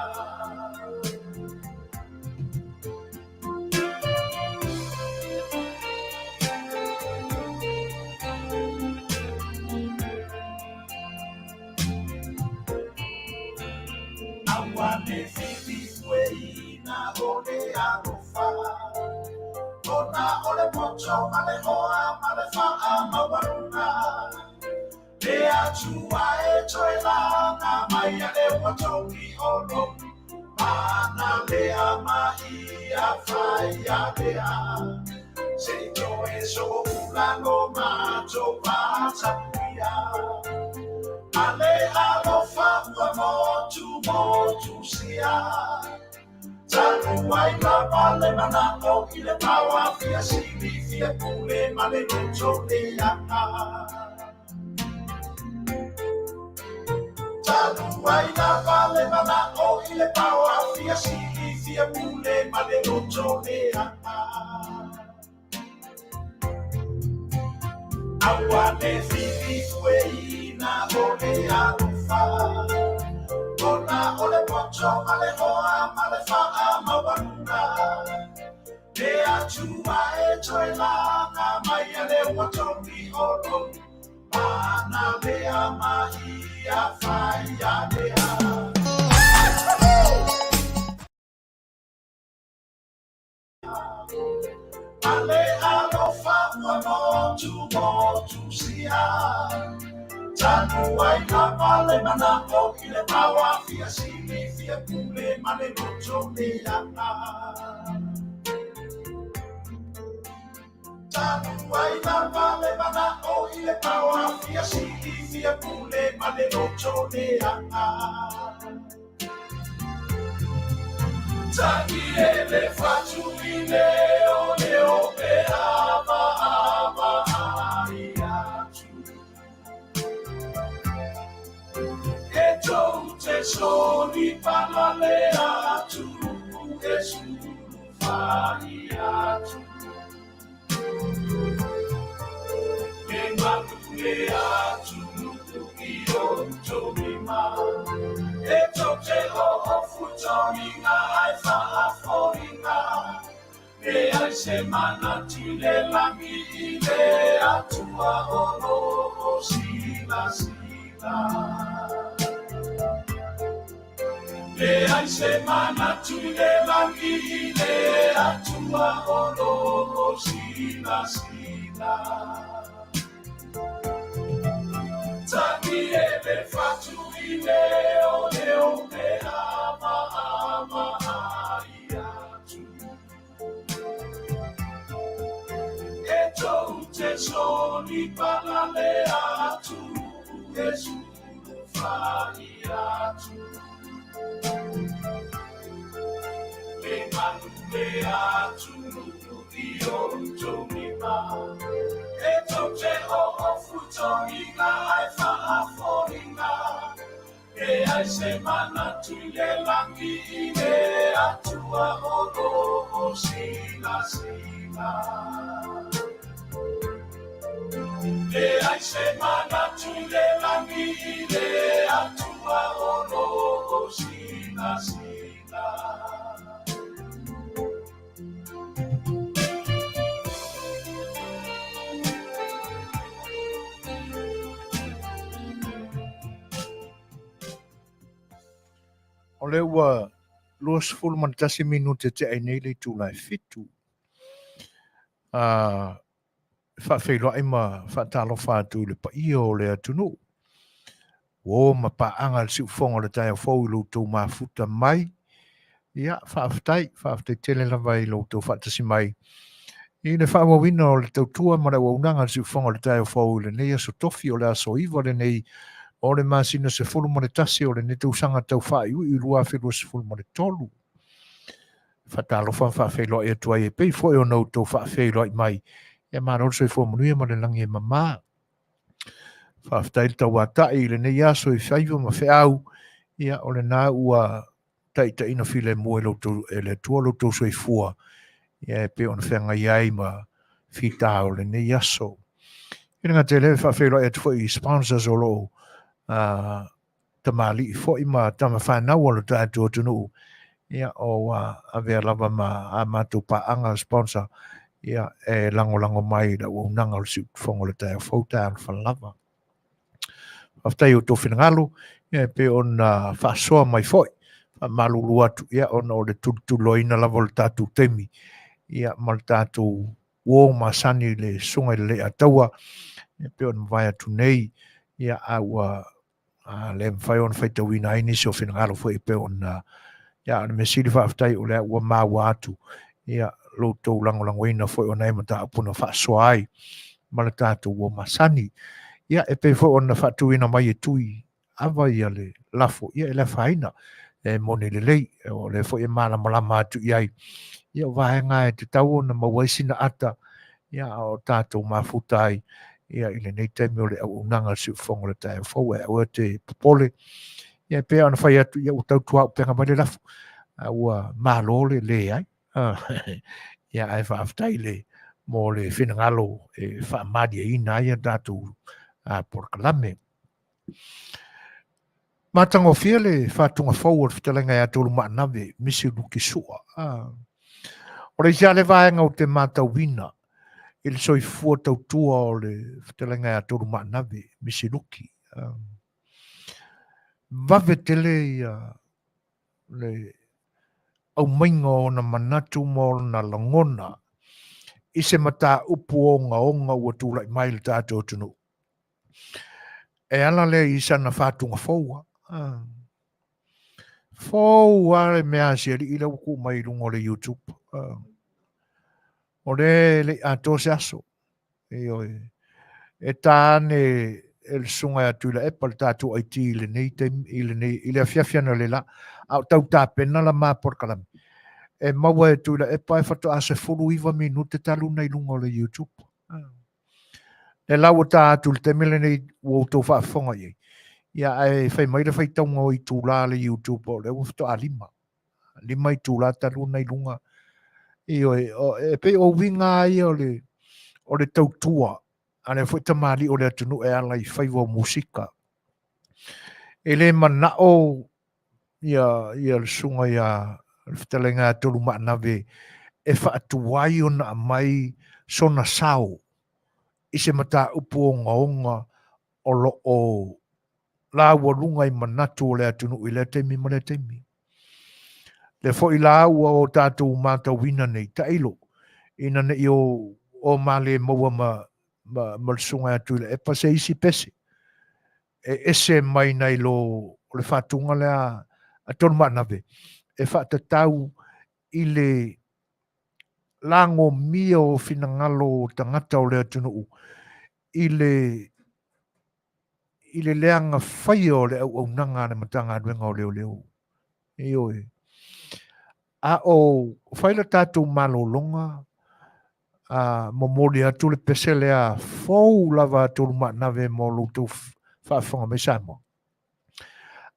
Aua le filifueina o le alofa. Ona o le poto ma le hoa ma le faamaualuga. Le Atua e toe laga mai a le ua togi o lou. Mana lea mai a fai a lea. Se i toe so'oula lo matou vatapuia. Ale alofa ua motu motu sia. Talu ai lava le mana'o i le paoa fia sili fia pule ma le loto leaga. Talu ai lava le mana'o i le paoa fia sili fia pule ma le loto leaga. Aua le filifueina o le alofa. Ona o le poto ma le hoa ma le faamaualuga. Le Atua e toe laga mai a le ua togi o lou. Mana lea mai a fai a lea. Ale alofa ua motu motu sia. Talu ai lava le mana'o i le paoa fia sili fia pule ma le loto leaga. Talu ai lava le mana'o i le paoa fia sili fia pule ma le loto leaga. Taki e le fatu i leo leo pe ava ava ai atu. E tou te soli palale atu e sulu fai atu. E manu le atu nuku i o tau ima. E tou te o o fuitoringa ai faaforinga. E ai se manatu i le lagi i le Atua o lo o sina sina. Le ai se manatu i le lagi i le Atua o lo o sina sina. Taki e le fatu leo leo pe ama ama ai atu. E tou te soli palale atu, e sulu fai atu. Le manu le atu i o lima. E tou te o o futoiga ai faafolinga. E ai se manatu i le langi i le atua o lo o sila sila. E ai se manatu i le langi i le atua o lo o sila sila. O lea ua 21 minute tea ai nei le itula e 7. Faafeiloai ma faatalofa atu i le paia o le atunuu. Ua o ma paaga le siufofoga o le taeao fou i lo outou mafuta mai. Ia, faafetai, faafetai tele lava i lo outou faatasi mai i le faaauauina o le tautua ma le auaunaga a le siufofoga o le taeao fou i lenei aso tofi o le aso 9 lenei o le masina 11 o lenei tausaga tau faaiuiu 2023. Faatalofa ma faafeiloai atu ai e pei foi ona outou faafeiloai mai. Ia malo le soifua manuia ma le lagi e mama. Faafetai le tauatai i lenei aso i faiva ma feau. Ia o lena ua taitaiina filemu e loutou e le Atua lo outou soifua. Ia e pei ona feagai ai ma fita o lenei aso. I le gata i lea, e faafeiloai atu foi i sponsors o lo o tamalii foi ma tama fanau o lo tatou atunuu. Ia, o ua avea lava ma a matou paaga sponsor, ia, e lagolago mai i le auaunaga o le siufofoga o le taeao fou, talofa lava. Faafetai i o outou finagalo, ia, e pei ona faasoa mai foi, faamalulu atu, ia, ona o le tulituliloaina lava o le tatou taimi, ia, ma le tatou uo masani i le susuga i le Leiataua, e pei ona mavae atu nei, ia, a ua le mafai ona faitauina ai nisi o finagalo foi e pei ona, ia, o le mea sili faafetai o lea ua maua atu, ia, lo outou lagolagoina foi o nai mataupu na faasoa ai ma le tatou uo masani. Ia, e pei foi ona faatuina mai e Tui Ava ia le lafo, ia e le afaina, e moni lelei, o lea foi e malamalama atu i ai, ia o vaega e tatau ona maua ai sina ata, ia a o tatou mafuta ai, ia i lenei taimi o le auaunaga a le siufofoga o le taeao fou, ae aua te popole, ia e pei ona fai atu, ia ua tautuaupega mai le lafo, a ua malo le leai. Ia ae faafetai le mo le finagalo e faamalieina ai a tatou polokalame. Matagofie le faatuga fou o le fetalaiga ia Tolumaanave, Misi Luki Sua. O le isi lava le vaega ou te matauina i le soifua tautua o le fetalaiga ia Tolumaanave, Misi Luki. Vave tele ia le aumaiga o ona manatu ma ona lagona i se mataupu ogaoga ua tulai mai i le tatou atunuu. E ala lea i sana faatuga fou. Fou lava le mea a si alii lea ua tuu mai i luga o le YouTube. O lea e le i atoa se aso. Ioe. E ta ane e le susuga ia Tuilaepa le tatou IT i lenei taimi, i lenei, i le afiafi analeila, a o tau tapena la ma polokalame. E maua e Tuilaepa e faatoa 19 minute talu ona i luga o le YouTube. Le la ua ta atu i le taimi lenei ua outou faafofoga i ai. Ia ae fai mai le faitauga o itula a le YouTube o lea ua faatoa 5. 5 itula talu ona i luga. Ioe, e pei o uiga lava ia o le tautua a lea foi tamalii o le atunuu e ala i faiva o musika. E le manao ia le susuga ia le fetalaiga ia Tolumaanave e faatuai ona aumai sona sao i se mataupu ogaoga o lo o laualuga i manatu o le atunuu i lea taimi ma lea taimi. Lea foi la ua o tatou matauina nei, tailo, ina ne i o male maua ma le susuga ia Tuilaepa se isi pese e ese mai nai lo o le faatuga lea a Tolumaanave e faatatau i le lagomia o finagalo o tagata o le atunuu i le i le leaga faia o le auaunaga a le Matagaluega o Leoleo. Ioe. A o fai le tatou malologa, a momoli atu le pese lea fou lava a Tolumaanave mo lo outou faafofoga mai Samoa.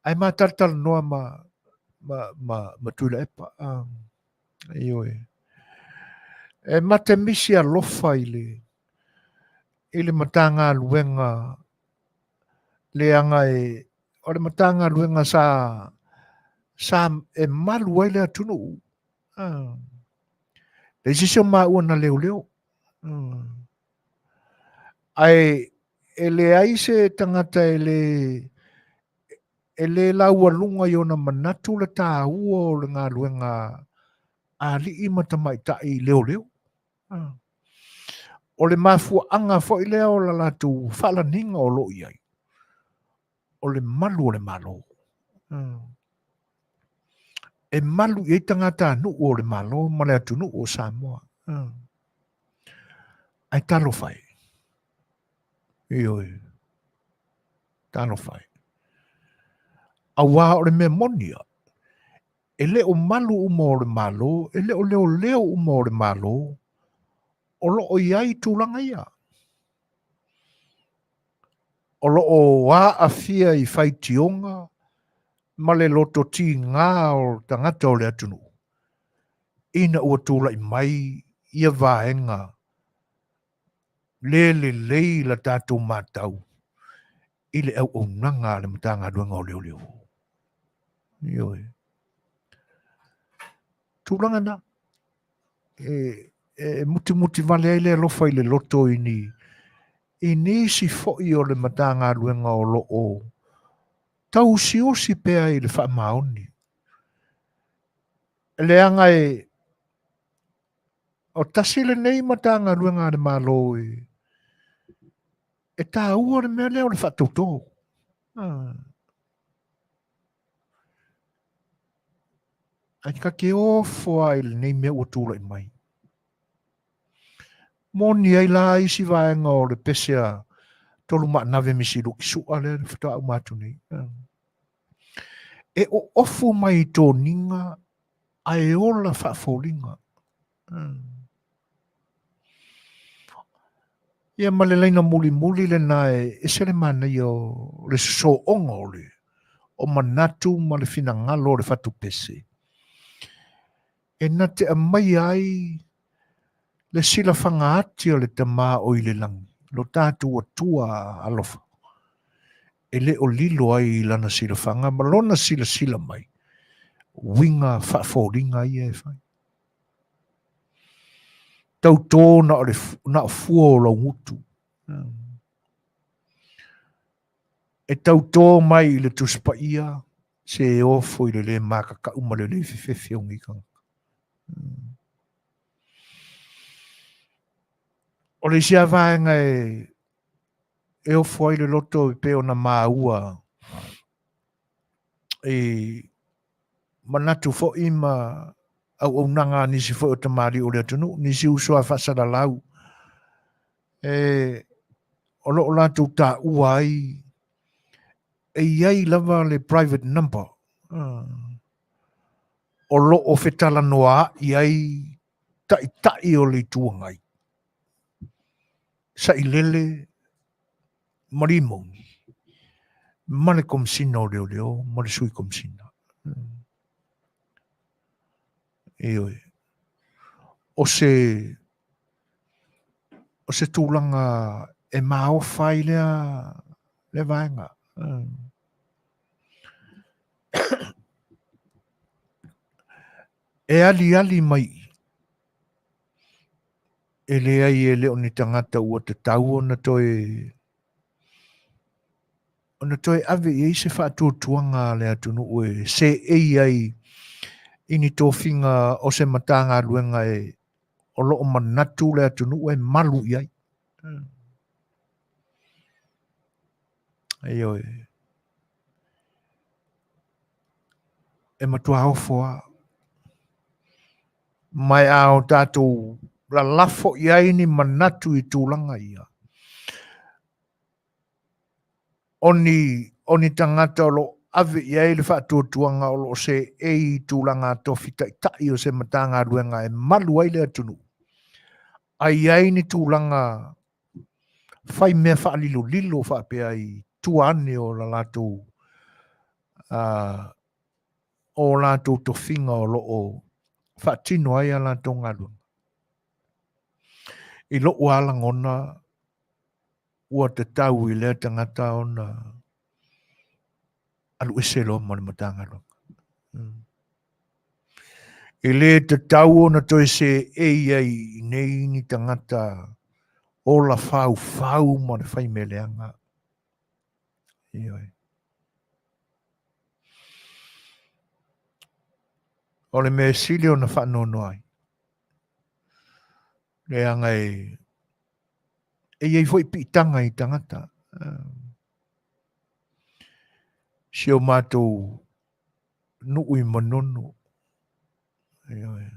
Ae ma talatalanoa ma Tuilaepa. Ioe. E matemisi alofa i le Matagaluega leaga e o le Matagaluega sa e malu ai le atunuu. Leai se isi o maua na leoleo. Ae e leai se tagata e le laualuga i ona manatu le taua o le galuega a alii ma tamaitai leoleo. O le mafuaaga foi lea o la latou faalaniga o lo o i ai, o le malu o le Malo. E malu i ai tagatanuu o le Malo ma le atunuu o Samoa. Ae talofa e. Ioe. Talofa e. Auā o le mea moni ia, e le o malu uma o le Malo, e le o leoleo uma o le Malo o lo o i ai tulaga ia. O lo o aafia i faitioga ma le loto tigā o tagata o le atunuu ina ua tulai mai ia vaega le lelei la tatou matau i le auaunaga a le Matagaluega o Leoleo. Ioe. Tulaga na e mutimuti vale ai le alofa i le loto i ni i nisi foi o le Matagaluega o lo o tausiusi pea i le faamaoni. Leaga e o tasi lenei Matagaluega a le Malo e taua le mea lea o le faatauto. Ae ta te ofo lava i lenei mea ua tulai mai. Moni ai la isi vaega o le pese a Tolumaanave Misi Luki Su'a lea na faatoa uma atu nei. E oofu mai i toniga ae ola faafoliga. Ia ma le laina mulimuli lena e ese le manaia o le sosooga o le o manatu ma le finagalo o le fatupese e na te aumaia ai le silafaga ati o le Tama o i le lagi, lo tatou Atua alofa, e le o lilo ai i lana silafaga ma lona silasila mai, uiga faafoliga ia e fai. Tautō na o, le, na o fua o lau gutu. E tautō mai i le Tusi Paia, se e ofo i le lē makaka'u ma le lē fefefe o nei tagata. O le isi lava vaega e ofo ai le loto e pei ona maua i manatu foi ma auaunaga a nisi foi o tamalii o le atunuu, nisi uso a faasalalau e o lo o latou taua ai e i ai lava le private number o lo o fetalanoaai ai taitai o le Itu Agai, sailele ma limoni ma le Komesina o Leoleo ma le Sui Komesina. Ioe. O se o se tulaga e maofa ai lea vaega. E aliali mai e leai e le o ni tagata ua tatau ona toe ave i ai se faatuatuaga a le atunuu e seei ai i ni tofiga o se Matagaluega e o lo o manatu le atunuu e malu i ai. Ioe. E matua ofo lava. Ma a o tatou lalafo i ai ni manatu i tulaga ia, o ni, o ni tagata o lo o ave i ai le faatuatuaga o lo o seei i tulaga tofi taitai o se Matagaluega e malu ai le atunuu, a i ai ni tulaga fai mea faalilolilo faapea i tua ane o la latou o latou tofiga o lo o faatino ai a latou galuega. I lou lava lagona, ua tatau i lea tagata ona alu ese loa ma le Matagaluega. E le tatau ona toe seei ai i inei ni tagata ola faufau ma le fai mea leaga. Ioe. O le mea sili ona faanoanoa ai, leaga e e i ai foi piitaga i tagata. Si o matou nuu i Manono. Ioe.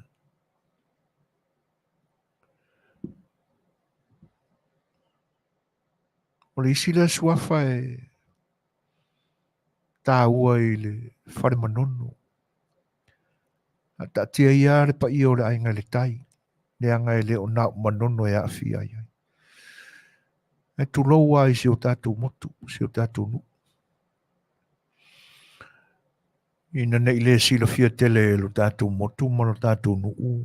O le isi lea suafa e taua i le fale Manono. A taatia ia le paia o le aiga i le tai, leaga e le o na o Manono e aafia ai. E tulou lava i si o tatou motu, si o tatou nuu. Ina ne i le silafia tele e lo tatou motu ma lo tatou nuu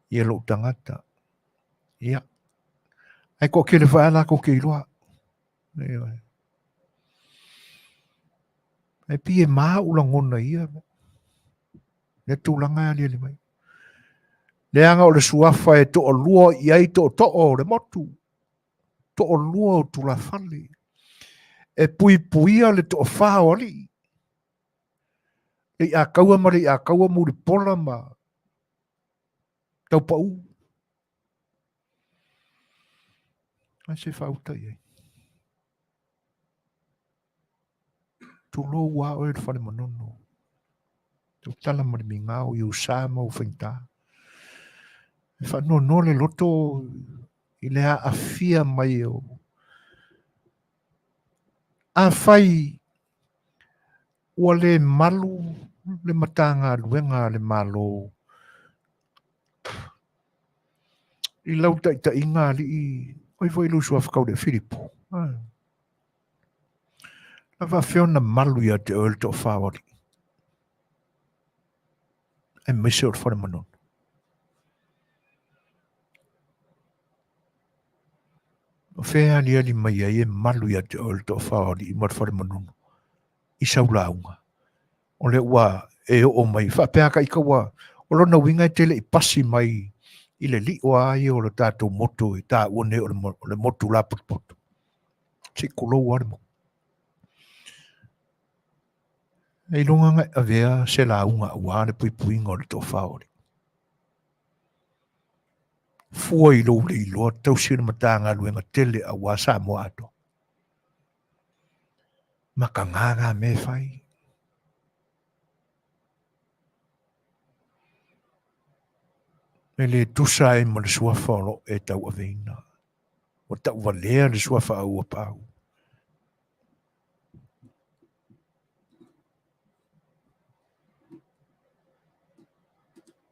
ia lou tagata. Ia. Ae toatele foi lava latou te iloa. Ioe. Ae pei e ma ou lagona i ia lea tulaga e aliali mai. Leaga o le suafa e toalua i ai tootoo o le motu, toalua o tulafale, e puipuia le toafa o alii, le Iataua ma le Iataua, Mulipola ma Taupau. Ae se faauta i ai. Tulou lava oe le fale Manono. Tautala ma le migao i ou sa ma ou faigata. E faanoanoa le loto i le aafia mai o... Afai ua le malu le Matagaluega a le Malo i lau taitaiga alii, oi foi lou suafa tau le Filipo. Na faafefea ona malu ia te oe le toafa o alii, aemaise o le fale Manono. O fea e aliali mai ai e malu ia te oe le toafa o alii ma le fale Manono i sau lauga. O lea ua e oo mai, faapea ka ita ua, o lona uiga e te le i pasi mai i le lio lava ia o le tatou motu e taua nei o le motu lapotopoto. Se i tulou lava le motu. E iloga na e avea se lauga aua le puipuiga o le toafa o alii. Fua i lou le iloa tausi le Matagaluega tele aua Samoa atoa. Mataga na mea e fai. E le tusa ai ma le suafa o lo o e tauaveina. Ua tauvalea le suafa a ua pau.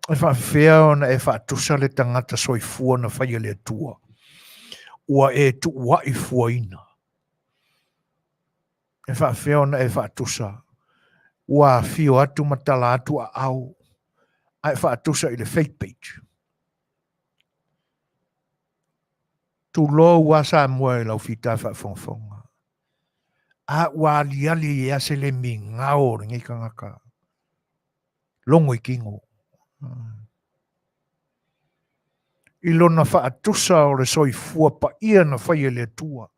E faafefea ona e faatusa le tagata soifua na faia e le Atua, ua e tuuai fuaina. E faafefea ona e faatusa, ua afio atu ma tala atu aao, ae faatusa i le fake page. Tulou a Samoa i lau fita faafogafoga. A ua aliali ai se le migao o lenei tagata. Logo i tino. I lona faatusa o le soifua paia na faia e le Atua.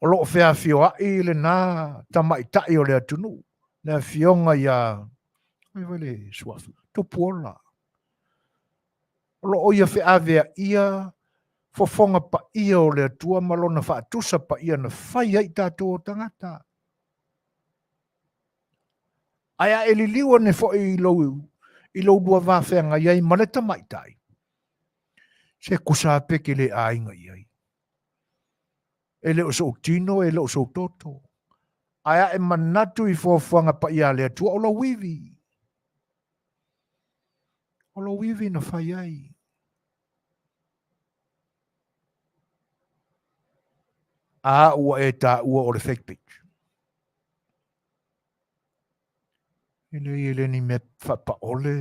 O lo o feafioai lena tamaitai o le atunuu, le afioga ia, ai foi le suafa, Tupuola. O lo o ia feaveaia fofoga paia o le Atua ma lona faatusa paia na fai ai i tatou o tagata. Ae a e liliu ane foi i lou, i lou lua va feagai ai ma le tamaitai, se kusa pe ke le aiga i ai. E le o sou tino, e le o sou toto. Ae a e manatu i fuafuaga paia a le Atua, o lou ivi. O lou ivi na fai ai. A ua e taua o le fake page. E leai e le ni mea faapaole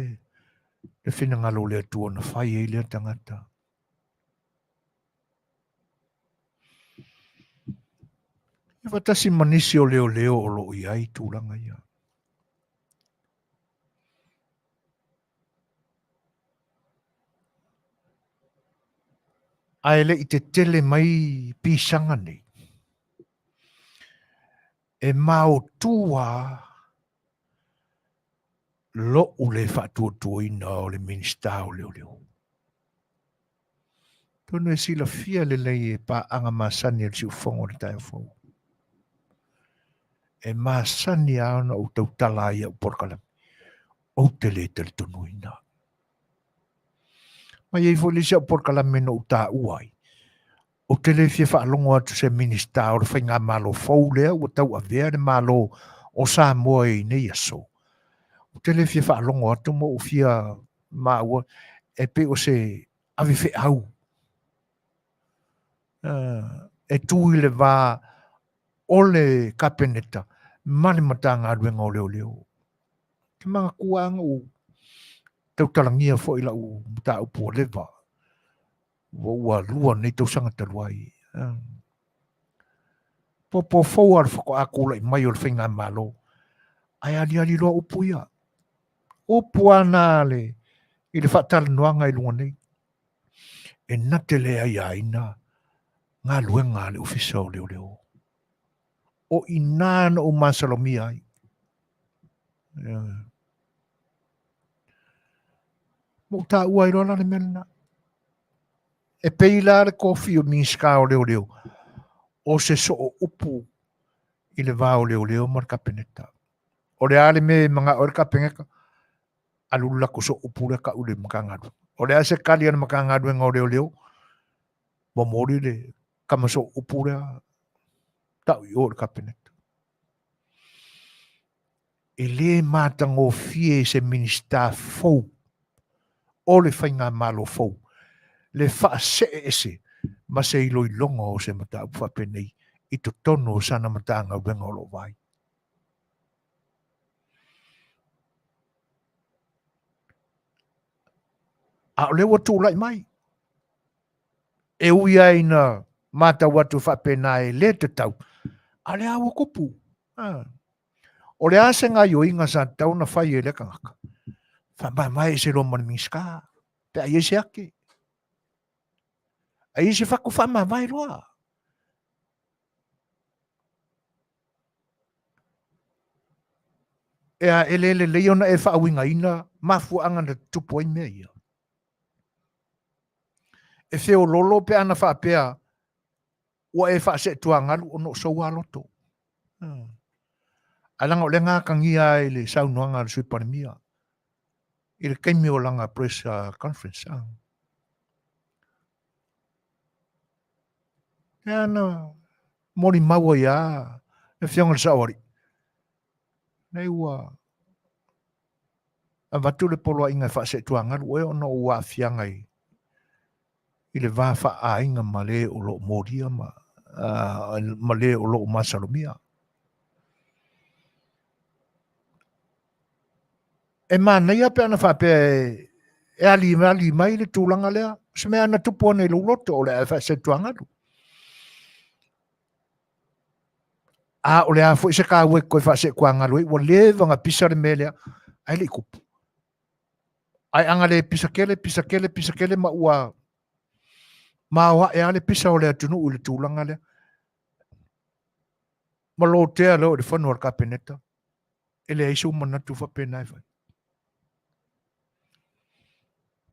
le finagalo o le Atua na fai ai lea tagata. E faatasi ma nisi o leoleo o lo o i ai tulaga ia. Ae le i tetele mai pisaga nei, e maotu lava lo'u le faatuatuaina o le Minisita o Leoleo. Atonu e silafia lelei e paaga masani a le siufogo o le taeao fou. E masani lava ona ou tautala ai i au polokalame, ou te le talitonuina. Ma e i ai foi le isi au polokalame na ou taua ai, ou te le fia faalogo atu se Minisita o le Faigamalo fou lea ua tauavea le Malo o Samoa i nei aso. Ou te le fia faalogo atu ma ou fia maua e pei o se ave feau e tu i le va o le Kapeneta ma le Matagaluega o Leoleo. Te manatua lava na ou tautalagia foi lau mataupu ua leva, ua ua lua nei tausaga talu ai. Popo fou lava le faatoa tulai mai o le faigamalo, ae aliali loa upu ia. Upu lava na le, i le faatalanoaga i luga nei. E na te le aiaina galuega a le Ofisa o Leoleo. O i nā na ou masalomia ai. Yeah. Ma ou taua ai loa la le mea lena. E pei la le kofi o Minisita o Leoleo o se soo upu i le va o Leoleo ma le Kapeneta. O le a le mea e manao ai le Kapeneta, alu le latou soo upu lea tau i le Matagaluega. O le a se tali a le Matagaluega o Leoleo, momoli le tama soo upu lea tau i o i le Kapeneta. E le matagofie se Minisita fou o le Faigamalo fou le faasee ese ma se iloiloga o se mataupu faapenei i totonu o sana Matagaluega o lo o vaai. A o lea ua tulai mai, e ui lava ina matau atu faapena e le tatau, a o lea ua tupu. O le a se gaoioiga sa tatau ona fai e lea tagata? Faamavae ese loa ma le Minisita, pe a i ai se ake. A i ai se fatu, faamavae loa. E a, e le lelei ona e faauigaina mafuaaga na tutupu ai mea ia. E feololo pe ana faapea ua e faaseetuagalu ona o sou aloto. Ae leaga o lea na atagia ai le saunoaga a le Sui Palemia i le taimi o lana press conference. Lea na molimau ai lava le Afioga i le Saoalii, nei ua avatu le poloaiga e faaseetuagalu oe ona o ou aafiaga i i le va faaaiga ma le o lo o molia ma, ma le o lo o masalomia. E manaia pe ana faapea e, e ali, ali mai le tulaga lea, se mea na tupu ane i lou loto o le a e faasetuagalu. A o le a foi se kāua e toe faasetuagalu ai, ua leva na pisa le mea lea, ae le i tupu. Ae a na le pisa tele, pisa tele, pisa tele ma ua maoae lava le pisa o le atunuu i le tulaga lea. Ma lotea loa i le fono a le Kapeneta, e leai sou manatu faapena e fai.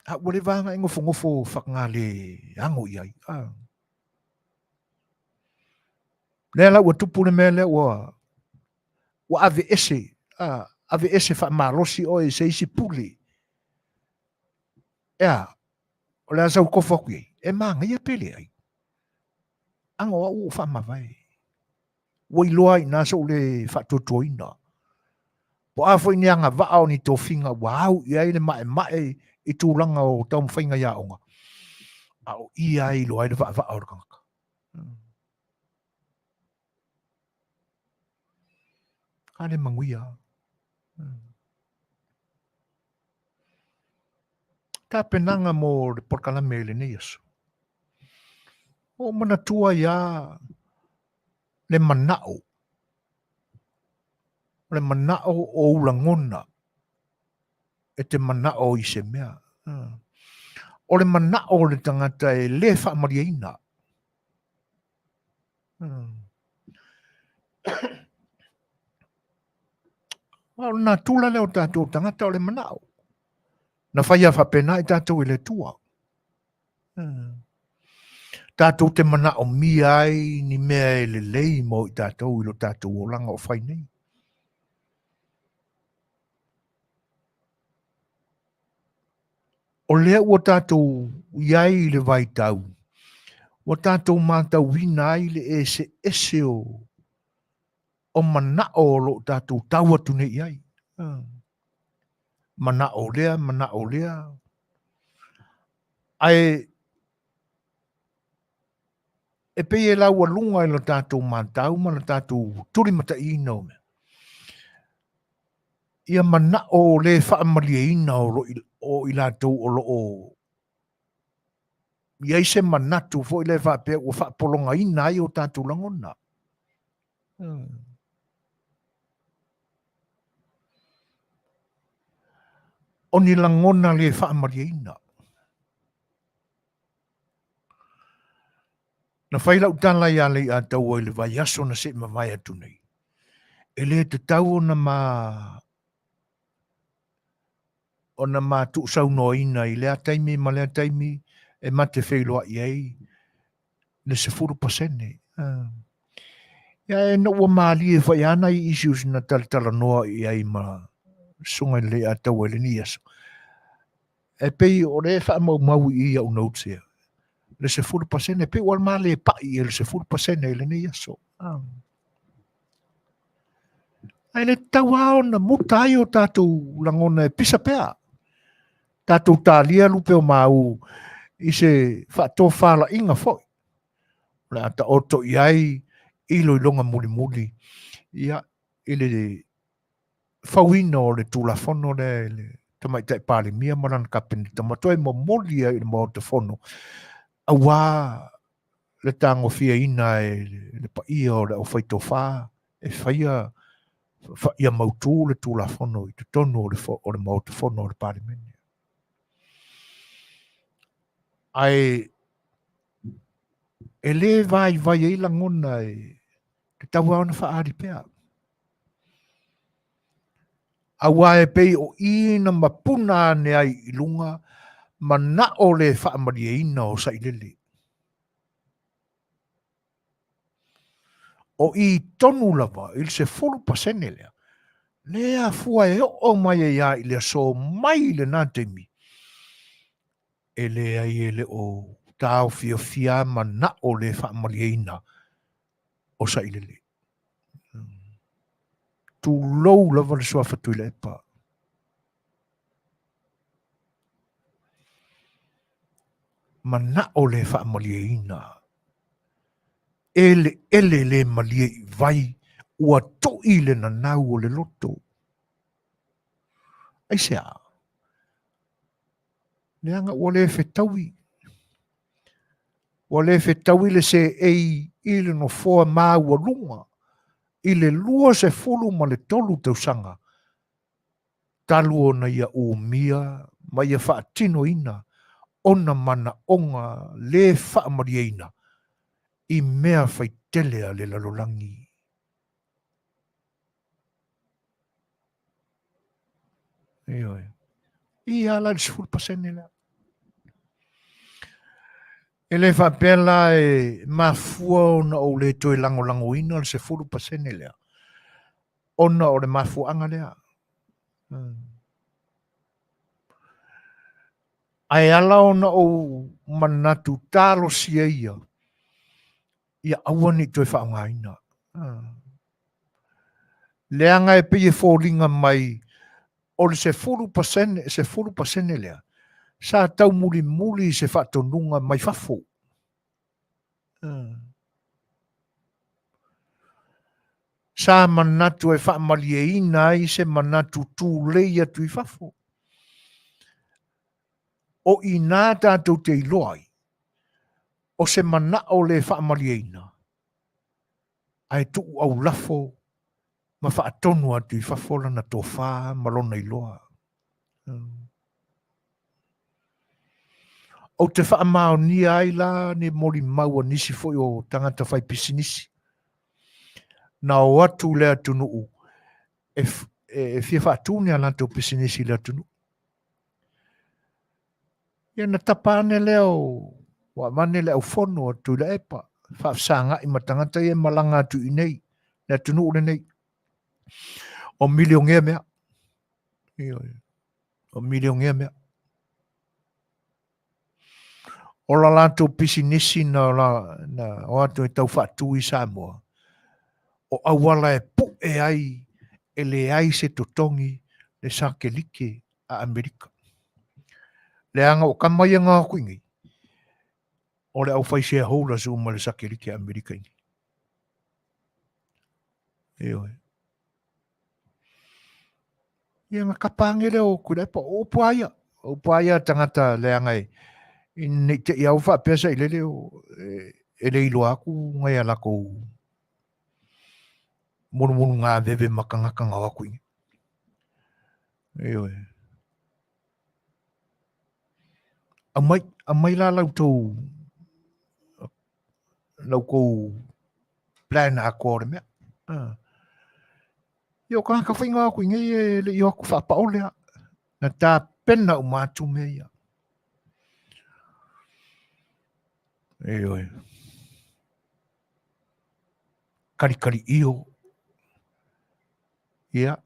A ua leva lava ona e nofonofo faagale ano i ai. Ah. Lea la ua tupu le mea lea ua ua aveese. Ah. aveese faamalosi oe i se isi pule. E a, o le a sau kofo atu i ai, e manaia pe leai. Aga o au ua ou faamavae. Ua iloa ai i ina sou le faatuatuaina. Po o a foi ni agavaa o ni tofiga ua au i ai le maemae i tulaga o taumafaiga i aoga, a o i a e iloa ai le vaavaa o le tagata. A le manuia. Tapenaga mo le polokalame i lenei aso. Ua ou manatua ai lava le manao, o le manao o ou lagona e te manao i se mea. O le manao o le tagata e le faamalieina. O le natura lea o tatou tagata o le manao. Na faia faapena i tatou e le Atua. Tatou te manaomia ai ni mea e lelei mo i tatou i lo tatou olaga o fai nei. O lea ua tatou i ai i le vaitau, ua tatou matauina ai le eseese o manao o lo o tatou tau atu nei i ai. Manao lea, manao lea. Ae e pei e laualuga i lo tatou matau ma lo tatou tulimataiina o mea. Ia manao le faamalieina o i latou o lo o i ai se manatu foi lea faapea ua faapologaina ai o tatou lagona. O ni lagona le faamalieina. Na fai lau tala iā Leiataua i le vaiaso na se i mavae atu nei, e le tatau ona ma ona ma tuusaunoaina i lea taimi ma lea taimi e ma te feiloai ai le 10%. Ia e na ua malie foi lava nai issues na talatalanoa i ai ma susuga i le Leiataua i lenei aso. E pei o lea e faamaumau i i au notes ia, le 10%, e pei ua ma le pai i le 10% i lenei aso. Ae le tatau lava ona muta ai o tatou lagona e pisa pea. Tatou talia lupe o mau i se faatofalaiga foi. O le a taoto i ai iloiloga mulimuli ia, i le fauina o le Tulafono lea e le Tamaitai Palemia ma lana Kapeneta ma toe momoli ai i le Maota Fono aua le tagofiaina e le paia o le aufaitofa e faia ia mautu le Tulafono i totonu o le Maota Fono o le Palemene. Ae e le vaivai ai lagona e tatau lava ona faaali pea. Aua e pei o i na mapuna ane ai i luga manao le faamalieina o Sailele. O i tonu lava i le 10% lea, lea afua e oo mai ai lava i le aso mai lena taimi, e leai e le o taofiofia manao le faamalieina o Sailele. Tulou lava le suafa Tuilaepa. Manao le faamalieina. Eleele le malie i vai ua to'i le nanau o le loto. Aisea? Leaga ua le fetaui. Ua le fetaui le seei i le nofoa maualuga i le 23 tausaga talu ona ia umia ma ia faatinoina ona manaoga le faamalieina i mea faitele a le lalolagi. Ioe. I ala le 10% lea. E le faapea la e mafua ona ou le toe lagolagoina le 10% lea, ona o le mafuaaga lea. Ae ala ona ou manatu talosia ia, ia aua ne i toe faaaogaina. Leaga e pei e foliga mai o le 10%, 10% lea, sa taumulimuli i se faatonuga mai fafo. Sa manatu e faamalieina ai se manatu tulei atu i fafo. O i inā tatou te iloa ai, o se manao le faamalieina, ae tuu aulafo ma faatonu atu i fafo lana tofa ma lona iloa. Ou te faamaonia ai la ni molimau a nisi foi o tagata fai pisinisi na o atu i le atunuu e, e fia faatu ni a latou pisinisi i le atunuu. Ia na tapa ane lea o ua avane le aufono a Tuilaepa faafesagai ma tagata ia e malaga atu i inei, le atunuu lenei. O milionea mea. Ioe. O milionea mea. O la latou pisinisi na, la, na o atu e tau faatu i Samoa, o auala e pu'e ai e leai se totogi le sakelike a Amerika. Leaga o tama ia na o atu i nei, o le aufai shareholders uma i le sakelike a Amerika i nei. Ioe. Ia na kapa ane lea o Tuilaepa, o upu a ia, o upu a ia a tagata leaga e, ne i te i au faapea sailele o, e, e le iloa atu nai a latou mulumulu gaveve ma tagata na o atu i inei. Ioe. Aumai, aumai la la outou la outou plan atoa o le mea. Ah. Ia o tagata foi na o atu i inei e le i o atu faapaole lava. Na tapena uma atu mea ia. Ioe. Kalikali io. Ia.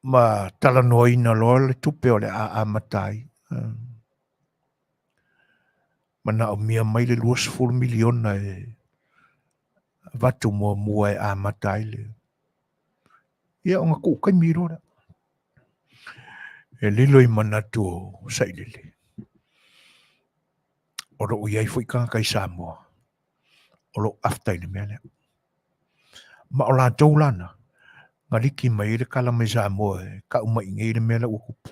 Ma talanoaina loa le tupe o le a amata ai. Manaomia mai le 20 miliona e avatu muamua e amata ai le... Ia ona tuu taimi loa lea. E lilo i manatu o Sailele. O lo o i ai foi tagata i Samoa o lo o after i le mea lea. Ma o latou la na, na liki mai ai le kala mai Samoa e kau mai i nei le mea la ua tupu.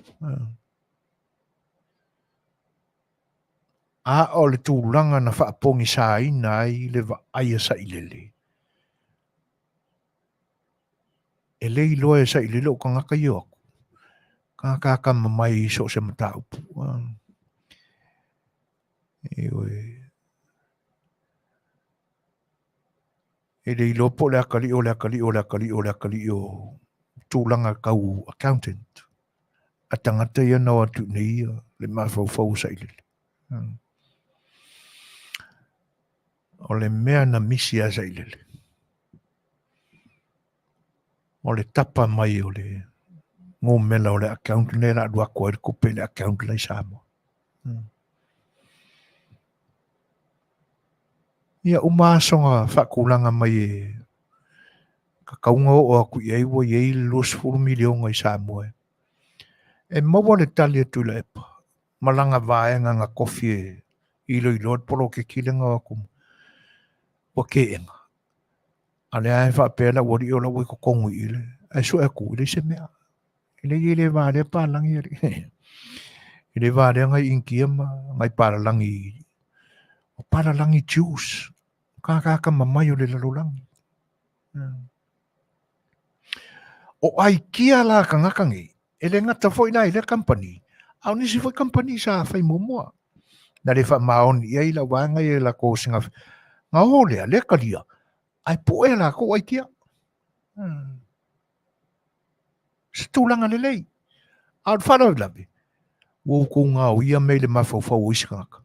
A o le tulaga na faapogisaina ai le vaai a Sailele, e le iloa e Sailele o tagata ia o atu, tagata atamamai i so o se mataupu. Ioe. E le iloa po o le atalii o le atalii o le atalii o le atalii o tulaga tau accountant a tagata ia na o atu i nei ia le mafaufau o Sailele. O le mea na misi ia Sailele, o le tapa mai o le numera o le account lea o le a alu atu ai le tupe i le account la i Samoa. Ia uma aso na faatulaga mai e tatau ona oo atu i ai ua i ai le 20 miliona i Samoa e maua le tali a Tuilaepa ma lana vaega na tofi e iloiloa le poloketi lea na o atu ua teena. A o lea e faapea le aualii o la ua i totonu i i le ae sue atu e leai se mea. E leai e le valea palalagi alii. E le valea nai Initia ma nai palalagi o palalagi Jews. Tagata atamamai o le lalolagi. O aikia la tagata nei, e le gata foi la i lea kamupani, a o nisi foi kamupani sa fai muamua. Na le faamaoni i ai lau vaega ia i latou singa na o lea, lea talia, ae pue latou aikia. Se tulaga lelei. A o le faalavelave, ua outou gaoia mea i le mafaufau o isi tagata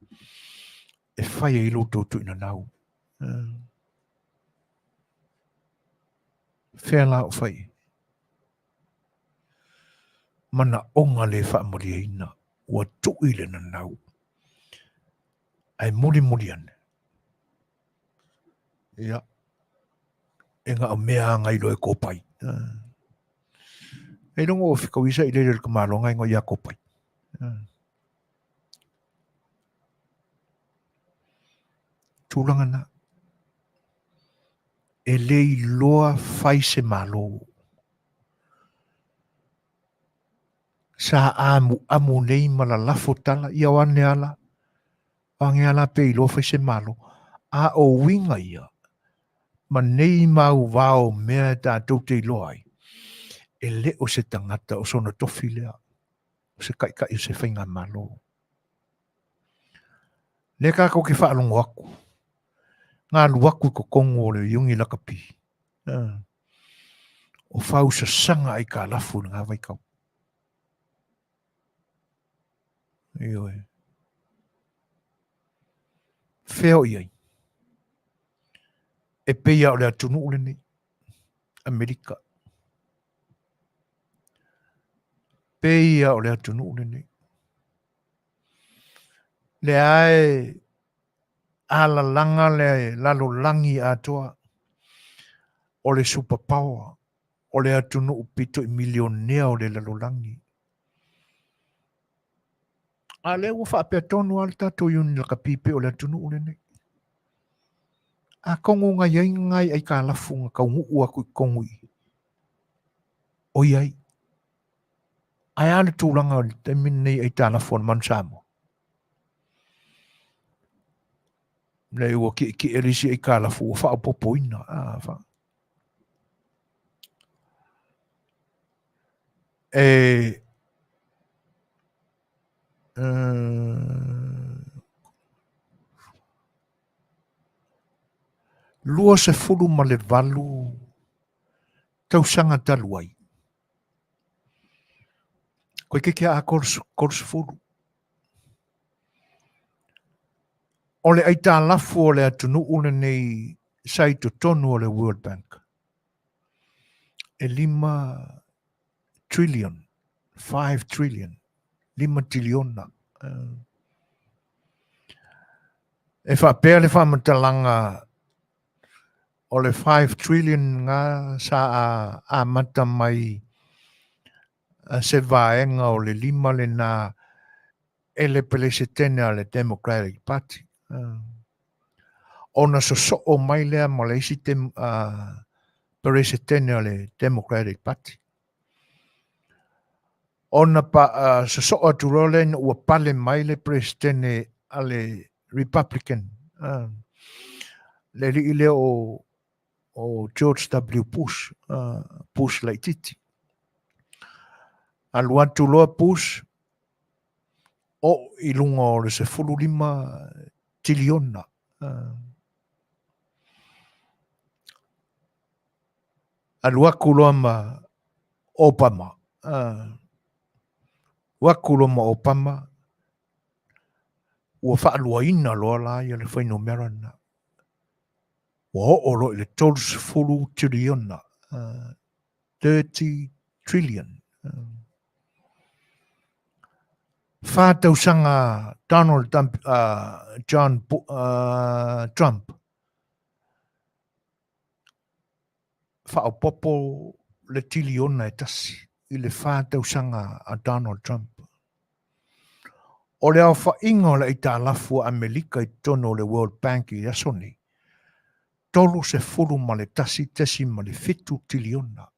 e fai ai lo outou tuinanau. Fea la o fai? Manaoga le faamalieina ua tui le nanau. Ae mulimuli ane, ia, e na o mea anga i loe kopai. E longo o whika wisa i lele le kamalonga e ngoi a kopai. Tulaga na. E le iloa fai se malo. Sa amuamu nei ma lalafo tala, ia o ane ala, o age ala pe iloa fai se malo. A o uiga ia, ma nei mau vao mea e tatou te iloa ai, e le o se tagata o sona tofi lea, o se taitai o se faigamalo. Lea tatou te faalogo atu, na alu atu i totonu o le Iuni Lakapi, o fausasaga aitalafu i lena vaitau. Ioe. Fea o i ai? E pei lava o le atunuu lenei, Amerika. Pei lava o le atunuu lenei. Lea e alalaga le lalolagi atoa o le super power, o le atunuu pito i milionea o le lalolagi. A lea ua faapea tonu lava le tatou Iuni Lakapi pei o le atunuu lenei. Atonu na i ai nai aitalafu na taunuu atu i totonu i i, o i ai. Ae a le tulaga o le taimi lenei i aitalafu a le Manu Samoa? Lea ua tietie le isi aitalafu ua faaopoopoina. A, fa... E, 28 tausaga talu ai, Toeitiiti a 30. O le aitalafu o le atunuu lenei sa i totonu o le World Bank, e 5 trillion, 5 trillion, 5 tiliona. E faapea le faamatalaga o le 5 trillion na sa amata mai se vaega o le lima lena e le Peresetene a le Democratic Party. Ona sosoo mai lea ma le isi Peresetene o le Democratic Party. Ona pa, sosoo atu loa lea ina ua pale mai le Peresetene a le Republican, le alii lea o, o George W. Bush, Bush laitiiti. Alu atu loa Bush, oo i luga o le 15 tiliona. Alu atu loa ma Obama. Alu atu loa ma Obama, ua faaluaina loa la ia le fuainumera lena. Ua oo loa i le 30 tiliona, 30 trillion. Fa tausaga Donald Trump, John, Trump faaopoopo le tiliona e tasi i le fa tausaga a Donald Trump. O le aofaiga o le aitalafu a Amerika i totonu o le World Bank i aso nei, 31.7 tiliona.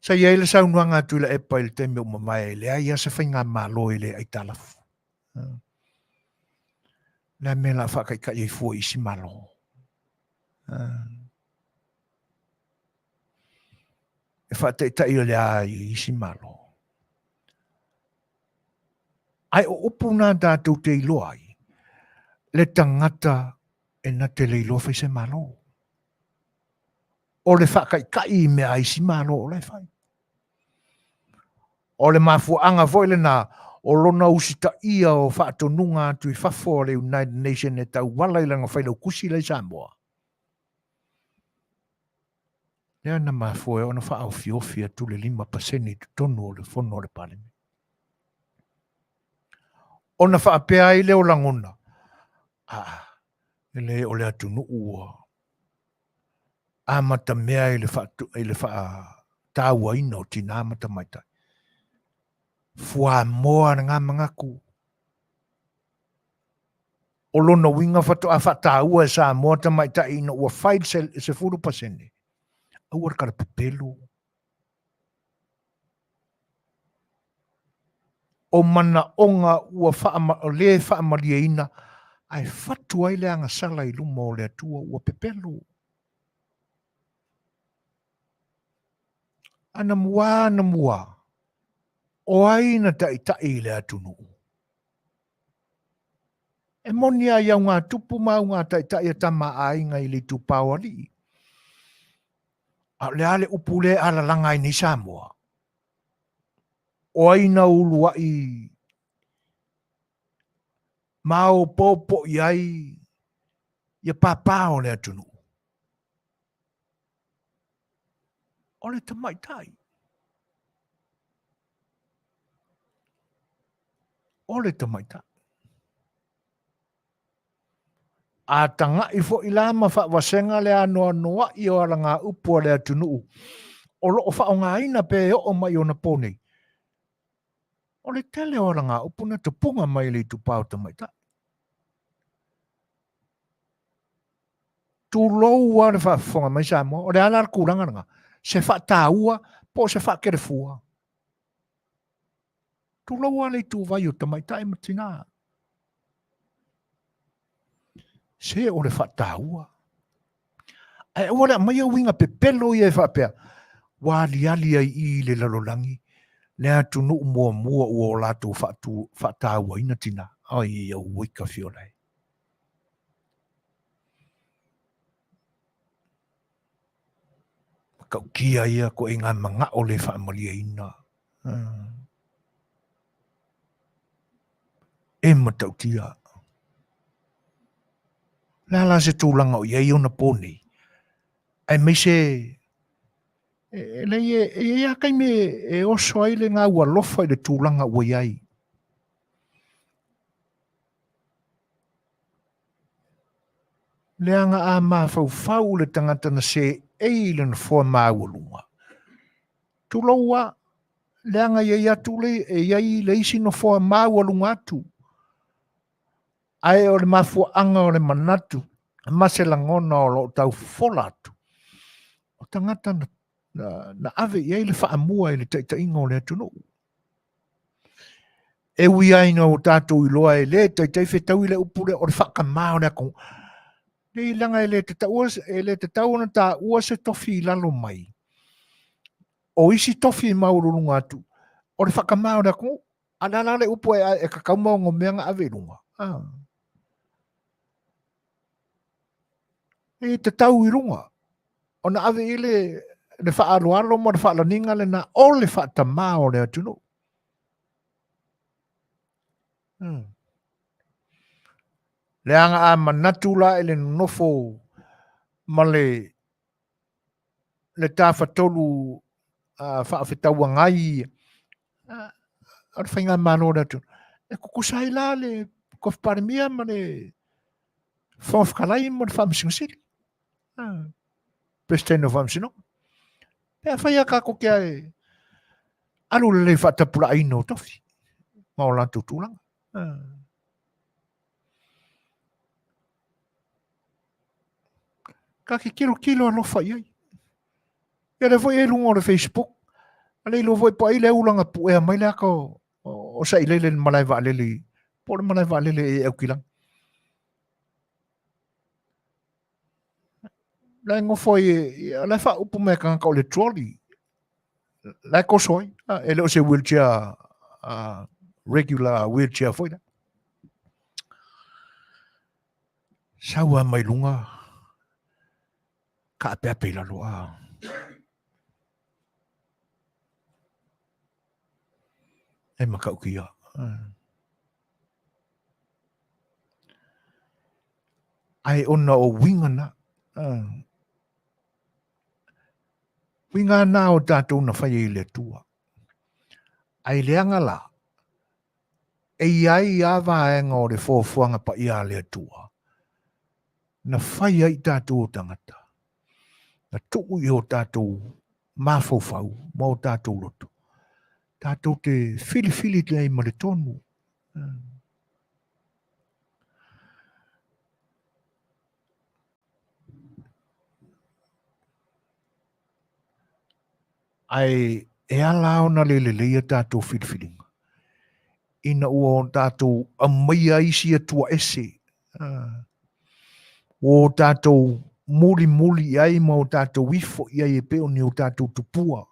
Sa i ai le saunoaga a Tuilaepa i le taimi ua mavae, e leai lava se faigamalo e le aitalafu. Le a mea o le a faataitai ai fua i isi Malo? E faataitai o le a i isi Malo? Ae o upu na tatou te iloa ai, le tagata e na te le iloa fai se Malo. O le faataitai i mea a isi Malo o la e fai. O le mafuaaga foi lena o lona usitaia o faatonuga atu i fafo a le United Nation e tauala i lana failautusi la i Samoa. Lea na mafua ai ona faaofiofi atu le 5% i totonu o le fono a le Palemene. Ona faapea ai lea o lagona, aa, e leai o le atunuu ua amatamea i le, i le faatauaina o tinā ma tamaitai. Fuamoa lena manatu. O lona uiga faatoa faataua e Samoa tamaitai ina ua fai le 10%. Aua le talapepelo. O manaoga ua faama, le faamalieina ae fatu ai le agasala i luma o le Atua ua pepelo. Anamua, anamua, o ai na taitai i le atunuu? E moni lava i augatupu ma augataitai a tama a aiga i le itupa o alii. A o le a le upu lea e alalaga ai nei Samoa? O ai na uluai maopoopo i ai ia pāpā o le atunuu? O le tamaitai. O le tamaitai. A taga'i foi la ma faavasega le anoanoa'i o alagaupu a le atunuu o lo o faaaogaina pe oo mai i ona po nei, o le tele o alagaupu na tupuga mai i le itupa o tamaitai. Tulou lava le faafofoga mai Samoa, o le a la le tulaga lena? Se faataua po o se faakelefua? Tulou lava le ituvai o tamaitai ma tinā. Se o le faataua. Ae aua le aumaia uiga pepelo ia e faapea, ua aliali ai i i le lalolagi le atunuu muamua ua o latou faatauaina tinā. Ai, auika fiola e. Matautia ia ituaiga manao le faamalieina. E matautia. Le a la se tulaga o i ai ona po nei, aemaise e leai e i ai lava taimi e oso ai le gau alofa i le tulaga ua i ai. Leaga a mafaufau le tagata na seei i le nofoa maualuga, tulou a, leaga e i ai atu le, e i ai le isi nofoa maualuga atu. Ae o le mafuaaga o le manatu ma se lagona o lo o tau fofola atu, o tagata na, na, na ave i ai le faamua i le taitaiga o le atunuu. E ui lava ina ua tatou iloa e le taitai fetaui le upu lea o le faatamā o le atunuu. Nei leaga e le tatau, e le tatau ona taua se tofi i lalo mai o isi tofi maualuluga atu o le faatamā o le atunuu. A o le a la le upu e, e tatau ma onomea na ave i luga? Ah. E tatau i luga ona ave i le, le faaaloalo ma le faalaniga lena o le faatamā o le atunuu. Hmm. Leaga a manatu la i le nonofo ma le le tafatolu faafetauagai o le faigamalo o le atunuu, e tutusa ai la le Tofi Palemia ma le Fofoga Fetalai ma le Faamasino Sili, Peresetene o Faamasinoga. Pe afai lava tatou te alu lelei faatapulaaina o tofi ma o latou tulaga. Ta te tilotilo alofa i ai. Ia lea foi e i luga o le Facebook, a le iloa foi po o ai le ula na puea mai le ata o, o Sailele i le malae vaalele, po o le malae vaalele i Aukilani. La e nofo ai, la e faaupu mai e tagata o le trolley. La e toso ai, e le o se wheelchair, regular wheelchair foi lea. Sau lava mai luga, kaapeape i lalo. Ah. E matautia. Ah. Ae ona o uiga na. Ah. Uiga na o tatou na fai i le Atua. Ai leaga la, e i ai a vaega o le foafoaga paia a le Atua, na fai ai tatou o tagata, na tuu i o tatou mafaufau ma o tatou loto, tatou te filifili ai ma le tonu. Ae e ala ona le lelei a tatou filifiliga, ina ua o tatou aumaia isi atua ese, ua o tatou mulimuli i ai ma o tatou ifo i ai e pei o ni o tatou tupua.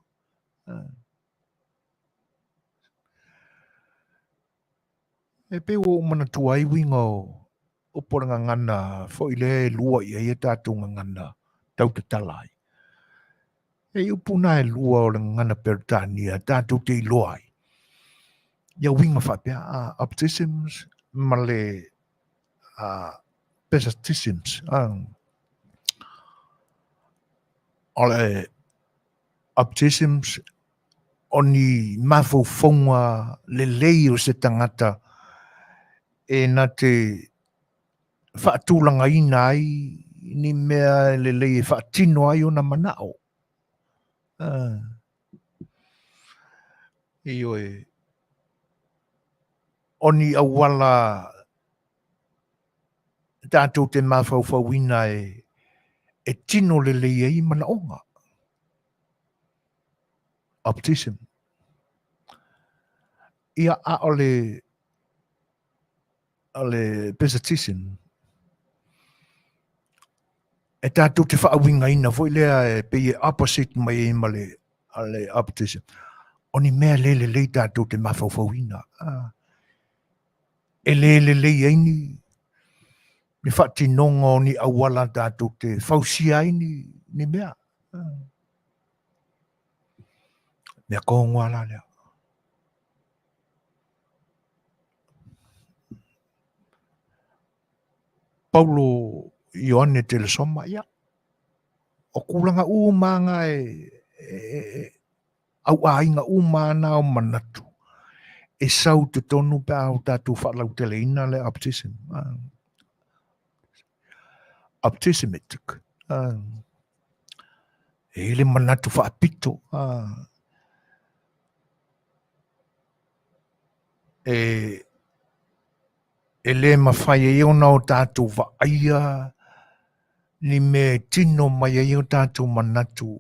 E pei ua ou manatua ai uiga o upu o le gagana foi lea e lua i ai a tatou gagana tautatala ai. E i upu na e lua o le gagana Peretania tatou te iloa ai ia uiga faapea, optimisms ma le pessimisms. O le optimisms o ni mafaufauga lelei o se tagata e na te faatulagaina ai ni mea e lelei e faatino ai ona manao. Ioe, o ni auala tatou te mafaufauina e tino lelei ai manaoga. Optimism. Ia, a o le pessimism, e tatou te faauigaina foi lea e pei e opposite mai ai ma le optimism. O ni mea le lelei tatou te mafaufauina. E le lelei ai ni faatinoga o ni auala tatou te fausia ai ni mea. Mea tonu lava la lea. Paulo Ioane Telesoma, ia, o tulaga uma lava na e auaiga uma lava na o manatu e sau i totonu pe a o tatou faalauteleina le optimism. Optimistic. E i ai le manatu faapito. E le mafai ai ona o tatou vaaia ni mea e tino mai ai o tatou manatu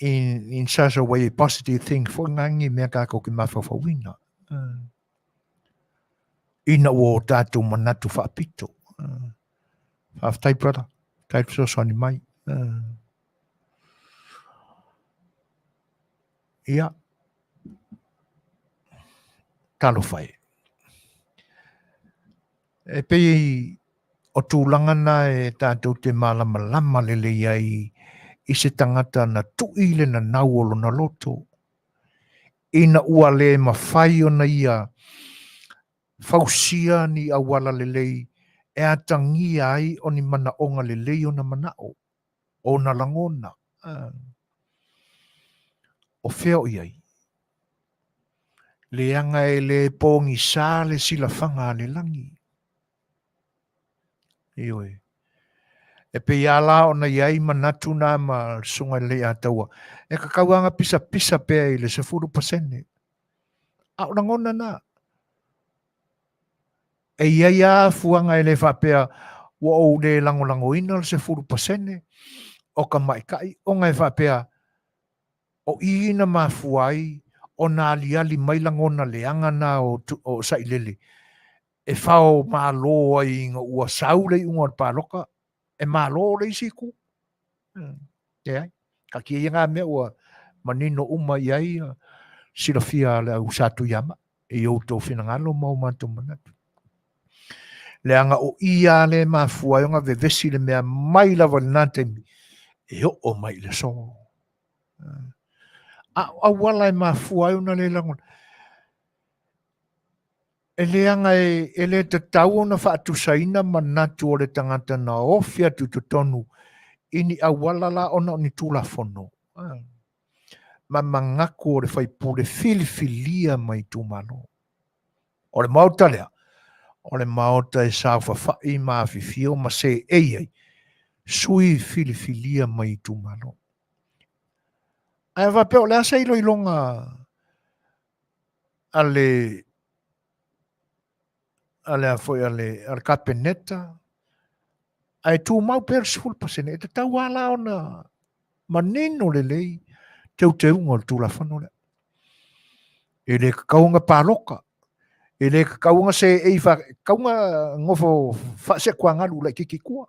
in such a way, a positive thing foi na ni mea tatou te mafaufauina. Ina ua o tatou manatu faapito. Faafetai brother, faafetai fesoasoani mai. Ia, talofa e. E pei o tulaga na e tatou te malamalama lelei ai i se tagata na tui le nanau o lona loto, ina ua le mafai ona ia fausia ni auala lelei e atagia ai o ni manaoga lelei ona manao, ona lagona. O fea o i ai? Leaga e le pogisa le silafaga a le lagi. Ioe. E pei lava la ona i ai manatu na ma le Susuga i le Leiataua, e tatau lava ona pisapisa pea i le 10%. A o lagona na. E i ai lava fuaga e le faapea ua ou le lagolagoina le 10% o tamaitai ona e faapea o i na mafua ai ona aliali mai lagona leaga na o sailele e fao malo ai ina ua sau le iuga o le palota e malo le isi itu. Leai, taatia ia na mea ua manino uma i ai silafia a le au Sa Tuiama i outou finagalo ma o matou manatu. Leaga o i lava lea e mafua ai ona vevesi le mea mai lava i lena taimi e oo mai i le aso. A o auala e mafua ai ona le lagona, e leaga e le tatau ona faatusaina manatu o le tagata na ofi atu i totonu i ni auala la ona o ni Tulafono. Ma manatu o le faipule filifilia mai itumalo. O le maota lea, o le maota e saofafai ma afifio ma seei ai sui filifilia mai itumalo. Ae faapea o le a se iloiloga a le a le a foi a le a le Kapeneta ae tumau pea le 10%, e tatau lava la ona manino lelei teuteuga o le Tulafono lea. E le tatau ona palota, e le tatau ona seei, tatau ona nofo faasetuagalu laitiiti i tua.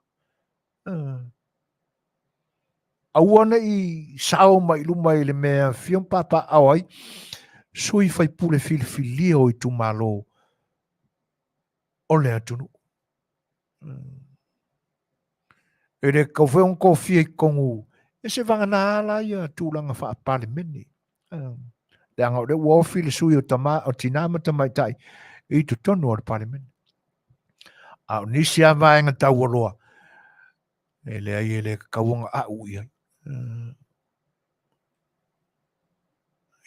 Aua ne i sao mai luma i le mea e afifio ma papaaao ai sui faipule filifilia o itumalo o le atunuu. E le tatau foi ona tofia i totonu e se vagana la ia tulaga faa-Palemene. Leaga o lea ua ofi le sui o, tama, o tina ma tamaitai i totonu o le Palemene. A o nisi lava vaega taualoa, e leai e le tatau ona a'u i ai.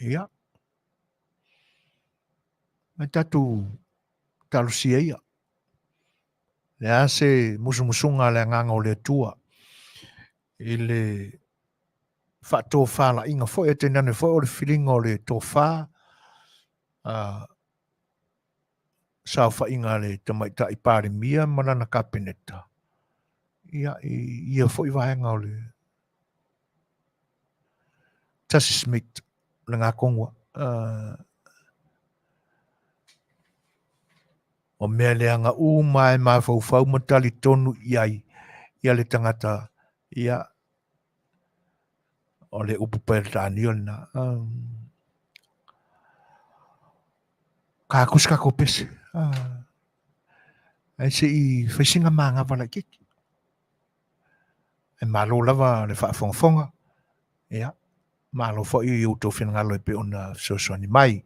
Ia. Ae tatou talosia ia. Le a se musumusuga a le Agaga o le Atua i le faatofalaiga foi, ae tainane foi o le filiga o le tofa a saofaiga a le Tamaitai Palemia ma lana Kapeneta, ia, i ia foi vaega o le Tasi Smith, lena tonu o mea leaga uma e mafaufau ma talitonu i ai ia le tagata, ia, o le upu Peretania lena. Ka atu se tatou pese. Ae se i fai sina manava laitiiti. E malo lava le faafogafoga. Ia, malo foi i outou finagalo e pei ona fesoasoani mai.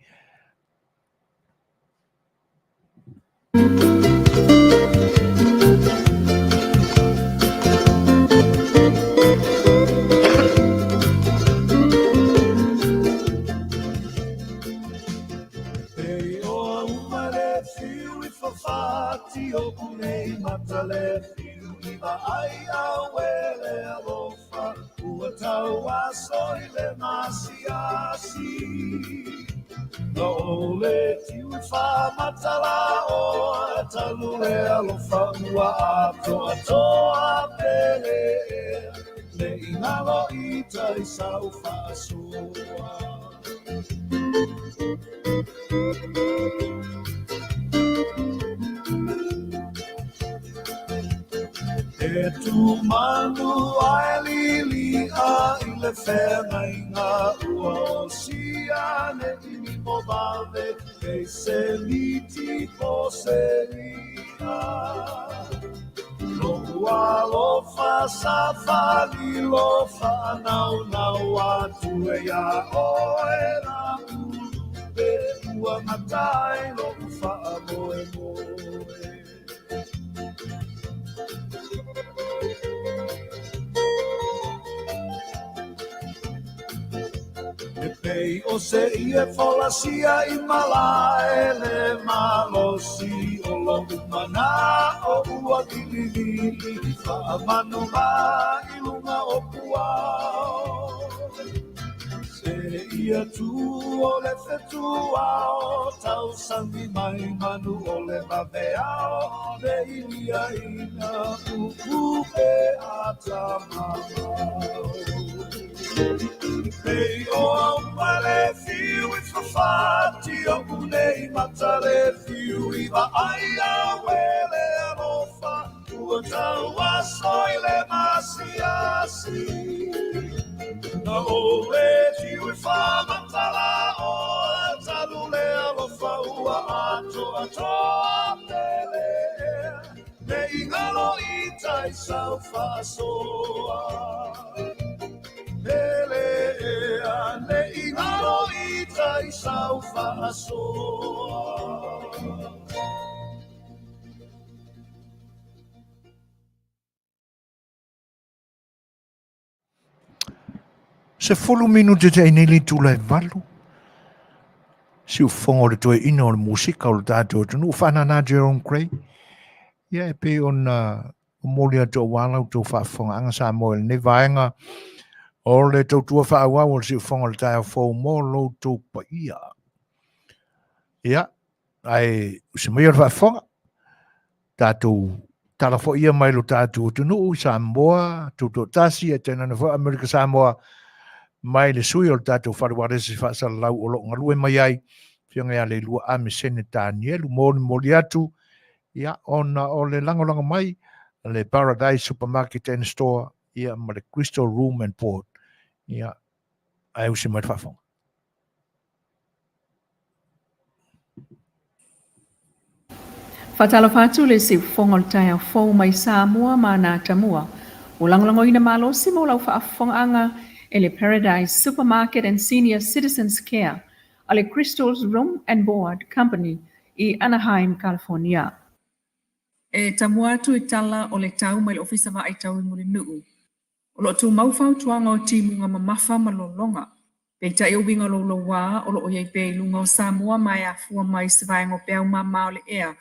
10 minute te nei le itula e 8. Siufofoga o le toeaina o le musika o le tatou atunuu, faanana Jerome Gray. Ia e pei ona momoli atu aua la outou faafofogaaga Samoa i lenei vaega o le tautua faaauau o le siufofoga o le taeao fou mo lo outou paia. Ia, ae usi maia le faafofoga, tatou tala foi ia mai lo tatou atunuu i Samoa, tutoatasi, e tainane foi Amerika Samoa, mai le sui o le tatou fale ualesi faasalalau o lo o galue mai ai, Afioga ia Leilua Amesene Tanielu, molimoli atu, ia, ona o le lagolago mai le Paradise Supermarket and Store, ia, ma le Crystal Room and Board, ia, ae usi mai le faafofoga. Faatalofa atu le siufofoga o le taeao fou mai Samoa ma ana atamua. Ua lagolagoina malosi mo lau faafofogaaga e le Paradise Supermarket and Senior Citizens Care a le Crystals Room and Board Company i Anaheim, California. E tamua atu i tala o le tau mai le Ofisa Vaai Tau i Mulinuu. O lo o tumau fautuaga o timuga mamafa ma lologa. Peitai o uiga louloua o lo o i ai pea i luga o Samoa ma e afua mai se vaega o peau mama o le ea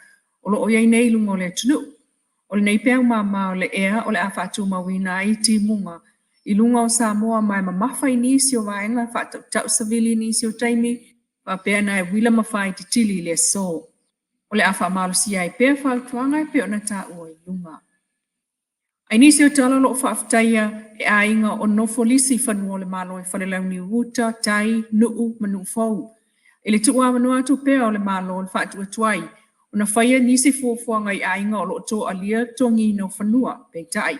o lo o i ai nei i luga o le atunuu. O lenei peau mama o le ea o le a faatumauina ai timuga i luga o Samoa ma e mamafa i nisi o vaega faatautau savili i nisi o taimi faapea na e uila ma faaititili i le aso. O le a faamalosia ai pea fautuaga e pei ona taua i luga. I nisi o tala o lo o faafetaia e aiga o nofo lisi i fanua o le Malo i Falelauniu uta, tai, Nuu ma Nuufou. I le tuuavanoa atu pea o le Malo i le faatuatuai ona faia nisi fuafuaga i aiga o lo o toalia totogiina o fanua, peitai,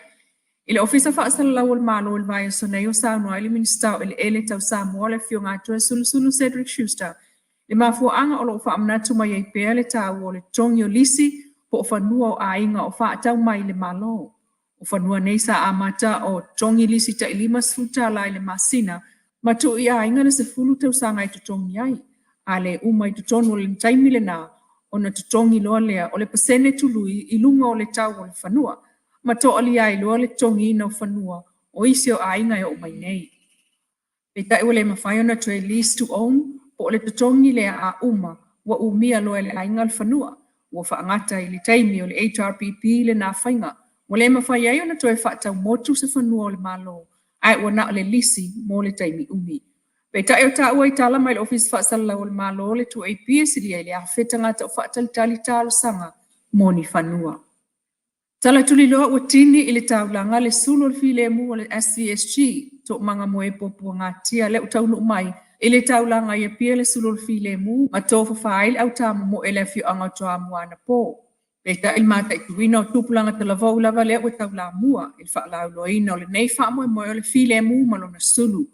i le Ofisa Faasalalau o le Malo i le vaiaso nei o saunoa ai le Minisita o Eleele Tau Samoa le Afioga Atoesulusulu Cedric Schuster Le mafuaaga o lo o faamanatu mai ai pea le taua o le totogi o lisi po o fanua o aiga o faatau mai i le Malo. O fanua nei sa amata o totogi lisi tai $50 i le masina ma tuu i aiga le 10 tausaga e totogi ai. A le uma i totonu o le taimi lena ona totogi loa lea o le pasene tului i luga o le tau o le fanua ma toalia ai loa le totogiina o fanua o isi o aiga e oo mai nei. Peitai ua le mafai ona toe lease to own po o le totogi lea a uma ua umia loa e le aiga le fanua. Ua faagata i le taimi o le HRPP lena faiga. Ua le mafai ai ona toe faatau motu se fanua o le Malo ae ua na o le lisi mo le taimi umi. Peitai o taua i tala mai le Ofisa Faasalalau o le Malo le 2AP e silia i le 1,000 tagata o faatalitali talosaga mo ni fanua. Tala tuliloa ua tini i le taulaga le sulu o le filemu o le SVSG, toomaga moe puapuagatia lea ua taunuu mai i le taulaga i Apia le sulu o le filemu ma tofafa ai le autamomoe i le afioaga o Toamua anapo. Peitai le mataituina o tupulaga talavou lava lea ua taulamua i le faalauiloaina o lenei faamoemoe o le filemu ma lona sulu.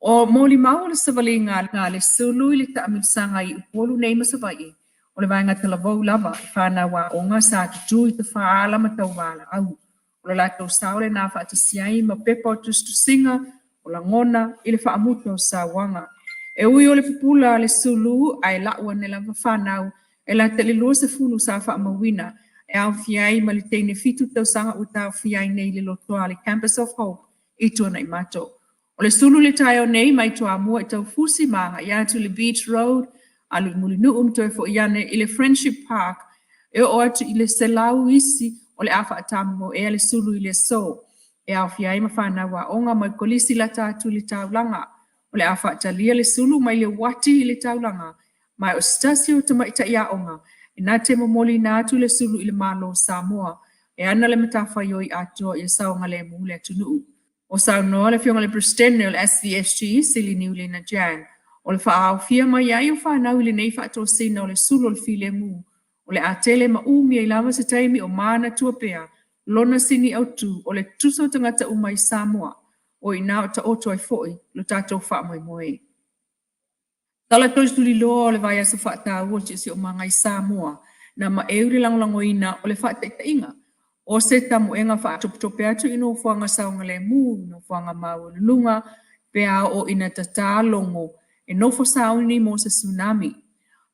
O molimau o le savaliga a le sulu i le taamilosaga i Upolu nei ma Savaii O le vaega talavou lava i fanau aoga sa tutū i tafaala ma tauvalaau. O le latou sao lena faatasi ai ma pepa o tusitusiga, o lagona i le faamuta o sauaga. E ui o le pupula a le sulu ae lau ane lava fanau e lata i le 20 sa faamauina e aofia ai ma le teine 7 tausaga ua taofia ai nei i le lotoa a le Campus of Hope i Tuanaimato. O le sulu i le taeao nei mai Toamua i Taufusi ma agai atu i le Beach Road, alu i Mulinuu ma toe foi ane i le Friendship Park e oo atu i le 100 isi o le a faatamomoea le sulu i le aso e aofia ai ma fanau aoga mai kolisi lata atu i le taulaga. O le a faatalia le sulu mai le uati i le taulaga ma o se tasi o tamaitai aoga e na te momoliina atu le sulu i le Malo o Samoa e ana le matafaioi atoa ia saogalemu le atunuu. O saunoa le Afioga i le Peresetene o le SVSG, Sili Niulina Jang, o le faaaofia mai ai o fanau i lenei faatosina o le sulu o le filemu, o le a tele ma umi ai lava se taimi o manatua pea lona sini autu o le tutusa o tagata uma i Samoa, o i ina o taoto ai foi lo tatou faamoemoe. Tala tulituliloa o le vaiaso faataua o le Siosiomaga i Samoa, na maeu le lagolagoina o le faataitaiga o se tamoega faatopetope atu i nofoaga saogalemu, nofoaga maualuluga, pe a oo ina tatā logo e nofo sauni mo se tsunami.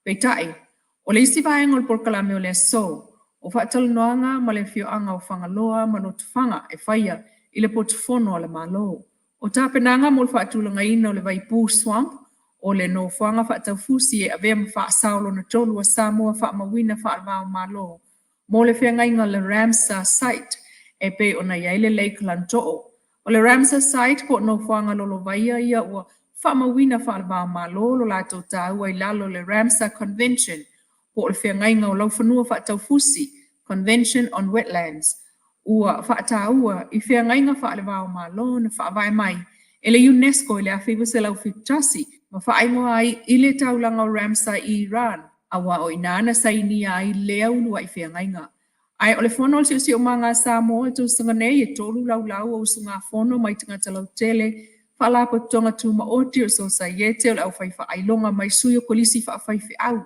Peitai, o le isi vaega o le polokalame o le aso, o faatalanoaga ma le afioaga o Fagaloa ma Lotofaga e faia i le potufono a le Malo. O tapenaga mo le faatulagaina o le Vaipū Swamp, o le nofoaga faataufusi e avea ma faasao lona tolu a Samoa faamauina faale-va-o-Malo mo le feagaiga o le Ramsar Site e pei ona i ai le Lake Lanto'o. O le Ramsar Site po o nofoaga lolovaia ia ua faamauina faale-va-o-Malo lo latou taua i lalo o le Ramsar Convention po o le feagaiga o laufanua faataufusi, Convention on Wetlands, ua faataua i feagaiga faale-va-o-Malo na faavae mai e le UNESCO i le 1971 ma faaigoa ai i le taulaga o Ramsar i Iran, aua o i ina na sainia ai lea uluai feagaiga. Ae o le Fono a le Siosiomaga a Samoa i le tausaga nei e tolu laulau o usugafono mai tagata lautele, Faalapotopotoga Tumaoti o le Sosaiete o le Aufaifaailoga mai sui o Kolisi Faafaifeau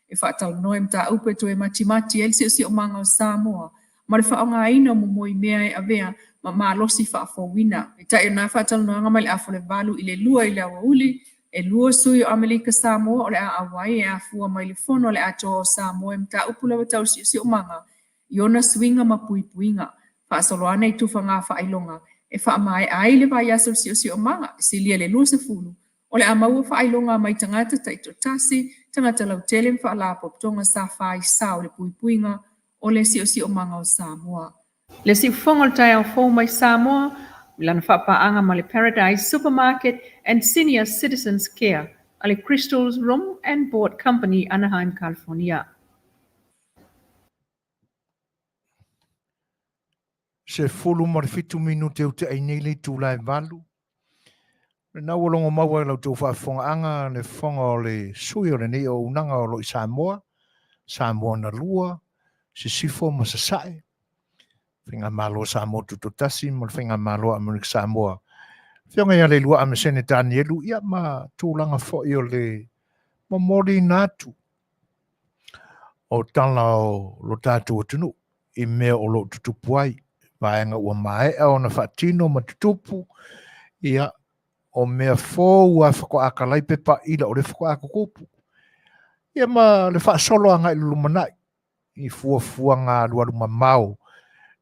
e faatalanoa i mataupu e toe matimati ai le siosiomaga o Samoa ma le faaaogaina o momoi mea e avea ma malosi faafouina. Peitai o na faatalanoaga mai le afa o le 8 i le 2 i le aoauli, e lua sui o Amelika Samoa o le a auai e afua mai le Fono a le Atoa o Samoa i mataupu lava tau siosiomaga i ona suiga ma puipuiga. Faasolo ane i tufaga faailoga e faamaea ai le vaiaso o le siosiomaga, e silia i le 20 O le a maua faailoga mai tagata taitoatasi, tagata lautele ma faalapotopotoga sa fai sao i le puipuiga o le siosiomaga o Samoa. Le siufofoga o le taeao fou mai Samoa i lana faapaaga ma le Paradise Supermarket and Senior Citizens Care a le Crystals Room and Board Company, Anaheim, California. 17 minute o te ai nei le itula e 8. Lena ua logo maua e la outou faafofogaaga le fofoga o le sui o lenei auaunaga o lo o i Samoa, Samoa na lua, Sisifo ma Sasae, Faigamalo Samoa Tutoatasi ma le Faigamalo a Amerika Samoa. Afioga ia Leilua Amesene Tanielu, ia ma tulaga foi o le momoliina atu o tala o lo tatou atunuu i mea o lo o tutupu ai, vaega ua maea ona faatino ma tutupu, ia, o mea fou a faatoa talai pepa ila o le faatoa tutupu. Ia ma le faasolo agai i le lumanai i fuafuaga alualu mamao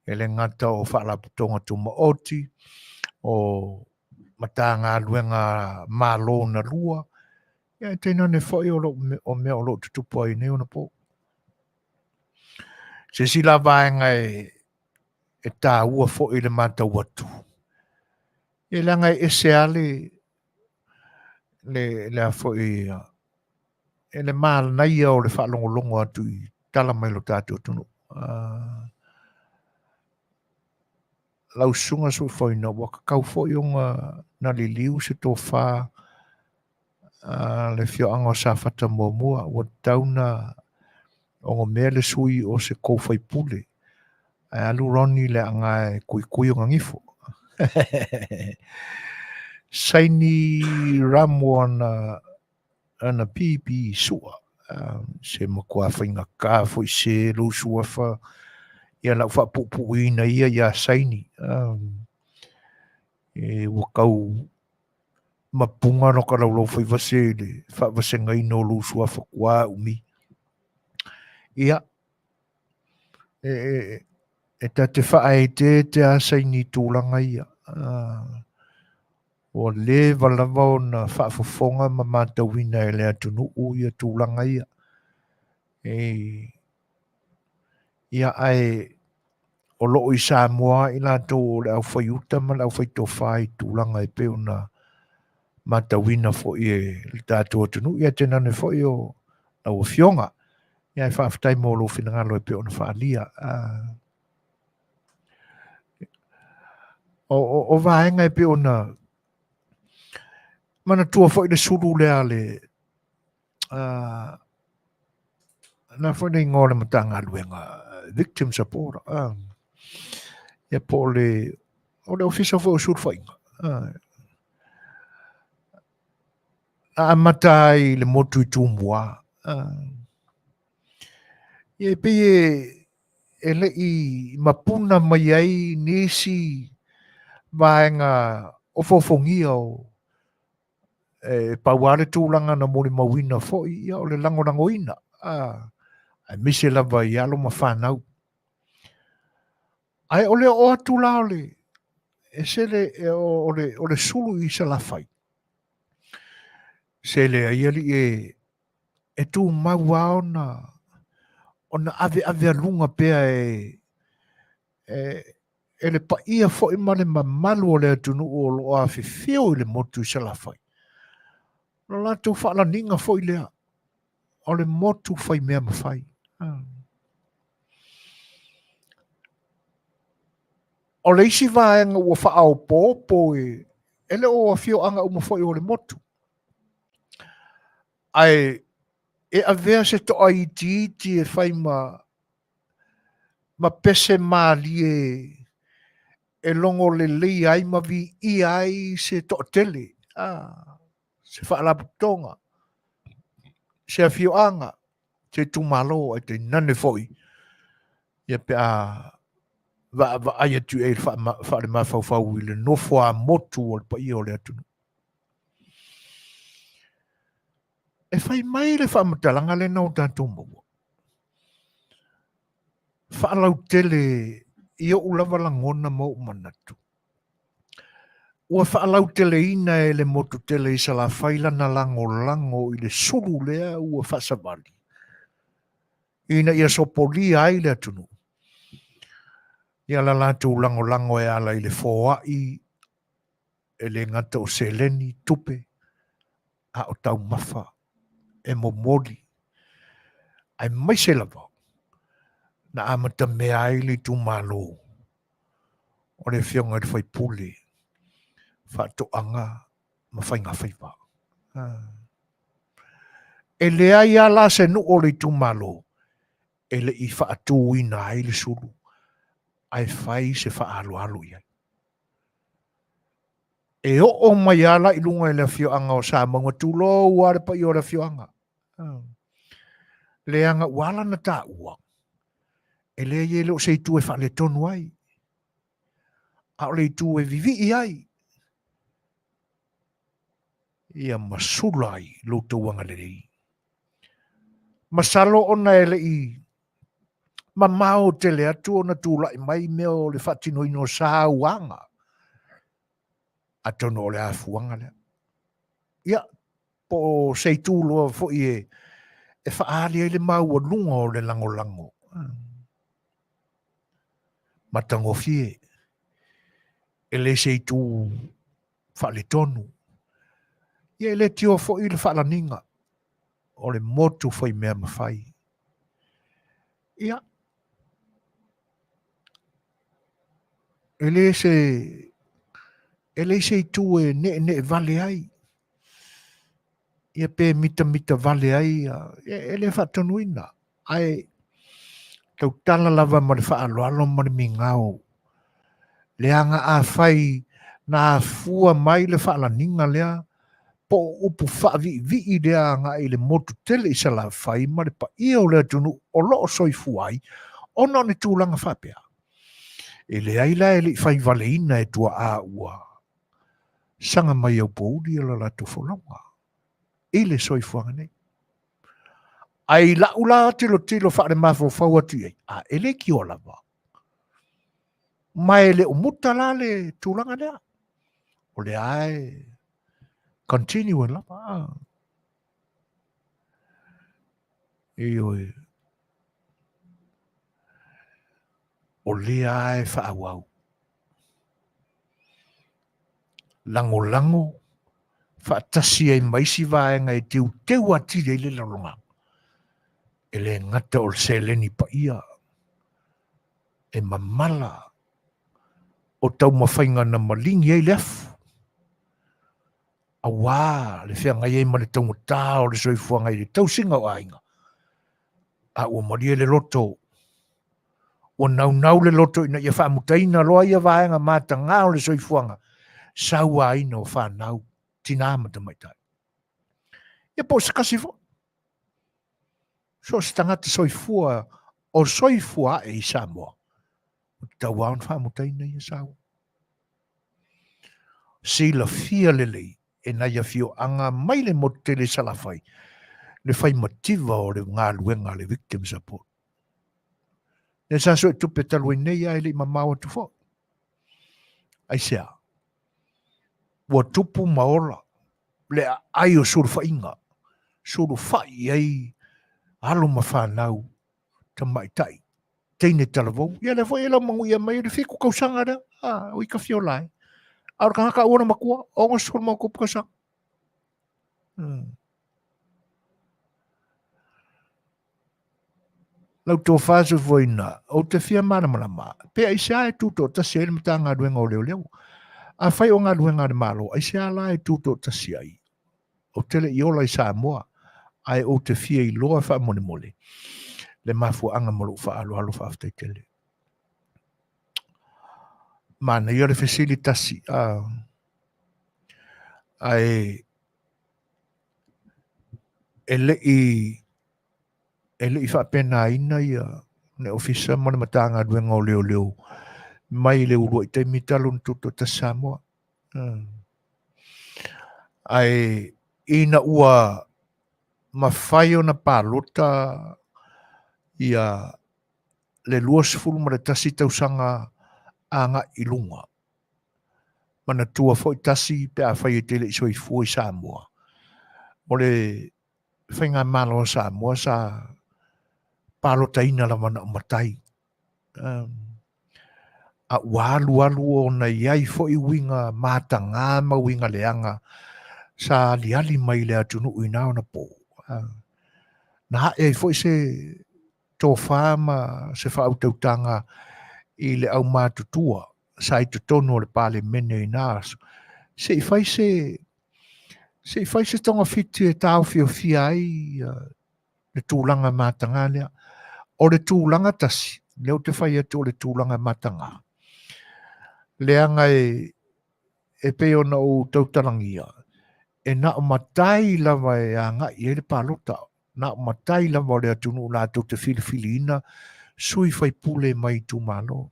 e le gata o faalapotopotoga tumaoti, o Matagaluega Malo na lua, ia e tainane foi o, lo, o mea o lo o tutupu ai nei ona po. Se isi la vaega e, e taua foi le matau atu, e leaga e ese lava le, le, le a foi, e le manaia o le faalogologo atu i tala mai lo tatou atunuu. Lau susuga Suefoina, ua tatau foi ona na liliu se tofa a le afioaga o Safata muamua, ua tatau na onomea le sui o se tou faipule, ae alu Ronnie le aga e tuitui ona gifo. Saini Ramo ana ana pipi sua, se matua faigata foi se lou suafa ia lau faapuupuuina ia ia Saini. E ua tau mapuga lo ka laulau faivase i le faavasegaina o lou suafa tua umi. Ia, e, e, e ta te faaeteete a Saini i tulaga ia. Ua leva lava ona faafofoga ma matauina e le atunuu ia tulaga ia. E, ia ae o lo o i Samoa i latou o le aufaiuta ma le aufaitofa i tulaga e pei ona matauina foi e le tatou atunuu, ia tainane foi o lau afioga. Ia e faafetai mo lou finagalo e pei ona faaalia. O, o, o vaega e pei ona manatua foi le sulu lea le na foi le igoa o le Matagaluega Victim Support ia po o le o le ofisa foi o sulufaiga na amata ai le motu i Tumua ia e pei e e le i mapuna mai ai nisi vaega ofoofogia o e pau lava le tulaga na molimauina foi, ia o le lagolagoina, aemaise lava i alo ma fanau. Ae o le oo atu la o le E sele e, o, le, o le sulu i Salafai. Sele ai ali e e tumau lava ona ona aveavealuga pea e e e le paia foi ma le mamalu o le atunuu o lo o afifio i le motu i Salafai. O le latou faalaniga foi lea o le motu fai mea mafai. O le isi vaega ua faaopoopo e, e le o afioaga uma foi o le motu. Ae e avea se toa itiiti e fai ma ma pese malie e logo lelei ai ma viia ai se toatele, a, se faalapotopotoga, se afioaga, se itumalo, ae tainane foi ia pe a vaavaai atu i ai faalemafaufau i le nofo a motu o le paia o le atunuu. E fai mai le faamatalaga lena o tatou maua. Faalautele i ou lava lagona ma ou manatu. Ua faalauteleina e le motu tele i Salafai lana lagolago i le sulu lea ua faasavali ina ia sopolia ai le atunuu. Ia la latou lagolago e ala i le foai e le gata o seleni, tupe, a o taumafa e momoli, aemaise lava na amatamea ai le itumalo o le Afioga i le Faipule Faatoaga ma Faigafaiva. E leai lava la se nuu o le itumalo e le i faatuina ai le sulu ae fai se faaaloalo i ai. E oo mai lava la i luga i le afioaga o Samauga, tulou lava le paia o le afioaga. Leaga ua ala ona taua, e leai e le o se itu e faaletonu ai, a o le itu e vivii ai, ia ma sula ai lo outou agalelei. Masalo ona e le i mamao tele atu ona tulai mai mea o le faatinoina o sauaga, atonu o le afuaga lea. Ia, po o se itu loa foi e, e faaali ai le maualuga o le lagolago. Matagofie, e le se itu faaletonu. Ia e le tioa foi le faalaniga o le motu fai mea mafai. Ia, e le se e leai se itu e ne'ene'e vale ai, ia pe mitamita vale ai, e le faatonuina, ae tautala lava ma le faaaloalo ma le migao, leaga afai na afua mai le faalaniga lea po o upu faaviivii lea agai i le motu tele i Salafai ma le paia o le atunuu o lo o soifua ai ona o ni tulaga faapea. E leai la e le i faivaleina e tuaa ua saga mai Aupouli la latou folauga i le soifuaga nei. Ae i lau la tilotilo faalemafaufau atu i ai, a e le tioa lava. Ma e le o muta la le tulaga lea. O lea e continue lava. Ioe. O lea e faaauau. Lagolago faatasi ai ma isi vaega e teuteu atili ai le lalolagi. E le gata o le seleni paia e mamala o taumafaiga na maligi ai le afu, auā le feagai ai ma le taugata o le soifuaga i le tausiga o aiga, a ua malie le loto, ua naunau le loto ina ia faamutaina loa ia vaega matagā o le soifuaga, sauaina o fanau, tinā ma tamaitai. Ia po o se tasi foi. So o se tagata soifua o soifua ae i Samoa, ua tatau lava ona faamutaina ia saua. Silafia lelei e nai afioaga mai le motu tele i Salafai le fai mativa o le galuega a le Victim Support. Lea sa suetupe talu ai nei a e le i mamao atu foi. Aisea? Ua tupu ma ola le aai o sulufaiga, sulufai i ai alo ma fanau tamaitai, teine talavou. Ia lea foi e lau manuia mai le 7 tausaga lea, a, o i ka fiola e. A o le tagata ua na matua, 60 ma tausaga. Lau tofa soifuaina, ou te fia malamalama, pe aisea e tutoatasi ai le Matagaluega o Leoleo? Afai o galuega a le Malo, aisea la e tutoatasi ai? Ou te le i ola i Samoa, ae ou te fia iloa faamolemole le mafuaaga ma lou faaaloalo. Faafetai tele. Manaia le fesili tasi, ae e le i e le i faapenaina ia le Ofisa ma le Matagaluega o Leoleo mai le uluai taimi talu ona tutoatasi Samoa. Ae ina ua mafai ona palota ia le 21 tausaga agai i luga, manatua foi tasi pe afai e te le i soifua i Samoa, o le Faigamalo a Samoa sa palotaina lava na o matai. A ua alu alu ona i ai foi uiga matagā ma uiga leaga sa aliali mai i le atunuu i na ona po. Na ae ai foi se tofa ma se faautautaga i le aumatutua sa i totonu o le Palemene i na aso, se i fai se se i fai se togafiti e taofiofia ai le tulaga mataga lea. O le tulaga tasi, lea ou te fai atu o le tulaga mataga, leaga e pei ona ou tautalagia, e na o matai lava e agai i ai le palota, na o matai lava o le atunuu latou te filifiliina sui faipule mai itumalo.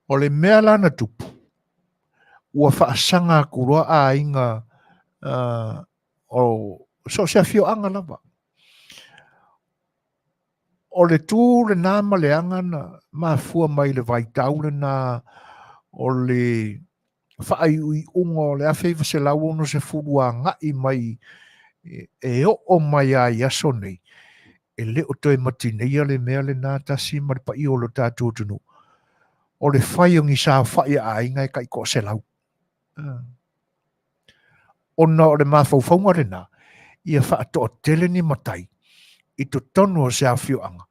O le mea la na tupu, ua faasaga atu loa aiga o so o se afioaga lava. O le tu lena ma le aga na mafua mai le vaitau lena o le faaiuiuga o le 1960 agai mai e oo mai lava i aso nei, e le o toe matineia le mea lena tasi ma le paia o lo tatou atunuu, o le fai o ni saofai a aiga e tai 100. Ona o le mafaufauga lena, ia faatoatele ni matai i totonu o se afioaga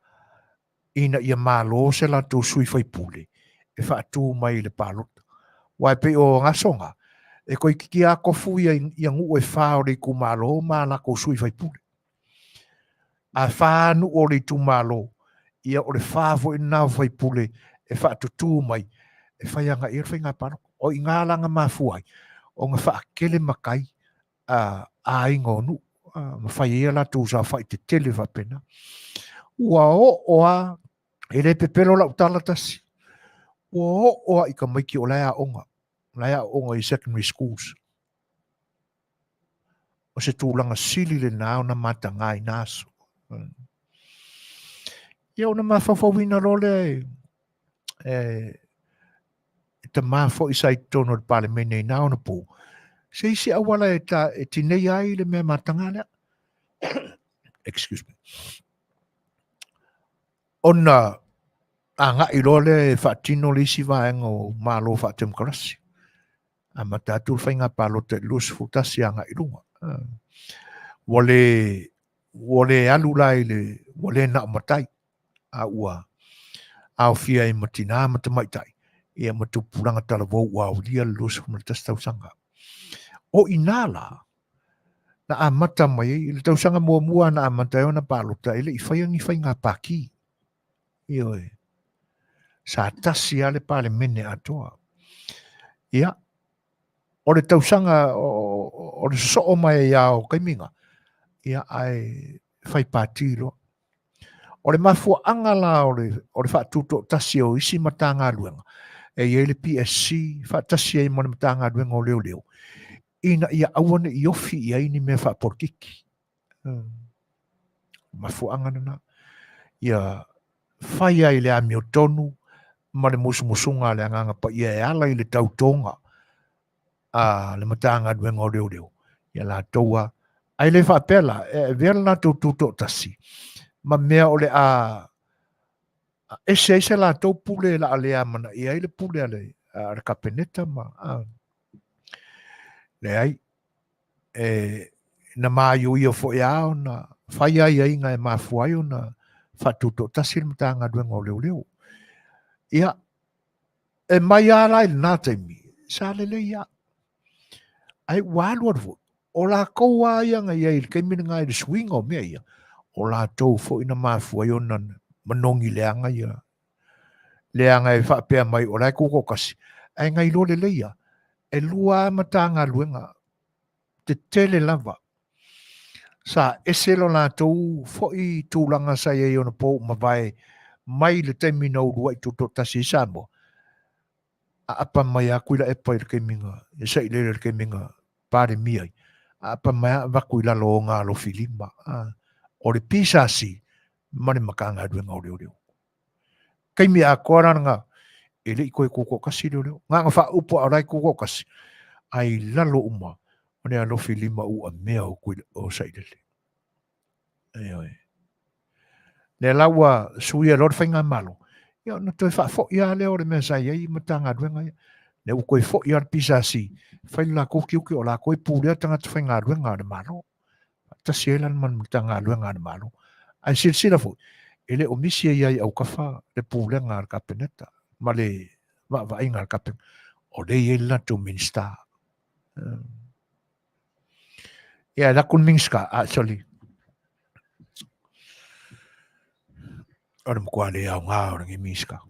ina ia malo se latou sui faipule e faatu mai i le palota. Aua e pei o aso na, e toeitiiti lava tofu ia nuu e fa o le itumalo ma a latou sui faipule. A fa nuu o le itumalo, ia o le fa foi lena o faipule e faatutu mai e fai agai i ai le faiga palota. O i ina la na mafua ai ona faatele matai a aiga o nuu ma fai ai a latou saofai tetele faapena. Ua oo lava, e le pepelo lau tala tasi, ua oo lava i tamaiti o la e aoga, la e aooga i secondary schools. O se tulaga sili lena ona mataga i na aso. Ia ona mafaufauina loa lea e tama foi sa i totonu o le Palemene i na ona po, se isi auala e, ta, e tineia ai le mea mataga lea. Excuse me. Ona agai loa lea e faatino le isi vaega o Malo faatemokarasi. Amata atu le faiga palota i le 21 agai i luga. Ua le, ua le alu la i le, ua le na o matai, a ua aofia ai ma tinā ma tamaitai, ia ma tupulaga talavou ua aulia le 21 tausaga. O i nā la, na amata mai ai, i le tausaga muamua na amata ai ona palota, e le i faia ni faiga pāti. Ioe. Sa tasi lava le Palemene atoa. Ia, o le tausaga o le sosoo mai ai lava o taimi na, ia, ae fai pati loa. O le mafuaaga la o le faatutoatasi o isi Matagaluega, e i ai le PSC faatasi ai ma le Matagaluega o Leoleo, ina ia aua ne i ofi i ai ni mea faapolokiki. Mafuaaga lena. Ia fai ai le amiotonu ma le musumusuga a le Agaga Paia e ala i le tautoga a le Matagaluega o Leoleo, ia latou a. Ae le faapea la, e avea le latou tutoatasi ma mea o le a ese ai se latou pule o le a le amanaia ai le pule a le Kapeneta ma a. Leai, e na maioio foi lava ona fai aiaiga e mafua ai ona faatutoatasi le Matagaluega o Leoleo. Ia, e mai lava la i lena taimi, sa lelei lava. Ae ua alu alu foi, o latou lava ia na i ai i le taimi lena i le suiga o mea ia, o latou foi na mafua ai ona manogi leaga ia leaga e faapea mai o la e tutoatasi, ae na iloa lelei lava, e lua lava Matagaluega tetele lava sa ese lo latou foi tulaga sa i ai ona po ua mavae mai le taimi na uluai tutoatasi ai Samoa, aapa mai lava Tuilaepa i le taimi na sailele i le taimi na Palemia ai, aapa mai lava avatu i lalo o ona alofilima, o le PSC ma le Matagaluega o Leoleo. Taimi atoa la lena, e le i toe tutoatasi leoleo. Na ona faaupu lava o la e tutoatasi, ae i lalo uma o le alofilima uamea o Sailele. Ioe. Lea la ua suia loa le faigamalo, ia ona toe faafoi lava lea o le mea sa i ai Matagaluega ia. Lea ua toe foi lava le PSC, fai le latou tiute o latou e pulea tagata faigaluega a le Malo. Faatasi ai la ma le Matagaluega a le Malo. Ae silasila foi, e le o misi ai i autafa le pulega a le Kapeneta ma le vaavaaiga a le Kapeneta. O lea e i ai le latou Minisita. Ia, e alu atu le Minisita, ah, sorry. O le matua le aoga o lenei Minisita.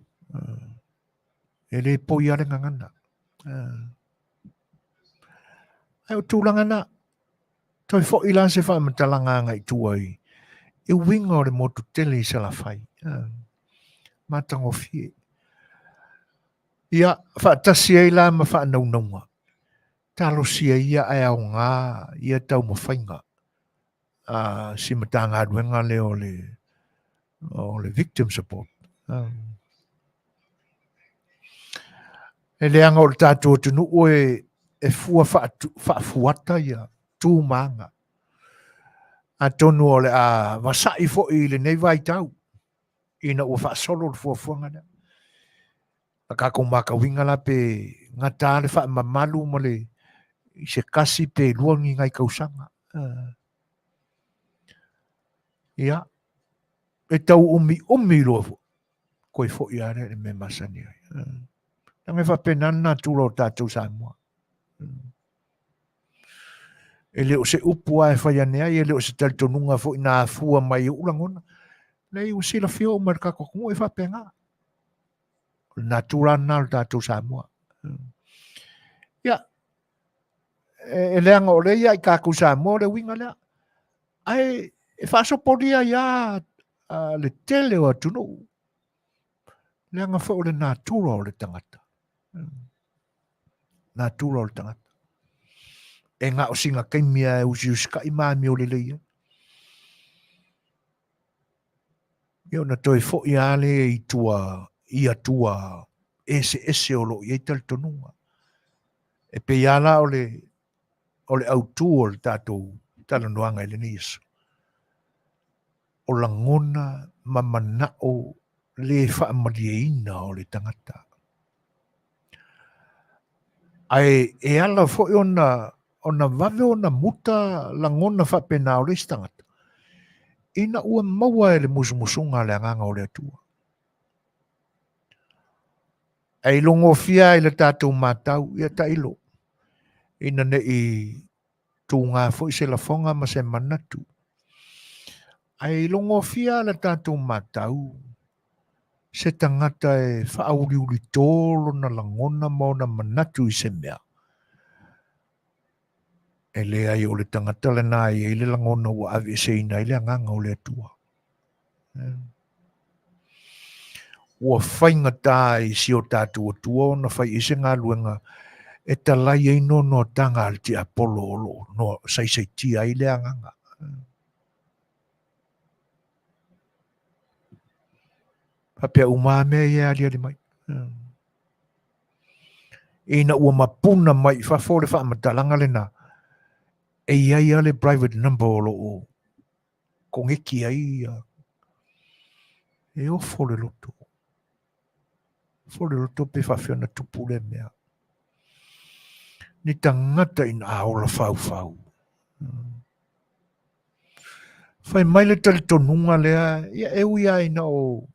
E le poi lava le gagana. Ae o tulaga na, toe foi la se faamatalaga agai i tua i i uiga o le motu tele i Salafai. Matagofie. Ia, faatasi ai la ma faanaunauga. Talosia ia ae aoga ia taumafaiga a si Matagaluega lea o le o le Victim Support. E leaga o le tatou atunuu e fua faafuata ia tu ma aga. Atonu o le a vasai foi i lenei vaitau ina ua faasolo le fuafuaga lea. A tatou matauina la pe gata le faamamalu ma le i se tasi pe lua ni nai tausaga. Ia, e tau umiumi loa foi, toe foi lava lea i le mea masani ai. Leaga e faapena le natura o tatou Samoa. E le o se upu lava e fai ane ai, e le o se talitonuga foi na afua mai i ou lagona. Leai, ua silafia uma e le tatou atunuu e faapena. O le natura lena o le tatou Samoa. Ia, e leaga o lea ia i tatou Samoa o le uiga lea. Ae e faasopolia ai lava le tele o atunuu, leaga foi o le natura o le tagata. Natura o le tagata. E na o sina taimi lava e usiusitai ma amio lelei ai. Ia ona toe foi lava lea i tua i atua eseese o lo o i ai talitonuga. E pei lava la o le o le autu o le tatou talanoaga i lenei aso, o lagona ma manao le faamalieina o le tagata. Ae e ala foi ona ona vave ona muta lagona faapena o le isi tagata, ina ua maua e le musumusuga a le Agaga o le Atua. Ae ilogofia ai le tatou matau, ia tailo, ina ne i tuga foi se lafoga ma se manatu. Ae ilogofia le tatou matau, se tagata e faauliulito lona lagona ma ona manatu i se mea, e leai o le tagata lena e i ai le lagona ua aveeseina ai le Agaga o le Atua. Ua faigata i si o tatou Atua ona fai i ai se galuega e talai ai noanoataga a le tiapolo o lo o saisaitia ai le agaga. Faapea uma lava mea ia e aliali mai. Ina ua mapuna mai i fafo le faamatalaga lena, e i ai lava le private number o lo o koneki ai ia. E ofo le loto. Ofo le loto pe faafefea ona tupu lea mea. Ni tagata ina a ola faufau. Fai mai le talitonuga lea, ia e ui lava ina o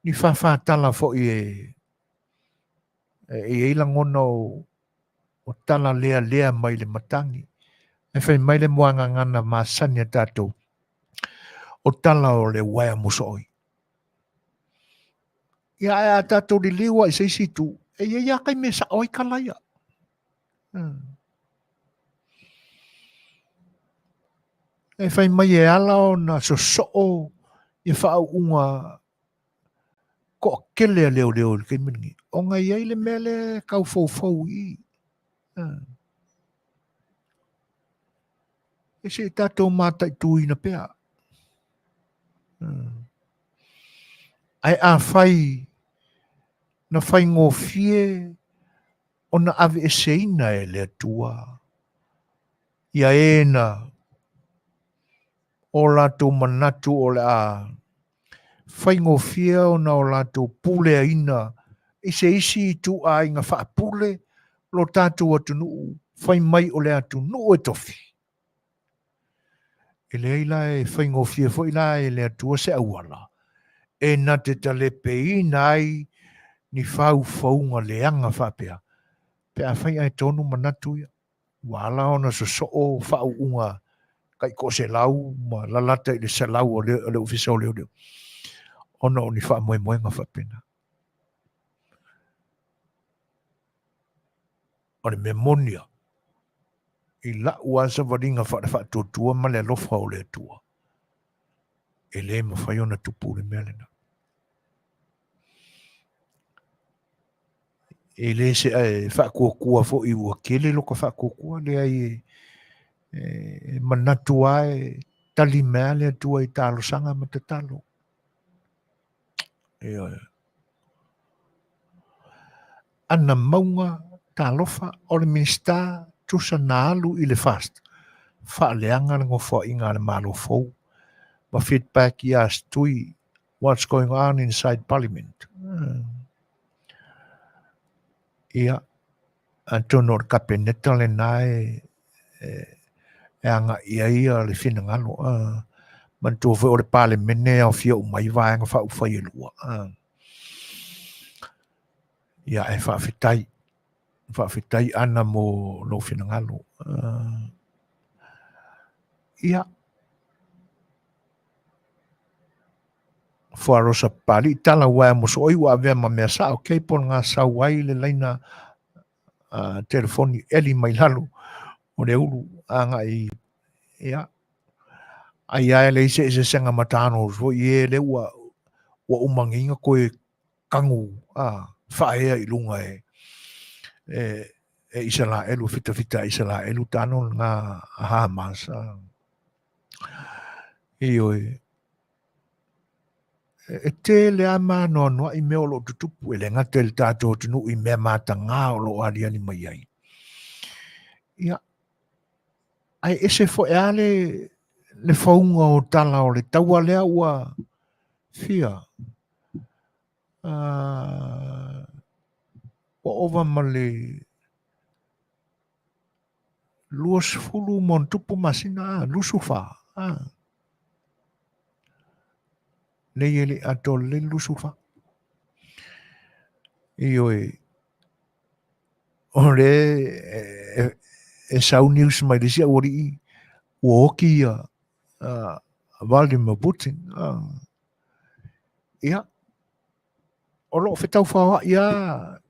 ni fāfātala foi e i ai lagona o tala lealea mai le matagi. Ae fai mai le muagagana masani a tatou, o tala o le uaea mosooi. Ia ae a tatou liliu lava i se isi itu, e i ai lava taimi e sao ai tala ia. E fai mai e ala ona sosoo ia faauuga toatele a leoleo i le taimi lenei, ona e i ai le mea lea e tau foufou i i. E se i tatou mataituina pea. Ae afai na faigofie ona aveeseina e le Atua ia e na o latou manatu o le a faigofie ona o latou puleaina i se isi ituaiga faapule lo tatou atunuu fai mai o le atunuu e tofi. E leai la e faigofie foi la e le Atua se auala e na te talepeina ai ni faufauga leaga faapea pe afai ae tonu manatu ia. Ua ala ona sosoo faauuga tai toaselau ma lalata i le 100 o le Ofisa o Leoleo ona o ni faamoemoega faapena. O le mea moni lava, i lau lava savaliga faale-faatuatua ma le alofa o le Atua, e le mafai ona tupu le mea lena. E le se e faatuatua foi ua tele lota faatuatua, leai e manatu lava e tali mai lava le Atua i talosaga ma tatalo. Ioe. Ana mauga talofa o le Minisita tusa na alu i le FAST faaleaga le nofoaiga a le Malo fou ma feedback ia Stui what's going on inside Parliament. Ia, atonu o le Kapeneta lena e agai ai le finagalo. Manatua foi o le Palemene e aofia uma ai vaega faaupufai e lua. Ia, ae faafetai. Faafetai Ana mo lou finagalo. Ia, Fuarosa Papalii, tala uaea mosooi ua avea ma mea sao, cable na sau ai le laina telefoni eli mai lalo o le ulu agai ia ai lava e leai se eseesega ma tunnels foi e lea ua ua uma nei ona toe tanu faaea i luga e e Isaraelu, fitafita e Isaraelu tunnel na a Hamas. Ioe. E tele lava ma anoanoai mea o lo o tutupu, e le gata i le tatou atunuu i mea mataga o lo o aliali mai ai. Ia, ae ese foi lava le fauga o tala o le taua lea ua fia ua ova ma le 20 ma ona tupu masina, 24. Nei e le i atoa lelei le 24. Ioe, o le e sau news mai le isi aualii ua oti ia Vladimir Putin. Ia, o lo o fetaufaoai lava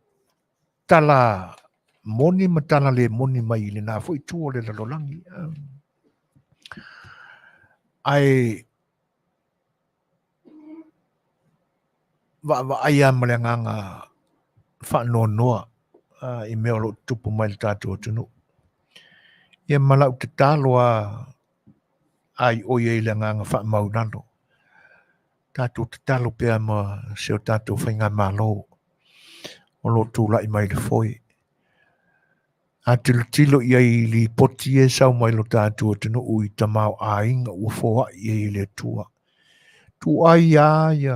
tala moni ma tala le moni mai i lena foi itu o le lalolagi. Ae vaavaai lava ma le agaga faanoanoa i mea o lo o tutupu mai i le tatou atunuu. Ia ma lau tatalo lava a i oi ai le agaga faamaualalo, tatou tatalo pea ma si o tatou faigamalo. o lo o tulai mai le foe. A tilotilo i ai i lipoti e sau mai lo tatou atunuu i tamaoaiga ua foai ai e le Atua. Tuuai lava ia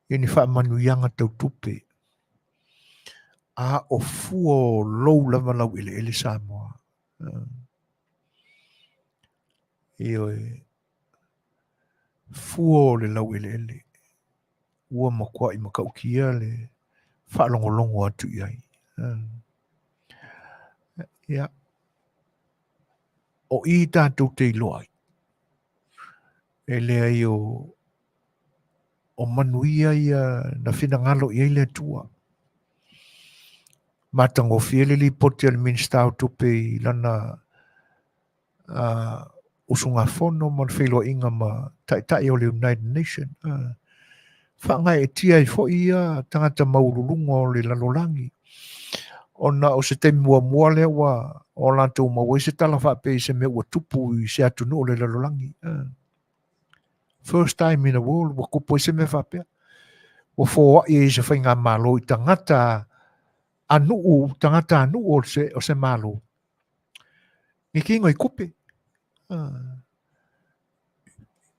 ia ni faamanuiaga tau tupe. A o fua o lou lava laueleele Samoa. Ioe, fua o le laueleele ua matuai matautia le faalogologo atu i ai. Ia, o i tatou te iloa ai, e leai o, o manuia ia na finagalo i ai le Atua. Matagofie le lipoti a le Minisita o Tupe i lana usugafono ma le feiloaiga ma taitai o le United Nation. Faagaeetia ai foi ia tagata maualuluga o le lalolagi ona o se taimi muamua lea ua o latou maua ai se tala faapea i se mea ua tupu i se atunuu o le lalolagi. First time in the world ua tupu ai se mea faapea. Ua foai ai se faigamalo i tagata a nuu, tagata a nuu o se Malo. Ni kino i kupe.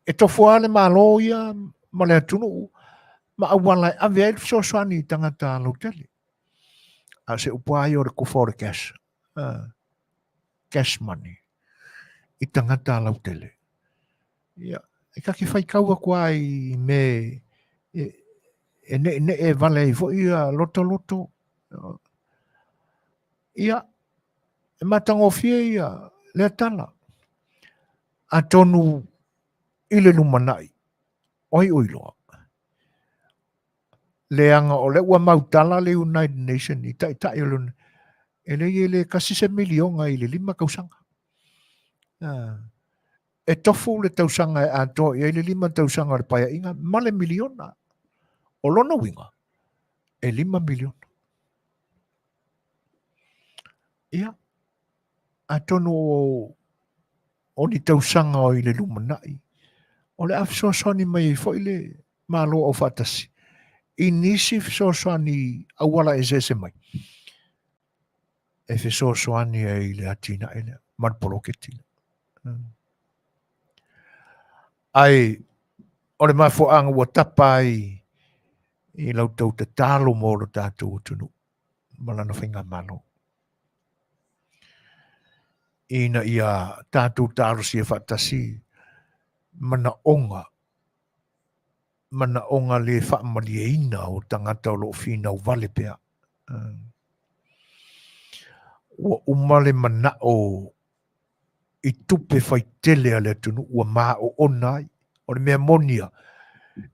E tofu lava le Malo ia ma le atunuu ma auala e ave ai le fesoasoani i tagata lautele. A o se upu lava ia o le tofa o le cash. Cash money i tagata lautele. Ia, e ta te faitau atu lava i mea e ne'ene'e vale ai foi ia lotoloto. Ia, e matagofie ia lea tala. Atonu i le lumanai, o ai o iloa? Leaga o lea ua mautala le United Nation i taitai o le e leai e le tasi se miliona i le 5 tausaga. E tofu le tausaga e atoa i ai le 5 tausaga o le paeaiga ma le miliona. O lona uiga, e 5 miliona. Ia, atonu o ni tausaga o i le lumanai, o le a fesoasoani mai ai foi le Malo Aufaatasi i nisi fesoasoani auala eseese mai e fesoasoani ai i le atinae lea ma le poloketi lea. Ae o le mafuaaga ua tapa ai i la outou tatalo mo lo tatou atunuu ma lana faigamalo ina ia tatou talosia faatasi manaoga manaoga le faamalieina o tagata o lo o finau vale pea. Ua uma le manao i tupe faitele a le atunuu ua maoona ai. O le mea moni ia,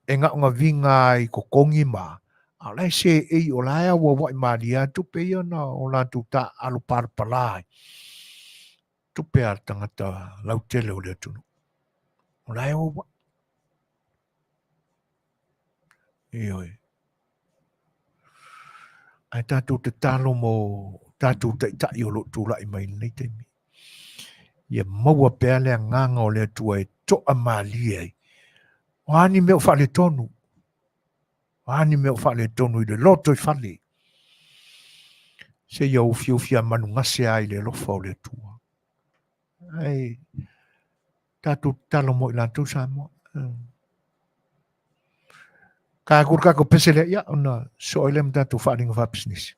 e gaogaviga ai i totogi ma, a o la e seei, o la e auauai malie lava tupe ia na o latou taaalo palapala ai, tupe a le tagata lautele o le atunuu. O la e auauai. Ioe. Ae tatou tatalo mo tatou taitai o lo o tulai mai i lenei taimi. Ia maua pea le agaga o le Atua e toa malie ai. O a ni mea o faaletonu? O a ni mea o faaletonu i le lotoifale? Seia ufiufi a manugase ai le alofa o le Atua. Ae tatou tatalo mo i latou Samoa. Ka aku le tatou pese lea, ia, ona soo ai lea ma tatou faaaliga faapisinisi.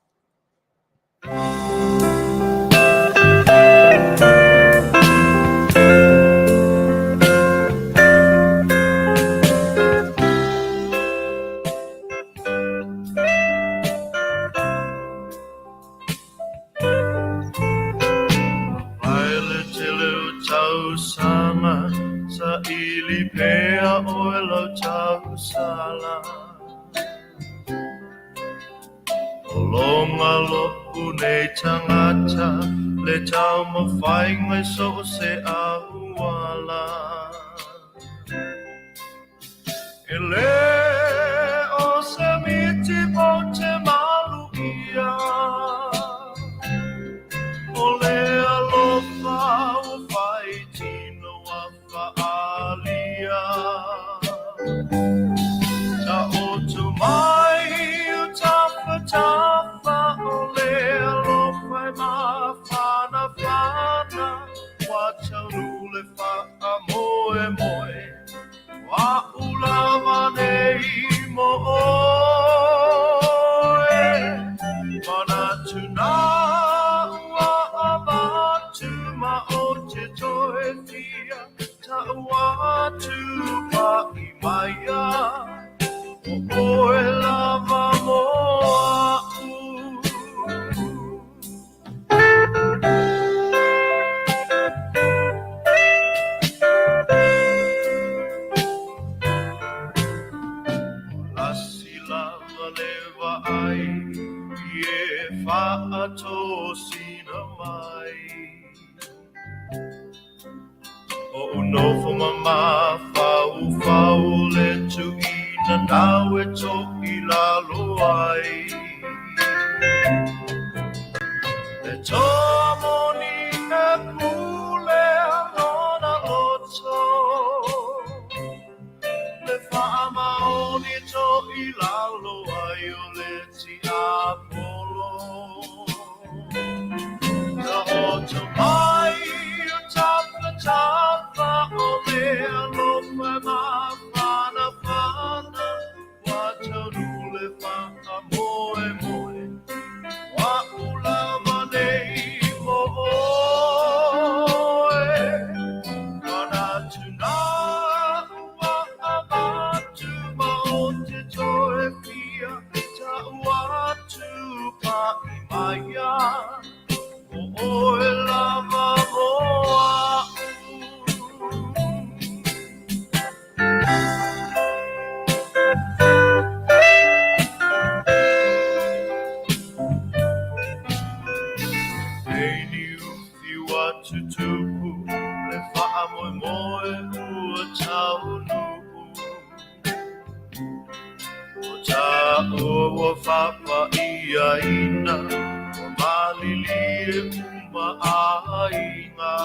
Mai le tele o tausaga, saili pea oe lau tausala. O loga lo'u nei tagata, le taumafaiga i so o se auala. E le o se miti ou te malu ʻia, O le alofa ua fai tino ua faaalia. Taoto mai o tafatafa. Wa'u lava nei mo oe, Manatu nā ua avatu ma o te toe fia Ta'u atu pa'i maia, O oe lava mo a'u. Lasi lava le vaai i e faatosina mai. O'u nofo ma mafaufau le tuʻina nāu e toʻilalo ai. Le toa moni e pule lona loto, Le faamaoni toʻilalo ai o le tiapolo. Taoto mai o tafatafa o le alofa e māfanafana, Ua taunuu le faamoemoe, Ua ʻu lava nei mo ʻoe. Manatu nā ua avatu ma o te toe fia Ta'u atu pa'i maia, O ʻoe lava mo aʻu. Nei niu whiua tutupu, le faamoemoe ua taunuu. O tāua ua faapaiaina, ua malilie uma aiga.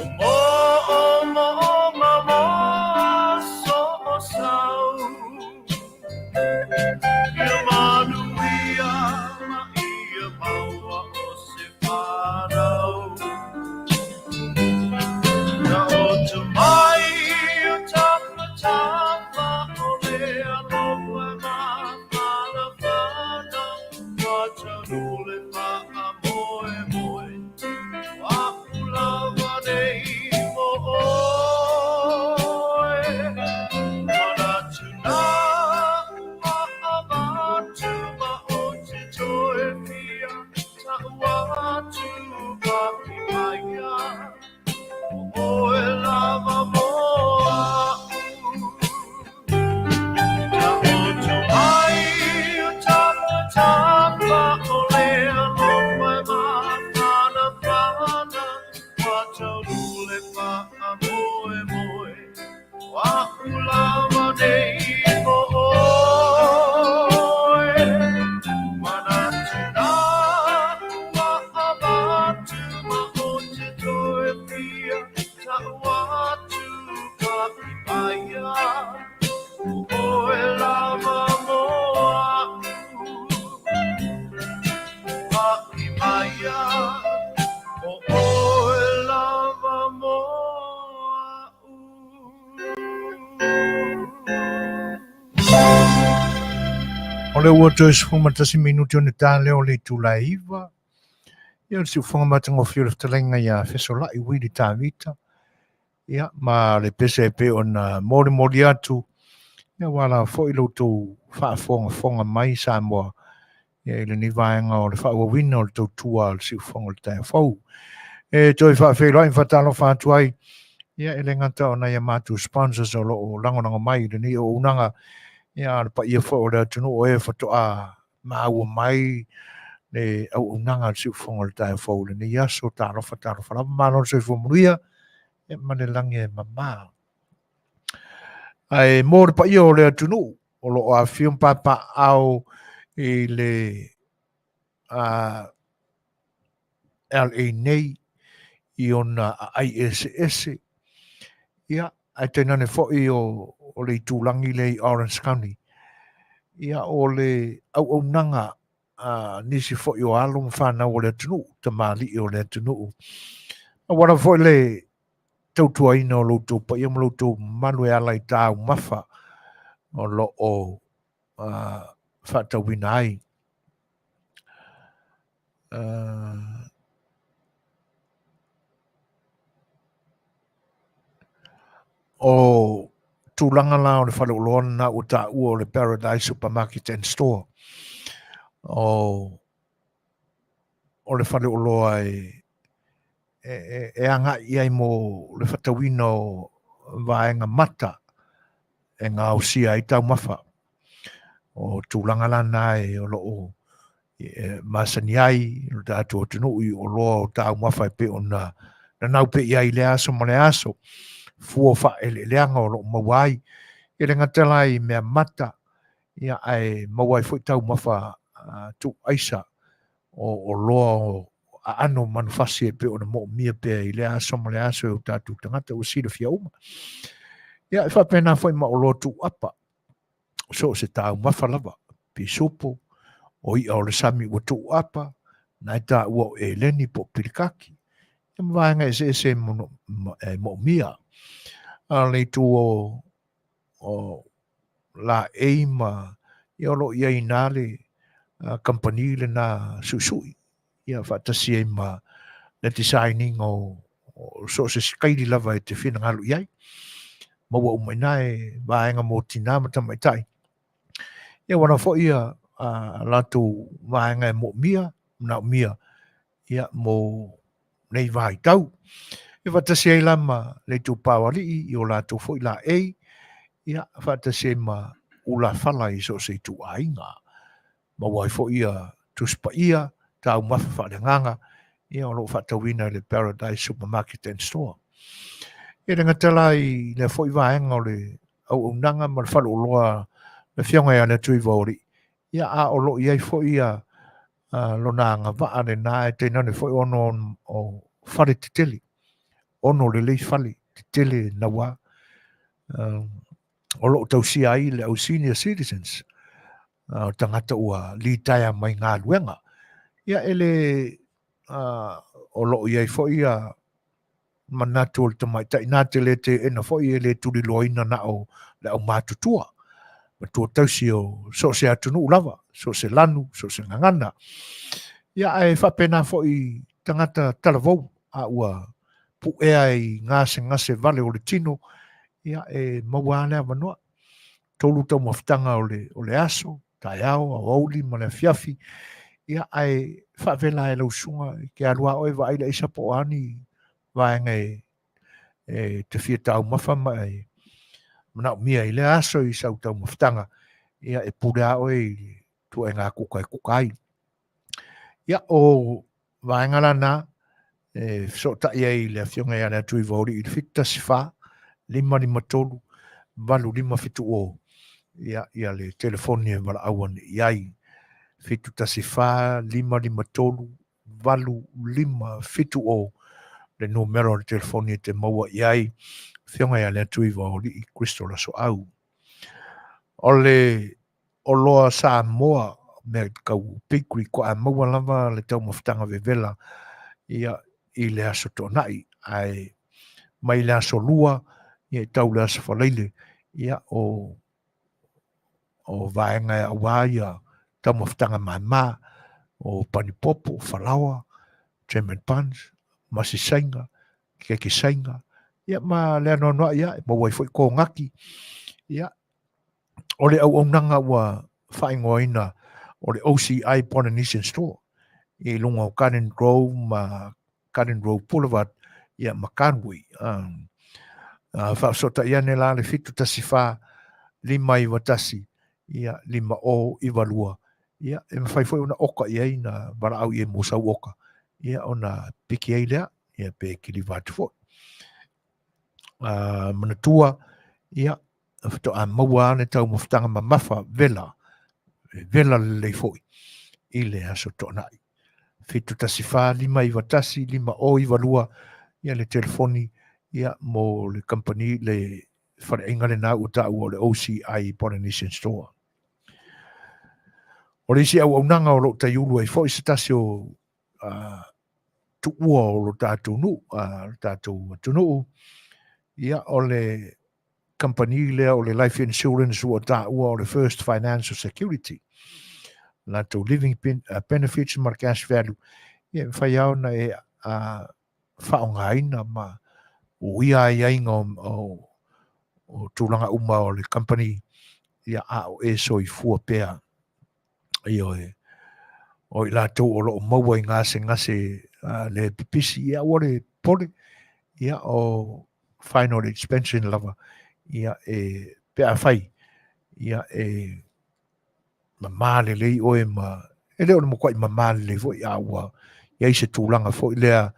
O moʻomoʻoga mo aso o sau, Ia manuia ma ia maua o se whanau. Taoto mai o tafatafa o le alofa e māfanafana, Ua taunuu le faamoemoe, Ua ʻu lava nei mo ʻoe. Manatu nā ua avatu ma o te toe fia Ta'u atu pa'i maia, O ʻoe lava mo aʻu. Taoto mai o tafatafa o le alofa e māfanafana, Ua taunuu le faamoemoe, Ua ʻu lava nei mo ʻoe. Manatu nā ua avatu ma o te toe fia Ta'u atu pa'i maia, O ʻoe lava mo aʻu. Pa'i maia, O ʻoe lava mo aʻu. O lea ua toe 11 minute ona ta lea o le itula e 9. Ia, o le siufofoga matagofie o le fetalaiga ia Fesolai Wili Tavita. Ia, ma le pese e pei ona molimoli atu, ia ua ala foi lo outou faafogafoga mai Samoa, ia i lenei vaega o le faaauauina o le tautua a le siufofoga o le taeao fou. E toe faafeiloai ma faatalofa atu ai, ia e le gata o nai a matou sponsors o lo o lagolago mai i lenei auaunaga, ia a o le paia foi o le atunuu o e faatoa maua mai le auaunaga a le siufofoga o le taeao fou i lenei aso. Talofa, talofa lava, malo le soifua manuia, ia ma le lagi e mama. Ae mo le paia o le atunuu o lo o afifio ma papaaao i le LA nei i ona aai eseese, ia, ae tainane foi o, o le itulagi lea i Orange County, ia, o le auaunaga a nisi foi o alo ma fanau o le atunuu, tamalii o le atunuu. Aua lava foi le tautuaina o lo outou paia ma lo outou mamalu e ala i taumafa o lo o faatauina ai. O tulaga la o le faleoloa lena ua taua o le Paradise Supermarket and Store. O o le faleoloa e e, e, e agai i ai mo le fatauina o vaega mata e gaosia ai taumafa. O tulaga la na e o lo o e masani ai lo tatou atunuu i oloa o taumafa e pei ona nanau pea i ai i lea aso ma lea aso, fua o faaeleeleaga o lo o maua ai. E le gata la i mea mata, ia ae maua ai foi taumafa tuuaisa o oloa o aano manufasi e pei ona moomia pea i lea aso ma lea aso e o tatou tagata ua silafia uma. Ia, e faapena foi ma oloa tuuapa, so o se taumafa lava, pisupo, o i'a o le sami ua tuuapa, na e taua o eleni po o pilikaki. Ia ma vaega eseese e moomia. A o le itu o o laei ma ia o lo o i ai i ina le kamupani lena suisui ia faatasi ai ma le design ina o so o se sikaili lava e te finagalo i ai. Maua uma i ina e vaega mo tinā ma tamaitai. Ia ua foi ia a latou vaega e moomia, manaomia ia mo nei vaitau. E faatasi ai la ma le itupa o alii i o latou foi laei, ia faatasi ai ma ulafala i so o se ituaiga. Maua ai foi ia Tusi Paia, taumafa faaleagaga, ia o lo o faatauina i le Paradise Supermarket and Store. E le gata la i lea foi vaega o le auaunaga ma le faleoloa le Afioga ia Leatuivaoalii, ia a o lo o i ai foi ia lona agavaa lena e tainane foi ona o fale tetele, ono lelei fale tetele naua o lo o tausia ai le au senior citizens, o tagata ua litaea mai galuega. Ia e le o lo o i ai foi ia manatu o le tamaitai na te le teena foi e le tuliloaina na o le aumatutua, matua tausi o so o se atunuu lava, so o se lanu, so o se gagana. Ia ae faapena foi tagata talavou a ua puea i gasegase vale o le tino, ia e maua lava le avanoa. 3 taumafataga o le aso, taeao, aoauli ma le afiafi, ia ae faavela e lau susuga e te alu lava oe vaai le aisa po o a ni vaega e te fia taumafa ma e manaomia i lea aso i sau taumafataga, ia e pule lava oe i le ituaiga kuka e kuka ai. Ia, o vaega la na e fesootai ai i le Afioga ia Leatuivaoalii i le 714 553 8570. Ia, ia le telefoni e valaau ane i ai. 714 553 8570 le numera o le telefoni e te maua i ai Afioga ia Leatuivaoalii Crystal Lasoau. O le oloa Samoa, mea tau bakery, kua maua lava le taumafataga vevela ia i le Aso Toonai, ae mai le Aso Lua ia i tau le Aso Faraile, ia o vaega e aua ia taumafataga mama, o panipopo, falaoa, German buns, masi saina, keke saina, ia ma le anoanoai ia, e maua ai foi kogaki, ia o le auaunaga ua faaigoaina o le OCI Polynesian Store i luga o Garden Grove ma Garden Grove Boulevard ia ma Conway. Faafesootai ane la le 714 591 ia 5092 ia e mafai foi ona oka i ai na valaau i ai mo sau oka ia ona piki ai lea ia pe kiliva atu foi. Manatua ia faatoa maua lava le taumafataga mamafa vela, e vela lelei foi i le Aso Toonai. 714 591 5092 ia le telefoni ia mo le kamupani le faleaiga lena ua taua o le OCI Polynesian Store. O le isi auaunaga o lo o taiulu ai foi se tasi o tuua o lo tatou nuu, lo tatou atunuu, Ia, o le kamupani lea o le life insurance ua taua o le First Financial Security. Latou living benefits ma le cash value, ia e mafai lava ona e faaaogaina ma uia aiaiga o tulaga uma o le company, ia a o e soifua pea. Ioe, o i latou o lo o maua i gasegase le pipisi, ia aua le popole, ia o final expansion lava, ia e pe afai, ia e mamā lelei oe ma e le o le matuai mamā lelei foi, a ua i ai se tulaga foi lea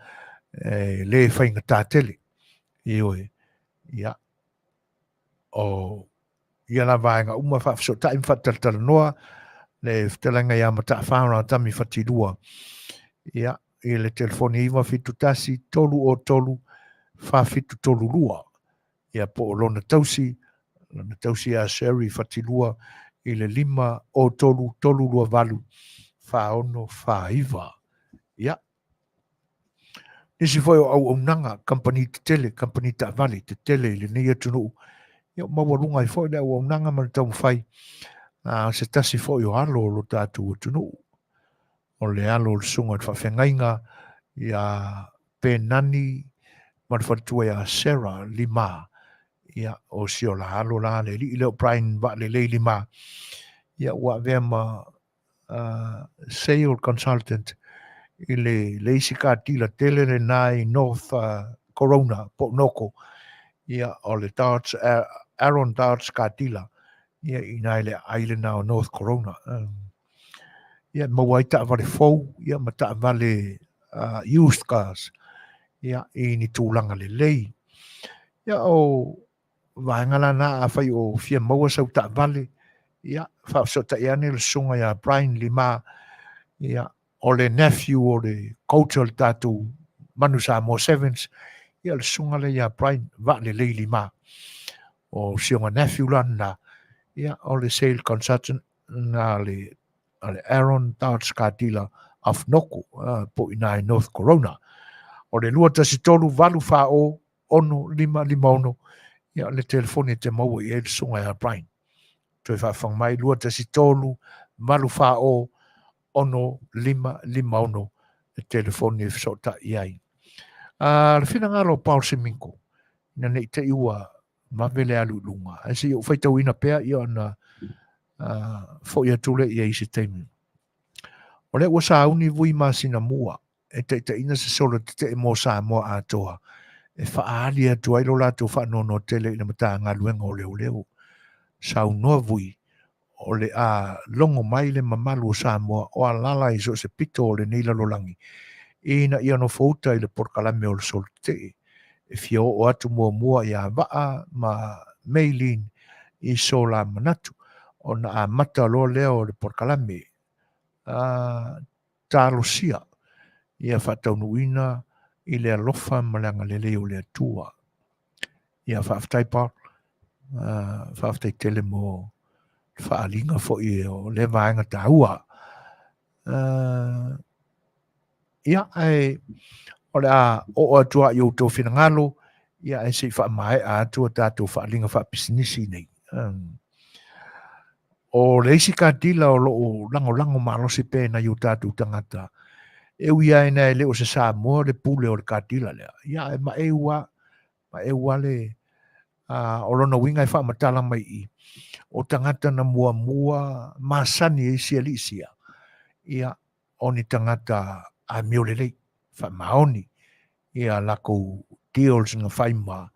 e le faigata tele. Ioe, ia o ia la vaega uma faafesootai ma faatalatalanoa le fetalaiga ia Mataafa Ratami Fatilua ia i le telefoni 971 303 4732 ia po o lona tausi, lona tausi ia Sherry Fatilua i le 5 o 3 3 2 8 4 6 4 9. Ia, nisi foi o auaunaga, kamupani tetele, kamupani taavale tetele i lenei atunuu, ia o maualuga ai foi le auaunaga ma le taumafai a se tasi foi o alo o lo tatou atunuu. O le alo o le susuga i le faafeagaiga ia Penani ma le faletua ia Sarah Lima. Ia, o si o la alo la le alii lea o Brian Vaalelei Lima. Ia, ua avea ma sale consultant i le, le isi katila tele lena i North Corona po o Noko. Ia, o le Dodge, Aaron Dodge katila. Ia, i ina i le aai lena o North Corona. Ia, e maua ai taavale fou, ia, ma taavale used cars, ia, i ni tulaga lelei. Ia, o vaega la na, afai o fia maua sau taavale, ia, faafesootai ane le susuga ia Brian Lima, ia, o le nephew o le coach o le tatou Manu Samoa Sevens, ia, le susuga lea ia Brian Vaalelei Lima. O si ona nephew la na, ia, o le sale consultant na le, a le Aaron Dodge car dealer of Noko, po i ina i North Corona. O le 213 8 4 0 6 5 5 6, ia, le telefoni e te maua i ai le susuga ia Brian. Toe faafofoga mai, 213 8 4 0 6 5 5 6, le telefoni e fesootai i ai. Le finagalo o Paul Seminko, ina ne i te i ua vave le alu i luga, ae se i ou faitauina pea ia ona foi atu lea i ai i se taimi. O lea ua sauni vui masina mua e taitaiina se solo tetee mo Samoa atoa e faaali atu ai lo latou faanoanoa tele i le Matagaluega o Leoleo. Saunoa vui o le a logo mai le mamalu o Samoa o alaala i so o se pito o lenei lalolagi ina ia nofouta i le polokalame o le solo tetee e fia oo atu muamua iā Vaa ma Maylene i so la manatu ona amata loa lea o le polokalame a talosia ia faataunuuina i le alofa ma le agalelei o le Atua. Ia faafetai Paul, faafetai tele mo le faaaliga foi o lea vaega taua. Ia, ae o le a oo atu lava i outou finagalo, ia ae se i faamaea atu a tatou faaaliga faapisinisi nei. O le isi katila o lo o lagolago malosi pea i nai o tatou tagata, e ui lava ina e le o se Samoa le pule o le katila lea, ia ae maeu lava, maeu lava le, o lona uiga e faamatala mai i i, o tagata na muamua masani ai isi alii sia, ia, o ni tagata amio lelei, faamaoni ia lakou deals na fai ma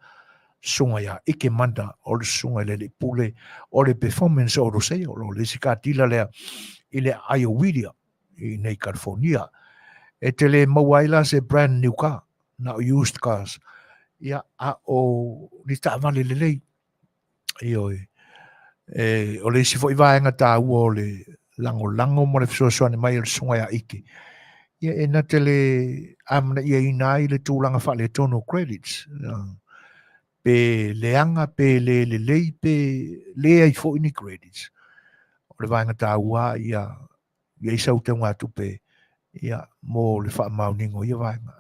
susuga ia Ike Manda o le susuga i le alii pule o le Performance Auto Sale, o le isi katila lea i le aai o Whittier i nei California. E te le maua ai la se brand new car, na o used cars, ia, a o ni taavale lelei. Ioe. E, o le isi foi vaega taua o le lagolago ma le fesoasoani mai o le susuga ia Ike, ia e na te le amanaiaina ai le tulaga faaletonu o credits. Pe leaga, pe le lelei, pe leai foi ni credits. O le vaega taua ia i ai sau teugatupe ia mo le faamaoniga o ia vaega.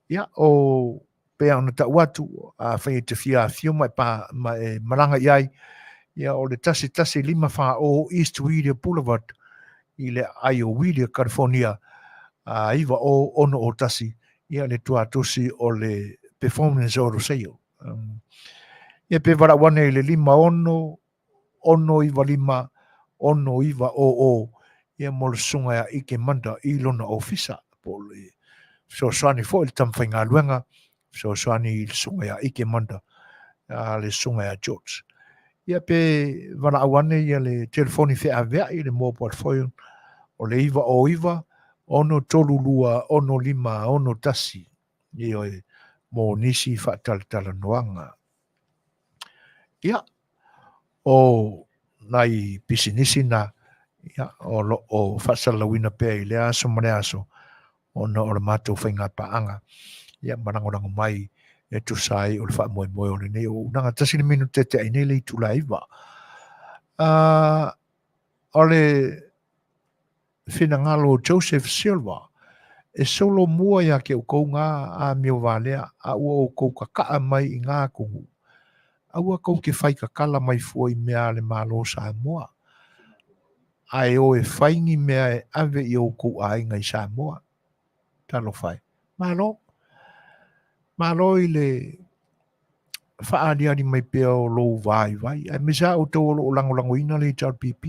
Ia, o pei ona tau atu, afai e te fia afio ma e, pa, ma e malaga i ai, ia o le 1154 East Whittier Boulevard i le aai o Whittier, California, a 90601, ia le tuatosi o le Performance Auto Sale. Ia pe valaau ane i le 56 695 6900 ia mo le susuga ia Ike Manda i lona ofisa po o le fesoasoani foi i le tamafaigaluega, fesoasoani i le susuga ia Ike Manda a le susuga ia George. Ia pe valaau ane ia le telefoni feaveai le mobile phone o le 909 632 6561 ioe mo nisi faatalatalanoaga. Ia, o nai pisinisi na, ia, o lo o faasalalauina pea i lea aso ma lea aso, ona o le matou faigapaaga, ia, ma lagolago mai e tusa ai o le faamoemoe o lenei auaunaga. 1 le minute te ai nei le itula e 9. O le finagalo o Joseph Silva, e solomua ia te outou ngā amio valea a ua outou kaka'a mai i ngā atunuu, aua tou te fai tatala mai fua i mea a le Malo o Samoa, ae o e fai ni mea e ave i outou aiga i Samoa. Talofa e. Malo. Malo i le faaaliali mai pea o lou vaivai, aemaise lava outou o lo o lagolagoina le HRPP.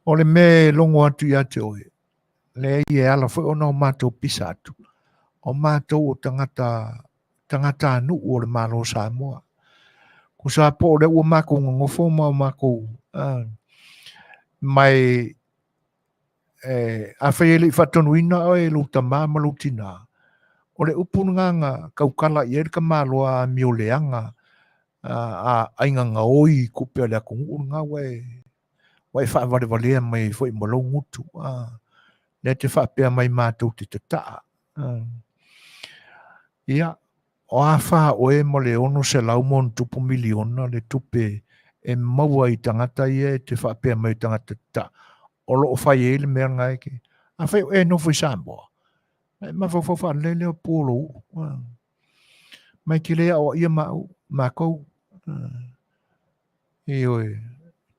O le mea e logo atu ia te oe, leai e ala foi ona o matou pisa atu, o matou o tagata tagatanuu o le Malo o Samoa. Tusa po o lea ua matou nonofo ma o matou mai afai e le i faatonuina oe e lou tama ma lou tina, o le upu lena na tautala i ai le tamaloa amio leaga a aiga gaoi i tupe a le atunuu lena ua e, ua e faavalevalea mai ai foi ma lou gutu. Lea te faapea mai matou te tataa. Ia, O a fa oe ma le 600 ma ona tupu miliona le tupe e maua i tagata ia e te faapea mai o tagata tataa o lo o fai ai le mea lena e te. Afai o e nofo i Samoa, e mafaufau faalelei lea o pu o lou ulu. Ma e te le aoaia maau, matou. Ioe,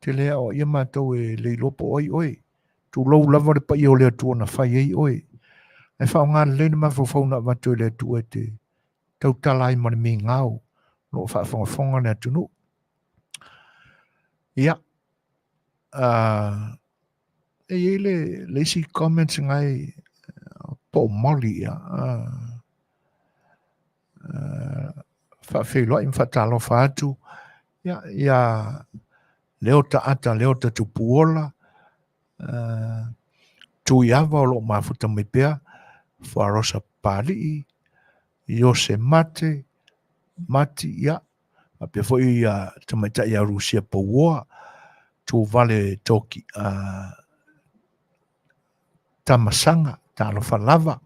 te le aoaia matou e le iloa po o ai oe. Tulou lava le paia o le Atua na fai ai oe. Ae faaaoga lelei le mafaufau na avatu e le Atua e te tautala ai ma le migao o lo o faafogafoga le atunuu. Ia, e i ai le isi comments ngai po o Molly ia. Faafeiloai ma faatalofa atu ia, ia Leota Ata Leota Tupuola, Tuiava o lo o mafuta mai pea, Fuarosa Papalii, Iose Mate, Mati, ia, faapea foi ia tamaitai ia Rusia Pouoa, Tuvale Toki, Tamasaga, talofa lava.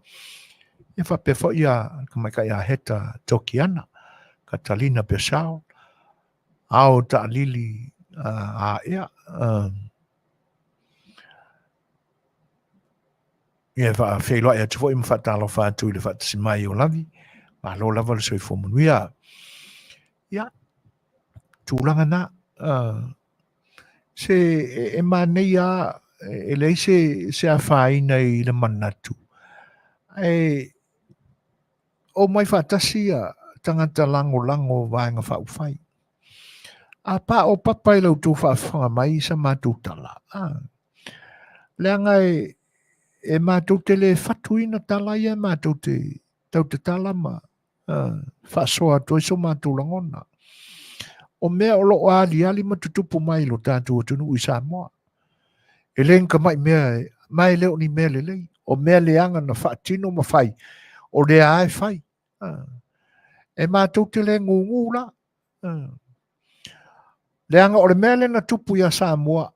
Ia faapea foi ia tamaitai ia Heta Tokiana, Katalina Pesao, Ao Taalili Aea. Ia e faafeiloai atu foi ma faatalofa atu i le faatasi mai o Lavi. Malo lava le soifua manuia. Ia, tulaga na. Se e manaia e leai se afaina i le manatu. Ae omai faatasi ia tagata lagolago Vaega Faaupufai. A paopapa i la outou faafofoga mai i sa matou tala, leaga e matou te le fatuina tala ia e matou te tautatala ma faasoa atu ai so matou lagona. O mea o lo o aliali ma tutupu mai i lo tatou atunuu i Samoa. E le ni tamai mea, ma e le o ni mea lelei. O mea leaga na faatino ma fai, o lea lava e fai. E matou te le gugu la. Leaga o le mea lea na tupu ia Samoa,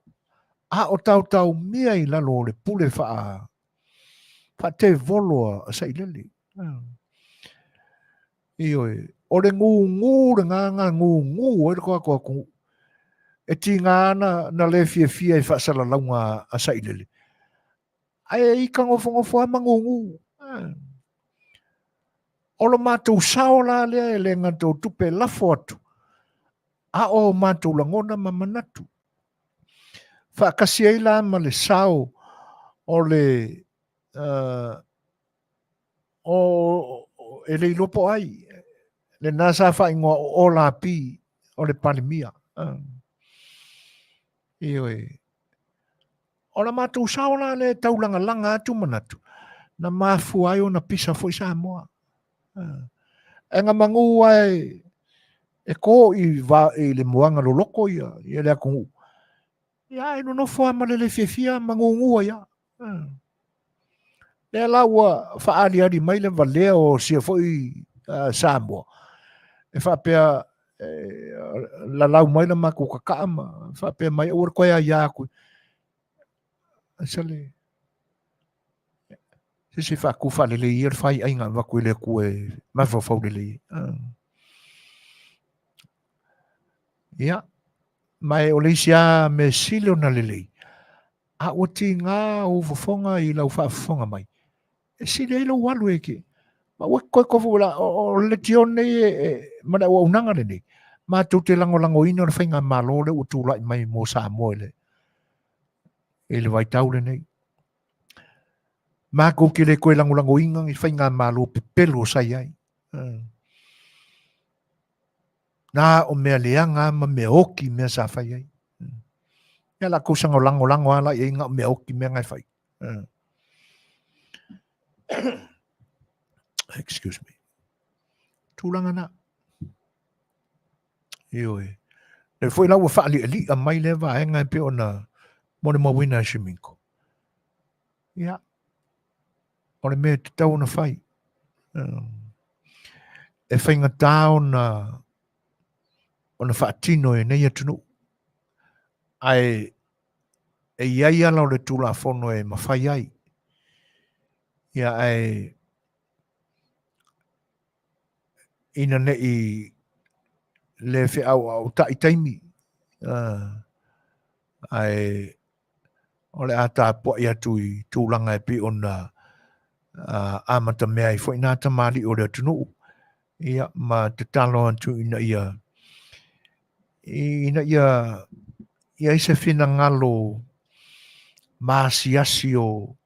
a o taotaomia i lalo o le pule faa faatevolo a Sailele. Ioe, o le gugu lena na gugu ai le tatou atunuu. E tiga na, na le fiafia i faasalalauga a Sailele. Ae ita nofonofo lava ma gugu. O lo matou sao la lea e le gata o tupe lafo atu, a o matou lagona ma manatu. Faatasi ai la ma le sao o le o e le iloa po o ai, lena sa faaigoa o Olapi o le Palemia. Ioe. O la matou sao la lea e taulagalaga atu manatu, na mafua ai ona pisa foi Samoa. Ae na manu lava e to i, va, i le moana loloto ia, ia le atunuu. Ia ae nonofo lava ma le le fiafia ma gugu ai lava. Lea la ua faaaliali mai le valea o sia foi Samoa e faapea lalau mai la matou kakaa ma faapea mai aua le toe aia atu. Sole, se se faatu faalelei ia le faiaiga avatu i le Atua e mafaufau lelei. Ia, ma e o le isi lava mea sili ona lelei, a ua tiga ou fofoga i lau faafofoga mai, e sili ai lou alu e ke. Ma ua toe tofu la, o le letion nei e, e, ma le auaunaga lenei, matou te lagolagoina le faigamalo lea ua tulai mai mo Samoa i le, i le vaitau lenei. Matou te le toe lagolagoina ni faigamalo pepelo sa i ai. Na o mea leaga ma mea oti mea sa fai ai. Ia la kou saga lagolago lava la i ai na o mea oti mea na e fai. Excuse me. Tulaga na. Ioe. Lea foi la ua faalialia mai lea vaega e pei ona molimauina e Shiminko. Ia, o le mea e tatau ona fai. E faigata ona ona faatino e nei atunuu. Ae e i ai ala o le Tulafono e mafai ai. Ia ae ina ne i le feauau tai taimi, ae o le a tapuai atu i tulaga e pei ona amatamea ai foi nā tamalii o le atunuu, ia, ma tatalo atu ina ia ina ia i ai se finagalo maasiasi o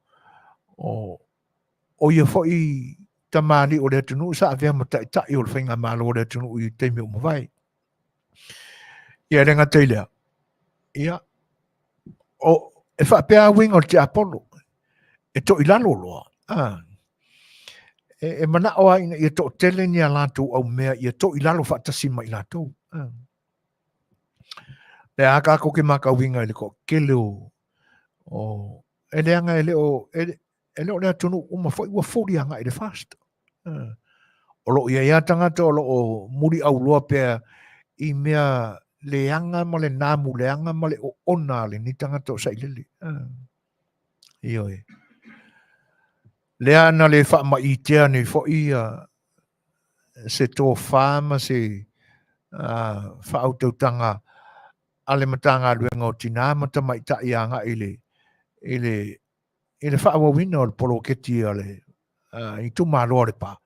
o o ia foi tamalii o le atunuu sa avea ma taitai o le faigamalo o le atunuu i taimi ua mavae. Ia e le gata i lea, ia, o, e faapea lava uiga o le tiapolo, e toilalo loa. A, e, e manao lava ina ia toatele ni a latou aumea ia toilalo faatasi ma i latou. A. Lea a tatou te matauina i le toatele o, o e leaga e le o, e, e le o le atunuu uma foi ua fuli agai i le FAST. O lo o i ai lava tagata o lo o muliauloa pea i mea leaga ma le namu leaga ma le oona a lenei tagata o Sailele. Ioe. Lea na le faamaitea nei foi ia se tofa ma se faautautaga a le Matagaluega o Tina ma Tamaitai agai i le, i le i le faaauauina o le poloketi a le itumalo o Lepa,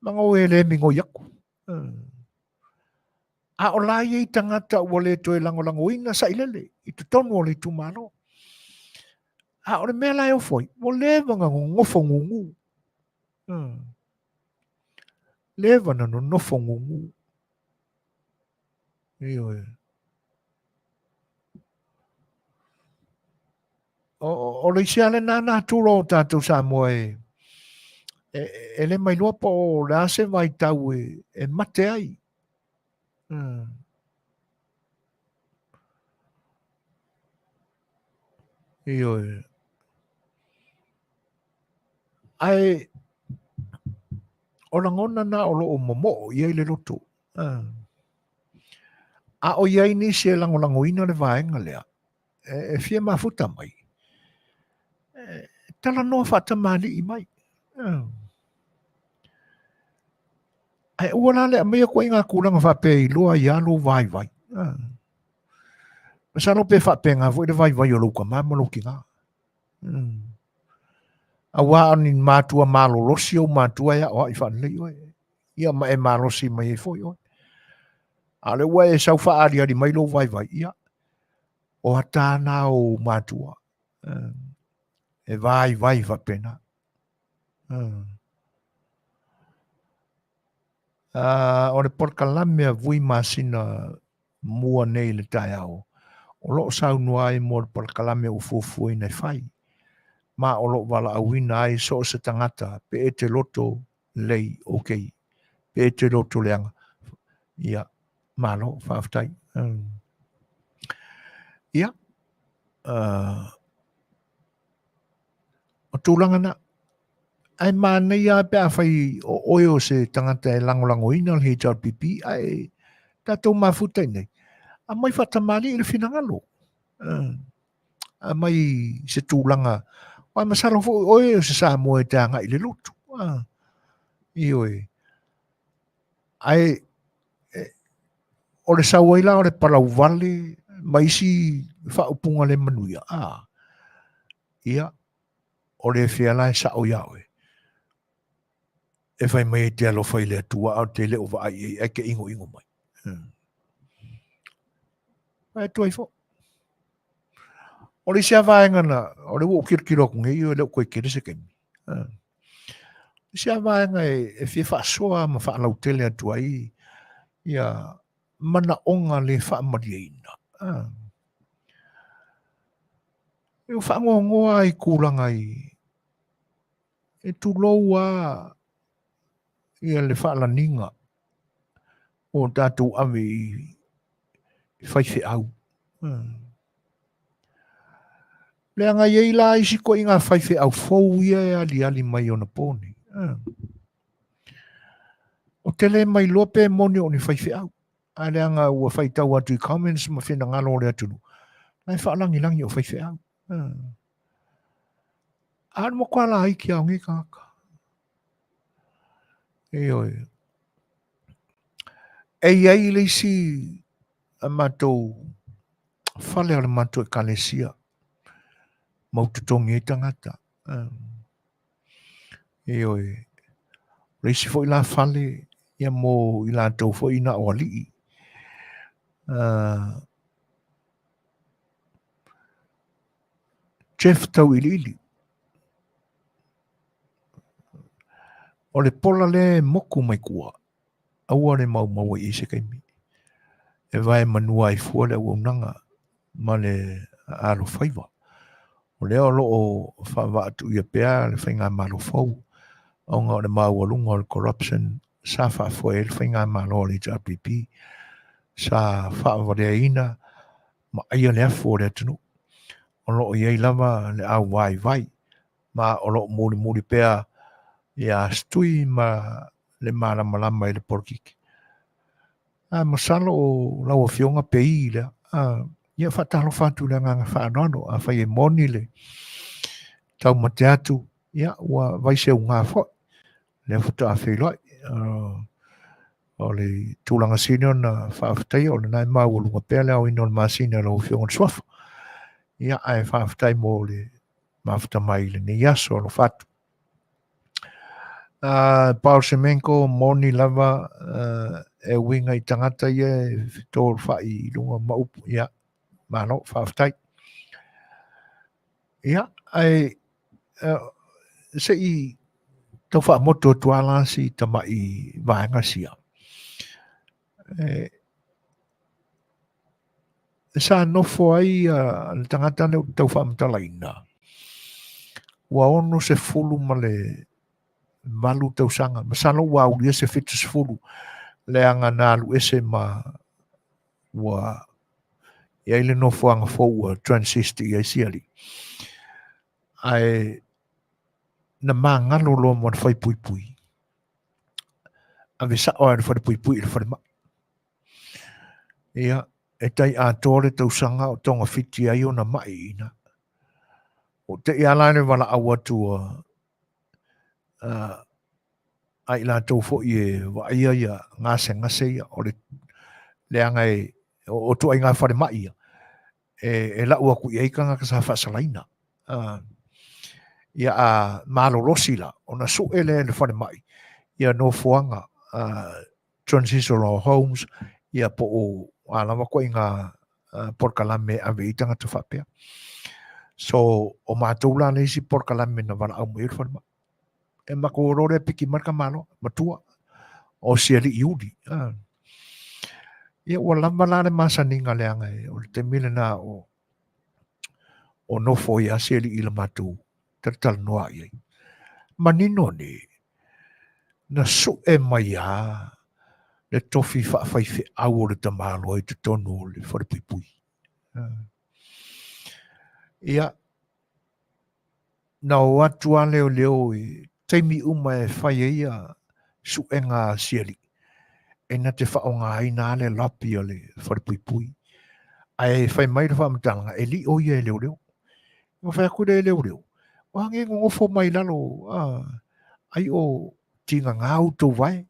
mago e le migoi atu. A o la i ai tagata ua le toe lagolagoina sailele i totonu o le itumalo. A o le mea la e ofo ai, ua leva ona nonofo gugu. Leva ona nonofo gugu. Ioe. O le isi lava lena natura o tatou Samoa e, e, e le mailoa po o le a se vaitau e, e mate ai. Ioe. Ae o lagona na o lo o momoo i ai le loto. A o i ai nisi e lagolagoina le vaega lea, e fia mafuta mai, e talanoa faatamalii mai. Ae aua la le aumaia ituaiga tulaga faapea e iloa ai lava lou vaivai. Masalo pe faapena foi le vaivai o lou tama ma lou tina. Auā o ni matua malolosi ou matua e aʻoaʻi faalelei oe, ia ma e malosi mai ai foi oe. A o lea ua e sau faaaliali mai lou vaivai, ia, o ata na o ou matua, e vaivai faapena. O le polokalame a Vui masina mua nei i le taeao, o lo o saunoa ai mo le polokalame ua fuafuaina e fai, ma o lo o valaauina ai so o se tagata pe e te loto lelei, okay, pe e te loto leaga, ia, malo, faafetai. Ia, o tulaga na, ae manaia lava pe afai o oe o se tagata e lagolagoina le HRPP ae tatou mafuta i inei, aumai faatamalii le finagalo. Aumai se tulaga, aua masalo foi o oe o se Samoa e te agai i le lotu. Ioe. Ae o le sau ai la o le palauvale ma isi faaupuga le manuia, ia, o le fea la e sao iā oe? E fai mai e te alofa i le Atua a o te le o vaai i ai ae te igoigo mai. Vaai atu ai foi. O le isi lava vaega na, o lea ua ou tilotilo atu nei, e le o toe tele se taimi. O le isi lava vaega e fia faasoa ma faalautele atu ai ia manaoga le faamalieina. E ua faanoanoa lava i tulaga i, e tulou lava ia le faalaniga o tatou ave i faifeau. Leaga e i ai la isi ituaiga faifeau fou ia e aliali mai onapo nei. Ou te le mailoa pe moni o ni faifeau, ae leaga ua faitau atu i comments ma finagalo o le atunuu, la e faalagilagi o faifeau. A o le matua laiti lava o nei tagata. Ioe. E i ai le isi a matou fale o le matou ekalesia mau totogi ai tagata. Ioe. O le isi foi la fale ia mo i latou foi na o alii. Jeff Tauiliili. O le pola lea e moku mai tua, aua le maumau ai i ai se taimi. E vae manua ai fua le auaunaga ma le alofaiva. O lea o lo o faavaatuia pea le faigamalo fou ona o le maualuga o le corruption sa faafoe ai le faigamalo a le HRPP sa faavaleaina ma aia le afu o le atunuu. O lo o i ai lava le auvaivai ma o lo o mulimuli pea ia Stui ma le malamalama i le polokiki. A masalo o lau afioga Pei lea. A, ia faatalofa atu i le agaga faaaloalo. Afai e moni le taumate atu, ia ua vaiseuga foi. Lea faatoa feiloai. O le tulaga sili ona faafetaia, o lena e maualuga pea le aoina o le masina e lau afioga i le Suafa. Ia, ae faafetai mo le mafuta mai i lenei aso, alofa atu. Paul Semenko, moni lava e uiga i tagata ia e fetolofai i luga ma upu. Ia, malo, faafetai. Ia, ae se i tau faamotu atu lava la si tamai vaega sia. E, sa nofo ai le tagata lea ou te tau faamatalaina, ua 68 tausaga, masalo ua aulia se 70, leaga na alu ese ma ua i ai le nofoaga fou ua transist i ai si alii. Ae na magalo loa ma le faipuipui, ave sao lava i le falepuipui i le falemai. Ia, e tai atoa le tausaga o togafiti ai ona mai i ina. Ua tei lava la le valaau atu a i latou foi e vaaia ia gasegase ia, o le leaga e o ituaiga falemai ia, e lau atu i ai tagata sa faasalaina. Ia a malolosi la, ona su'e lea e le falemai ia nofoaga transitional homes ia po o a lava ituaiga polokalame e ave i ai tagata faapea. So, o matou la le isi polokalame na valaau mai ai le falemai. E matou o loa lea piki mai le tamaloa matua o si alii Iuli. Ia ua lava la le masaniga leaga o le taimi lena o nofo ai lava si alii i le matou talatalanoa i ai. Manino nei, na sue mai lava le tofi faafaifeau o le tamaloa i totonu o le falepuipui. Ia, na o atu lava leoleo i taimi uma e fai ai ia suega a si alii, e na te faaaogaina lava le lobby a le falepuipui. Ae fai mai le faamatalaga, e lio ia e leoleo. Ona fai atu lea e leoleo, o a nei nonofo mai lalo, ai o tigaga outou vae.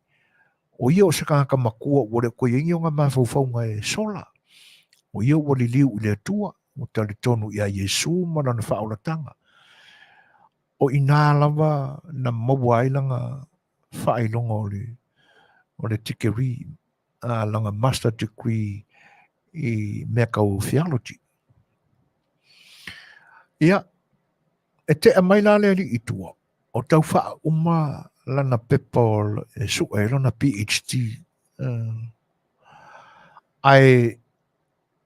O ia o se tagata matua ua le o toe i ai ni ona mafaufauga e sola. O ia ua liliu i le Atua, ua talitonu ia Iesu ma lana faaolataga. O i ina lava na maua ai lana faailoga o le, o le tikeri, lana master degree i mea tau theology. Ia, e tea mai la le alii i tua, o tau faauma lana pepa e sue ai lona PhD. Ae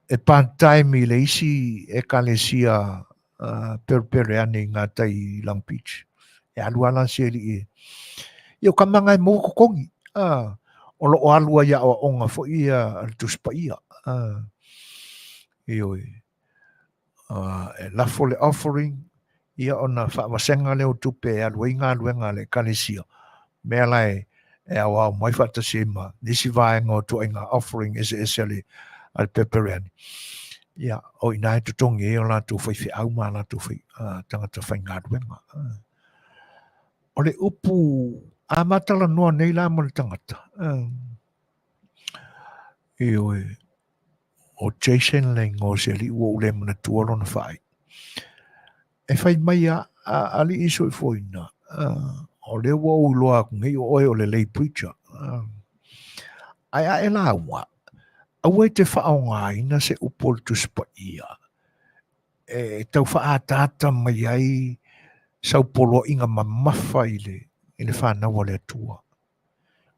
e part time i le isi ekalesia pelepele ane i gatai i Long Beach. E alu lava la si alii e. Ia o tama na e maua totogi. O lo o alu ai i aoaoga foi ia a le Tusi Paia. Ioe. E lafo le offering, ia ona faavasega lea o tupe e alu ai galuega a le ekalesia, mea la e aoao mai faatasi ai ma nisi vaega o ituaiga offering eseese a le Pepereani. Ia, o i ina e totogi ai o latou faifeau ma latou tagata faigaluega. O le upu a ma talanoa nei la ma le tagata, ioe, o Jason le igoa o se alii ua ou le manatua lona faaiu. E fai mai a alii soifuaina, o lea ua ou iloa atu nei o oe o le lay preacher. Ae a e lauga, aua e te faaaogaina se upu o le Tusi Paia e tau faaataata mai ai sau poloaiga mamafa i le fanau a le Atua.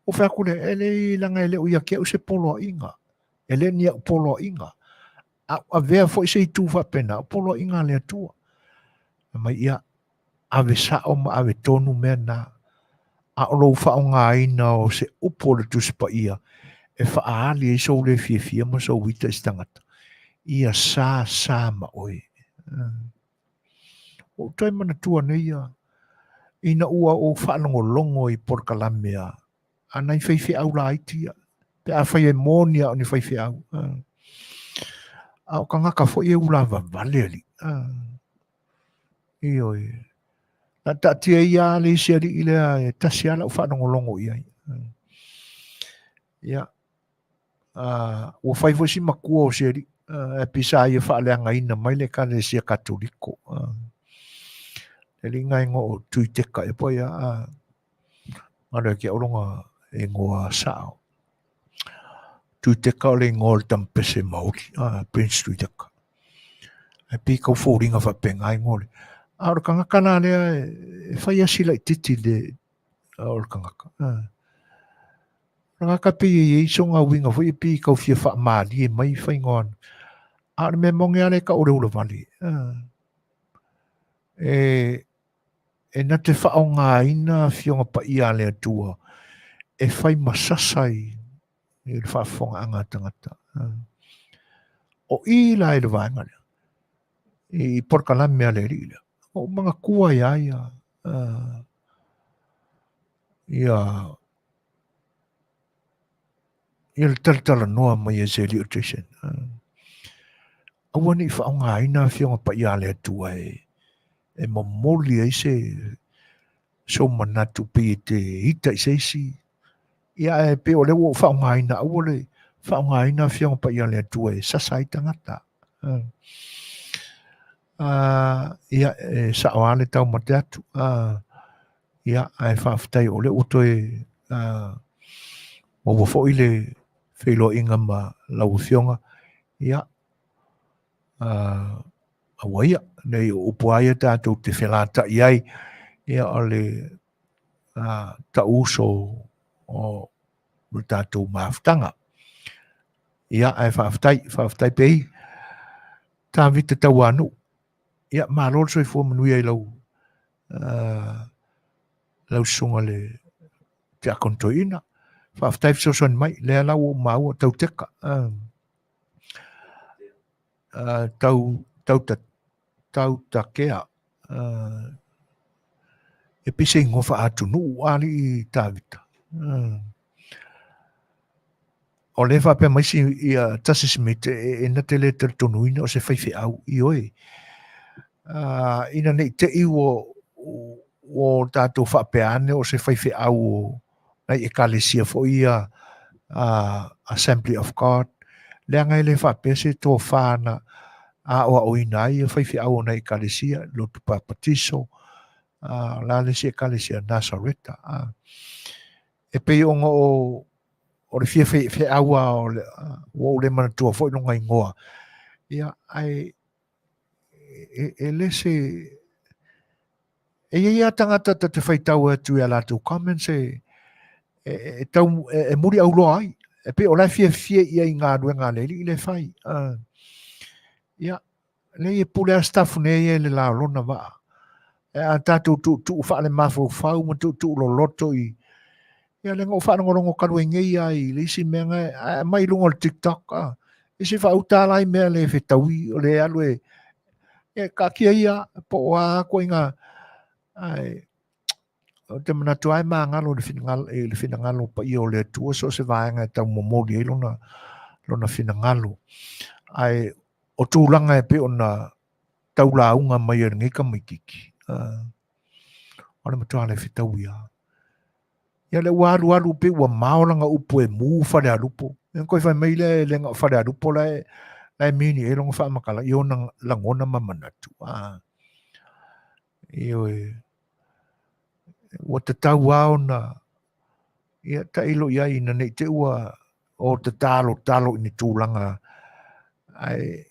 Ua fai atu lea, e leai leaga e le o ia te au se poloaiga, e le ni au poloaiga. A ou avea foi se itu faapena, o poloaiga a le Atua. Fai mai, ia, ave sao ma ave tonu mea na, a o lou faaaogaina o se upu o le Tusi Paia e faaali ai sou le fiafia ma sou ita i se tagata, ia sa sa ma oe. Ua ou toe manatua nei ia, ina ua ou faalogologo i polokalame a nai faifeau laiti ia, pe afai e moni a o ni faifeau. A o tagata foi e ulavavale alii. Ioe. Na taatia ia le isi alii lea e tasi lava lau faalogologo i ai. Ia, ua fai foi si matua o si alii, ae pei sa ia faaleagaina mai le Ekalesia Katoliko. Le alii na igoa o Tuiteka ea po o ai a, galo ia te au lona igoa sao. Tuiteka o le igoa o le tamapese Maori, Prince Tuiteka. Ae pei tau foliga faapena igoa o le. A o le tagata la lea e fai asi laitiiti le o le tagata. Tagata pei e i ai sona uiga foi e pei e tau fia faamalie mai faiga o ana. A o le mea moni lava lea e tau o le ulavale. E na te faaaogaina Afioga Paia a le Atua e fai ma sasa i le faafofogaaga a tagata. O i la i le vaega lea, i polokalame a le alii lea, ua ou manatua ai lava ia, ia, ia le talatalanoa mai e se alii o Jason. Aua ne i faaaogaina Afioga Paia a le Atua e momoli ai se sou manatu pei e te ita i se isi. Ia ae pei o lea ua ou faaaogaina, aua le faaaogaina Afioga Paia a le Atua e sasa ai tagata. Ia, e sao lava le taumate atu. Ia, ae faafetai o lea ua toe maua foi le feiloaiga ma lau Afioga. Ia, aua ia, nei o upu lava ia tatou te felatai ai, ia o le tauuso o le tatou mafutaga. Ia, ae faafetai, faafetai pei. Tavita Tauanuu, ia malo le soifua manuia i lau lau susuga le Tiakono Toeaina. Faafetai fesoasoani mai, lea la ua ou maua tau teka. Tau, tau, ta, tau takea. E pei se igoa faatunuu alii Tavita. O lea e faapea mai si ia Tasi Smith e na te le talitonuina o se faifeau. Ioe. Ina ne i te i ua o tatou faapea ane o se faifeau o nai ekalesia foi ia Assembly of God, leaga e le faapea se tofa na aoaoina ai ia faifeau o nai ekalesia, lotu papatiso, o le a le isi ekalesia, Nasareta. E pei ona o o le fia feau lava o le, ua ou le manatua foi lona igoa, ia, ae e le se... E i ai lava tagata ta te faitau atu i a latou comments e, e, e, tau, e, e muli auloa ai. E pei o la e fiafia ia i galuega a le alii le fai. Ia, leai e pule lava staff nei ia i le la o lona vaa. E a tatou tuutuu faale-mafaufau ma tuutuu loloto i... Ia lea na ou faalogologo talu ai nei lava i le isi mea na aumai i luga o le TikTok. Isi faauta la i mea le fetaui o le alu e... Ia taatia ia po o a ituaiga... Ae ou te manatu lava e magalo i le finagalo, i le finagalo paia o le Atua so o se vaega e tau momoli ai lona, lona finagalo. Ae o tulaga e pei ona tau lauga mai ai lenei tamaititi, o le matua le fetaui lava. Ia lea ua alu alu pei ua mao lana upu e mu Falealupo. Ia ona toe fai mai lea e le na o Falealupo la e, la e mini ai lona faamatala i ona lagona ma manatu. Ioe. Ua tatau lava ona ia tailo i ai ina ne i te i ua o tatalotalo i ni tulaga ae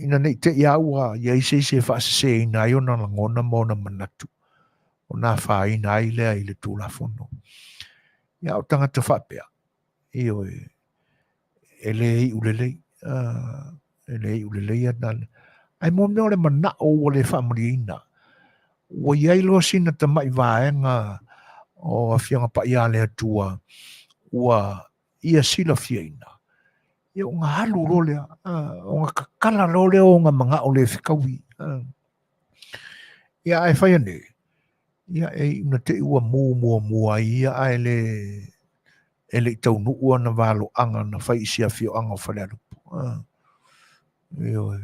ina ne i te i lava ua i ai se isi e faaseseina ai ona lagona ma ona manatu, ona afaina ai lea i le Tulafono. Ia, o tagata faapea, ioe, e le iu lelei, e le iu lelei ana. Ae mo mea o le manao ua le faamalieina, ua i ai loa sina tamai vaega o Afioga Paia a le Atua ua ia silafiaina, ia ona alu loa lea, ona tatala loa lea o ona manao le fetaui. Ia ae fai ane, ia e iu ina te i ua mu muamua ai ia ae le e le i taunuu ana valoaga na fai i si afioaga o Falealupo. Ioe.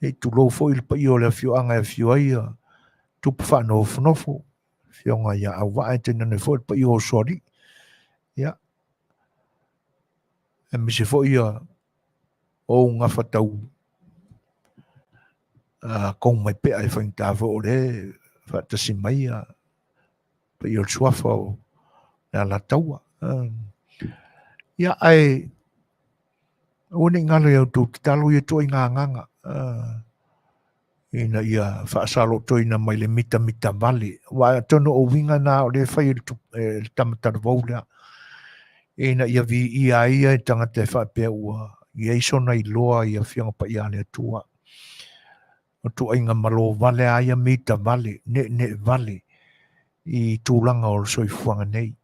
E tulou foi le paia o le afioaga e afio ai ia tupu faanofonofo, afioga ia Auvaa e tainane foi le paia o Sualii. Ia, aemaise foi ia ou gafa tau kou mai pea e faigata foi o lea faatasi mai ia paia o le suafa o le Alataua. Ia, ae aua ne i galo ia outou tatalo ia ituaiga agaga ina ia faasalotoina mai le mitamita vale. Aua atonu o uiga na o lea e fai e le tama talavou lea, ina ia viia ai ia e tagata e faapea ua i ai sona iloa i Afioga Paia a le Atua. O tuaiga malo vale a ia mita vale, ne'ene'e vale i tulaga o le soifuaga nei.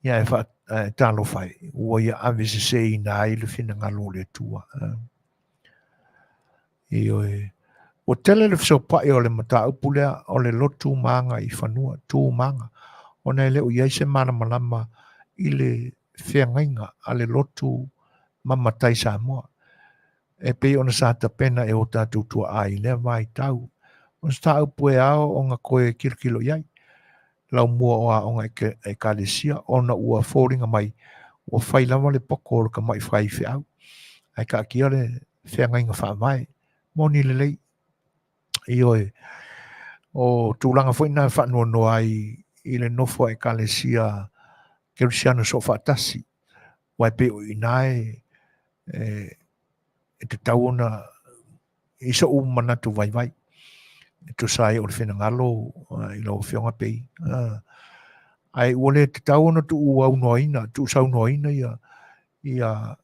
Ia e, fa, e talofa e, ua ia ave seseina ai le finagalo o le Atua. Ioe. Ua tele le fesopa'i o le mataupu lea o le lotu ma aga i fanua, tu ma aga, ona e le o i ai se malamalama i le feagaiga a le lotu ma matai Samoa, e pei ona sa tapena e o tatou tuaa i lea vaitau. O se mataupu e ao ona toe tilotilo i ai, laumua o aoga ekalesia, ona ua foliga mai ua fai lava le poto o le tama'i faifeau, ae taatia le feagaiga faavae. Moni lelei. Ioe. O tulaga foi na faanoanoa ai i le nofo a ekalesia kerisiano soofaatasi, aua e pei o i ina e, e, e tatau ona i so'u manatu vaivai e tusa ai o le finagalo i lau Afioga pei. Ae ua le tatau ona tuuaunoaina, tuusaunoaina ia, ia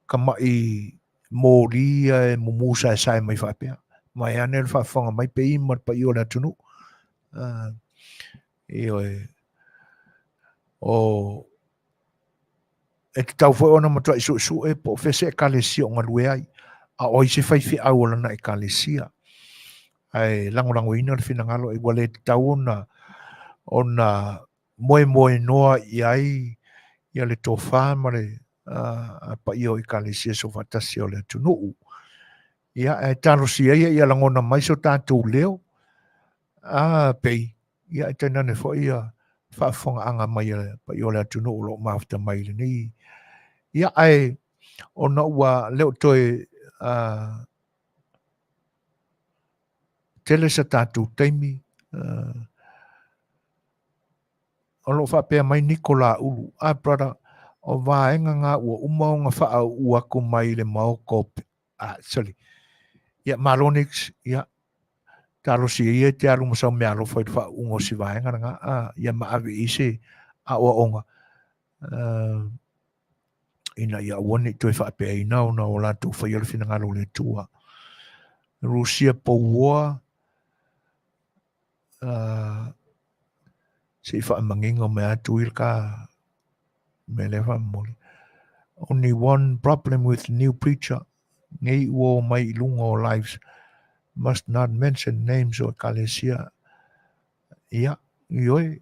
kama'i moli ia e mumu saesae mai faapea. Vaeane le faafofoga mai pei ma le paia o le atunuu. Ioe. O e tatau foi ona matuai suesue po o fea se ekalesia o galue ai, a o ai se faifeau o lana ekalesia. Ae lagolagoina le finagalo ua le tatau ona ona moemoenoa i ai ia le tofa ma le paia o ekalesia soofaatasi o le atunuu. Ia, ae talosia ia ia lagona mai so tatou leo, a pei, ia e tainane foi ia faafofogaaga mai a le paia o le atunuu o lo o mafuta mai i lenei. Ia, ae ona ua le o toe tele sa tatou taimi, o lo o faapea mai Niko Laulu, ah brother, o vaega nga ua uma ona faauu aku mai le maota o, ah, sorry, ia malo Nix, ia, talosia ia e te alu ma sau meaalofa i le faauuga o si vaega lena, ah, ia ma ave i se aoaoga, ina ia aua ne i toe faapeaina ona o latou faia le finagalo o le Atua. Rusia Pouoa, se i faamanino mai atu i le ka mea lea faamomoli. Only one problem with new preacher, nei ua o mai i luga o lives, must not mention names o ekalesia. Ia, ioe,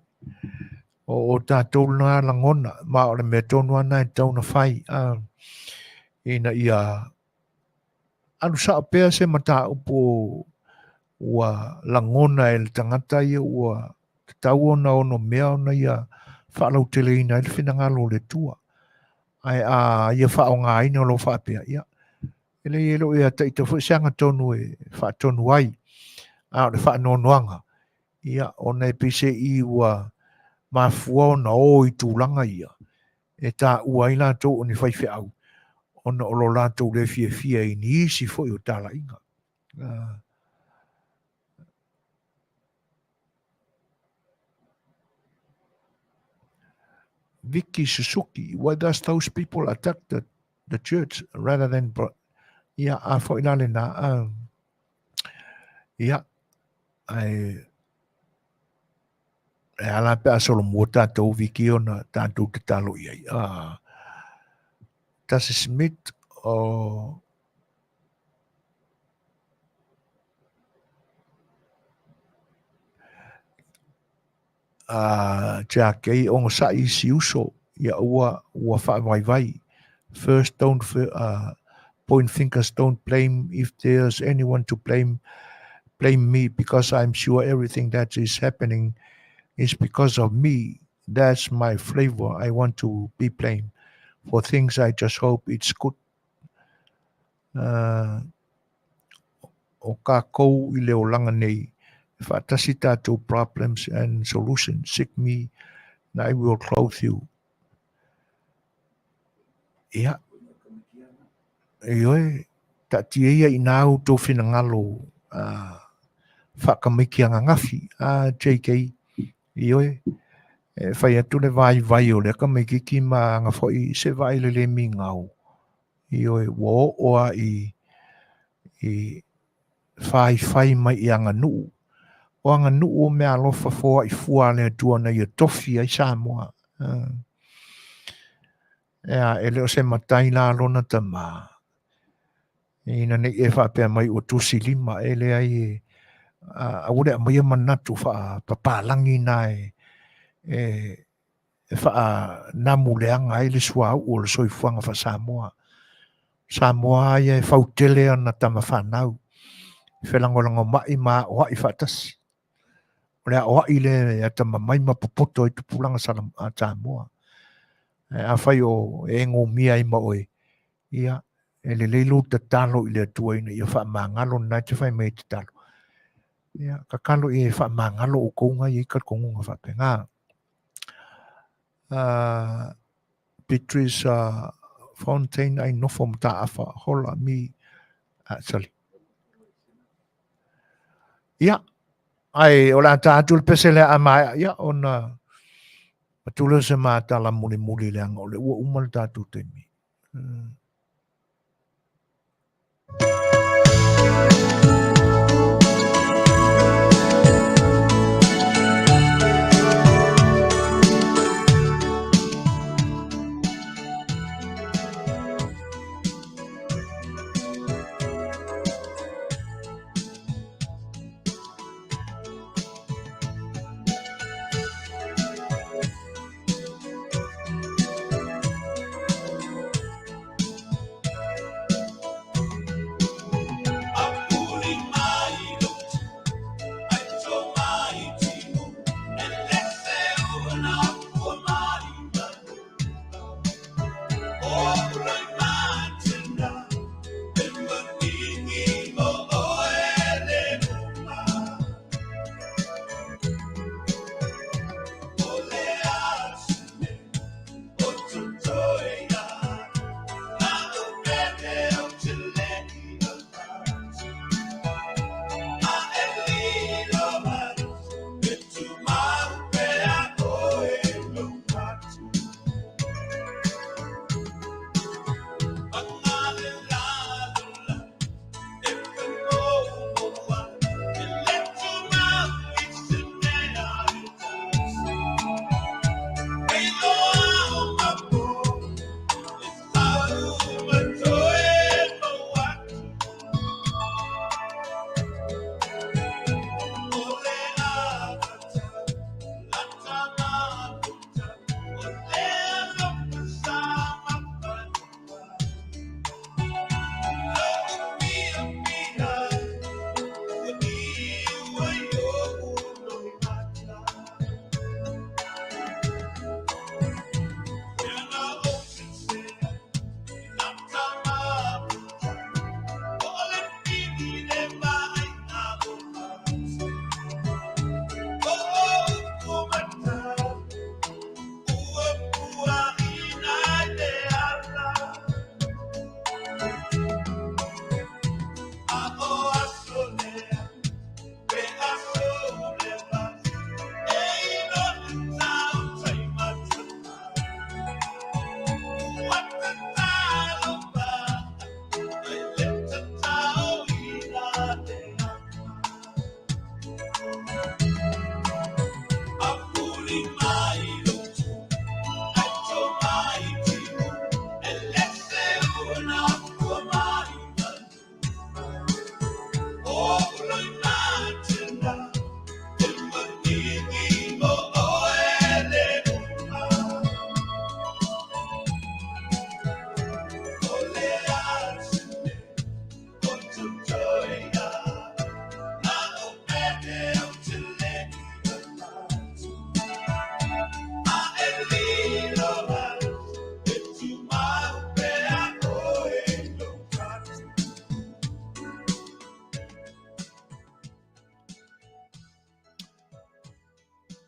o tatou lena lagona, ma o le mea tonu lava lena e tatau ona fai, ina ia alu sao pea se mataupu ua lagona e le tagata ia ua tatau ona onomea ona ia faalauteleina ai le finagalo o le Atua. Ae a ia faaaogaina loa faapea, ia, e leai e le o ia taita foi se agatonu e faatonu ai, a o le faanoanoaga, ia, ona e pei se i ua mafua ona o i tulaga ia, e taua ai latou o ni faifeau, ona o lo latou le fiafia i nisi foi o talaiga. Vicky Suzuki, why does those people attack the, the church rather than... Ia, a foi la lena. Ia, ai, E ala pe a solomua tatou Viki ona tatou tatalo i ai. Ah, Tasi Smith o a Tia Kei ogosaʻi i si uso ia ua ua faavaivai. First don't point fingers don't blame if there's anyone to blame blame me because I'm sure everything that is happening is because of me. That's my flavor. I want to be blamed for things. I just hope it's good. O kākou i le olaga nei, e faatasi tatou problems and solutions. Seek me and I will clothe you. Ia, ioe, taatia ia inā outou finagalo faakamaiki ananafi, a JK, ioe, e fai atu le vaivai o lea tamaititi ma ana foi se vaai le le migao, ioe, ua oo lava i, i faifai mai i aganuu. O aganuu o meaalofa foai fua a le Atua na ia tofi ai Samoa. Ea, e le o se matai la lona tamā. Ina nei e faapea mai ua tusi lima, e leai e, aua le aumaia manatu faapapalagi na e, e, e faanamu leaga ai le suauu o le soifuaga faa-Samoa. Samoa lava ia e fautele ana tama fanau, e felagolagomai ma aoai faatasi. O le aoai lea e atamamai ma popoto ai tupulaga Samoa. Ae afai o e egomia ai ma oe, ia, E lelei lou tatalo i le Atua ina ia faamagalo lena e te fai mai e tatalo. Ia, tatalo ia e faamagalo outou na e i ai talitonuga faapena. Beatrice Fontaine ai nofo mataafa hola mi sali. Ia, ai o le a ta atu le pese lea a maea, ia ona atu lea o se matala mulimuli leaga o le ua uma le tatou taimi.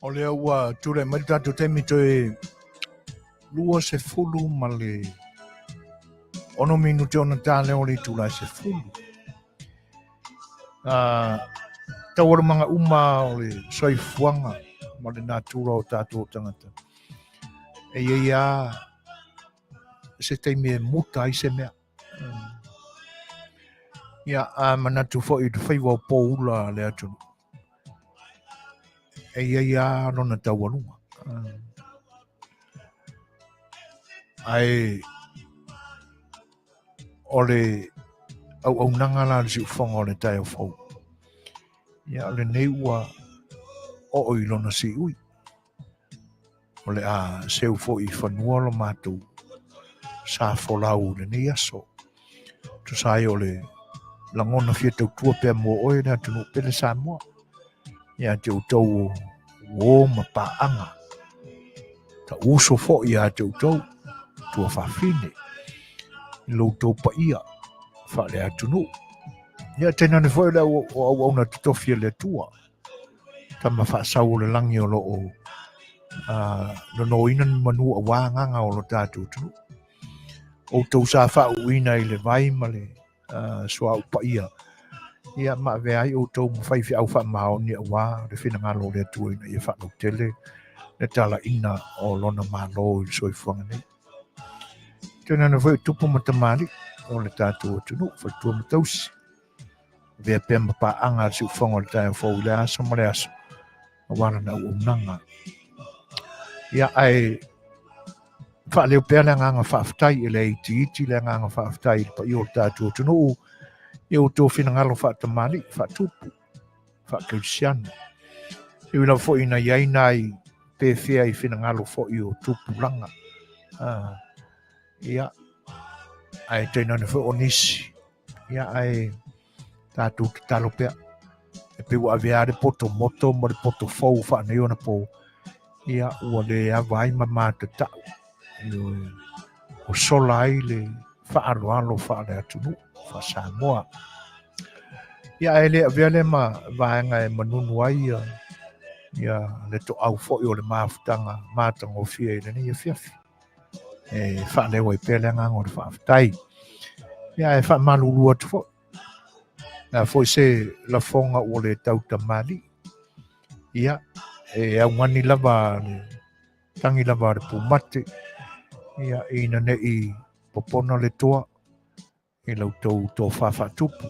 O lea ua tulai mai le tatou taimi toe 26 minute ona ta lea o le itula e 10. Taualumaga uma o le soifuaga ma le natura o tatou tagata. E i ai lava se taimi e muta ai se mea. Ia, a manatu foi i le faiva o poula a le atunuu. E i ai lava lona taualuga. Ae o le auaunaga la a le siufofoga o le taeao fou, ia o lenei ua oo i lona siui. O le a seu foi i fanua lo matou sa folau i lenei aso. Tusa ai o le lagona fia tautua pea mo oe le atunuu pele Samoa. Ia te outou o uo ma paaga. Ta uso foi ia te outou, tuafafine. i lo outou paia faale-atunuu. Ia tainane foi o le auauna totofi a le Atua, tama faasau o le lagi o lo o nonoina ni manu aua agaga o lo tatou atunuu. Outou sa faauuina i le vai ma le suauu paia, ia ma avea ai outou ma faifeau faamaoni aua le finagalo o le Atua ina ia faalautele le talaina o lona Malo i le soifuaga nei. Tainane foi o tupu ma tamalii o le tatou atunuu, faletua ma tausi, avea pea ma paaga a le siufofoga o le taeao fou i le aso ma le aso, aua lana auaunaga. Ia, ae faaleo pea le agaga faafetai, e le itiiti le agaga faafetai i le paia o le tatou atunuu i outou finagalo faatamalii, faatupu, faakerisiano. E ui lava foi ina i ai nai pefea i finagalo foi o tupulaga. Ia, ae tainane foi o nisi. Ia, ae tatou tatalo pea. E pei ua avea le poto moto ma le poto fou faaneionapo ona po. Ia, ua le ava ai ma matatau. Ua sola ai le faaaloalo faale-atunuu, faa-Samoa. Ia, ae le avea lea ma vaega e manunu ai ia, ia le toau foi o le mafutaga matagofie i lenei afiafi. E faaleo ai pea le agaga o le faafetai. Ia, ae faamalulu atu foi. Na foi se lafoga ua le tautamalii. Ia, e augani lava le tagi lava a le pumate, ia, ina nei popona le toa i la outou tofa faatupu.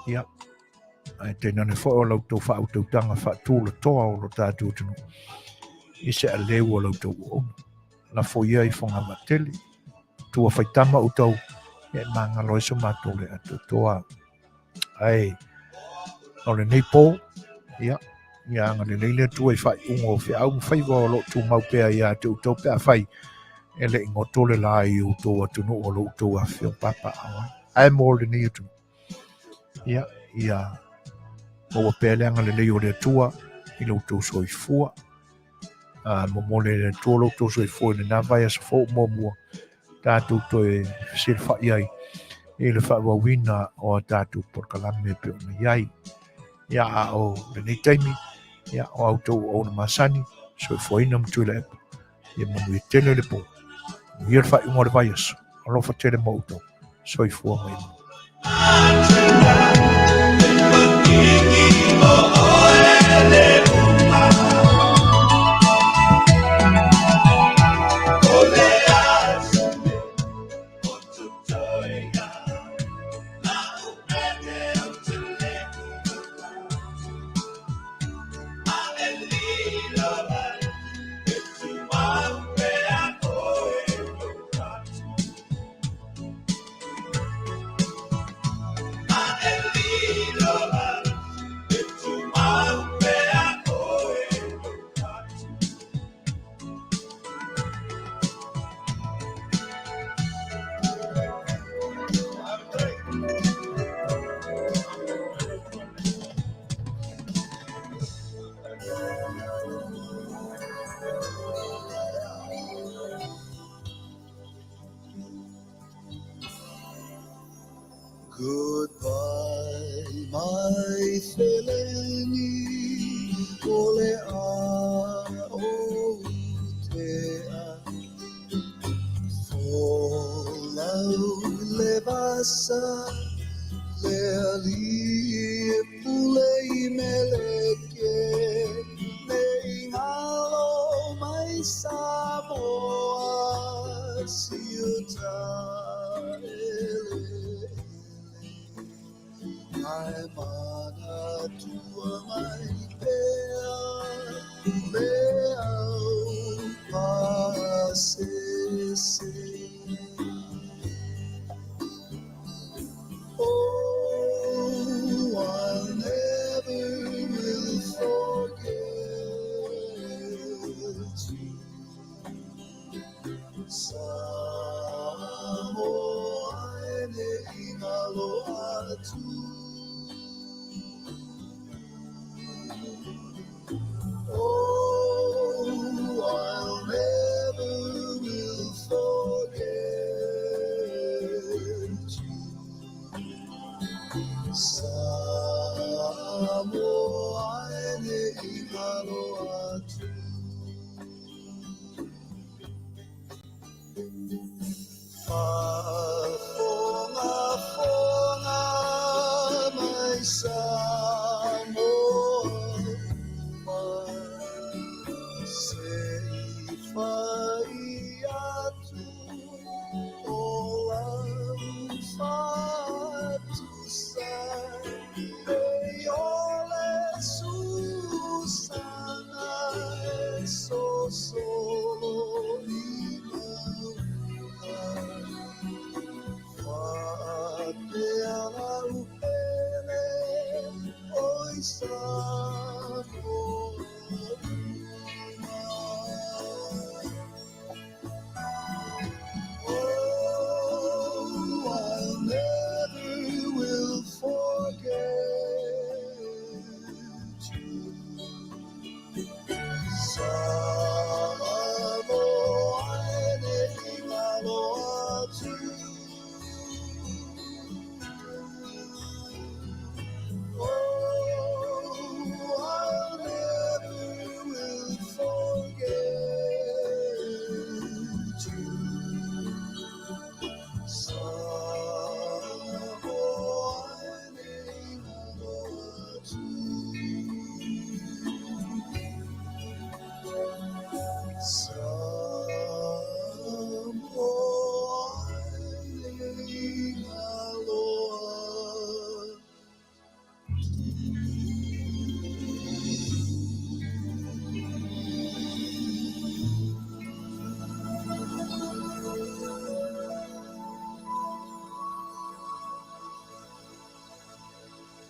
Ia, ae tainane foi o la outou faautautaga faatulatoa o lo tatou atunuu i se aleu o la outou auauna. Lafo ia i Fogavatele, tua faitama outou, ia e magalo ai so matou le atoatoa. Ae o lenei po, ia, ia agalelei le Atua i faaiuga o feau ma faiva o lo o tumau pea ia te outou pe afai e le i goto le la i outou atunuu o lo outou afifio papaaao ai. Ae mo lenei atunuu, ia, ia maua pea le agalelei o le Atua i lo outou soifua. Momoli e le Atua lo outou soifua i lena vaiaso fou muamua tatou toe fesilafai ai i le faaauauina o a tatou polokalame e pei ona i ai. Ia, a o lenei taimi, ia, o a outou auauna masani, soifuaina ma Tuilaepa, ia manuia tele le po. Manuia le faaiuga o le vaiaso. Alofa tele mo outou. Soifua ma ia manuia. Goodbye, my seleni, o le a o tea. Folau le vasa, le ali e pule i meleke, me i ngalo mai Samoa, siuta ele. Ae manatua mai pea le au pasese. Oh, I'll never will forget you. Samoa e ne i ngalo atu. Oh, I'll never will forget Faafogafoga mai Samoa uma, se i fai atu o lau faatusa e o le susaga e sosolo i mauga. Faatea lau pele oi Samoa uma. Oh, I never will forget you. Samoa, e ne i galo atu.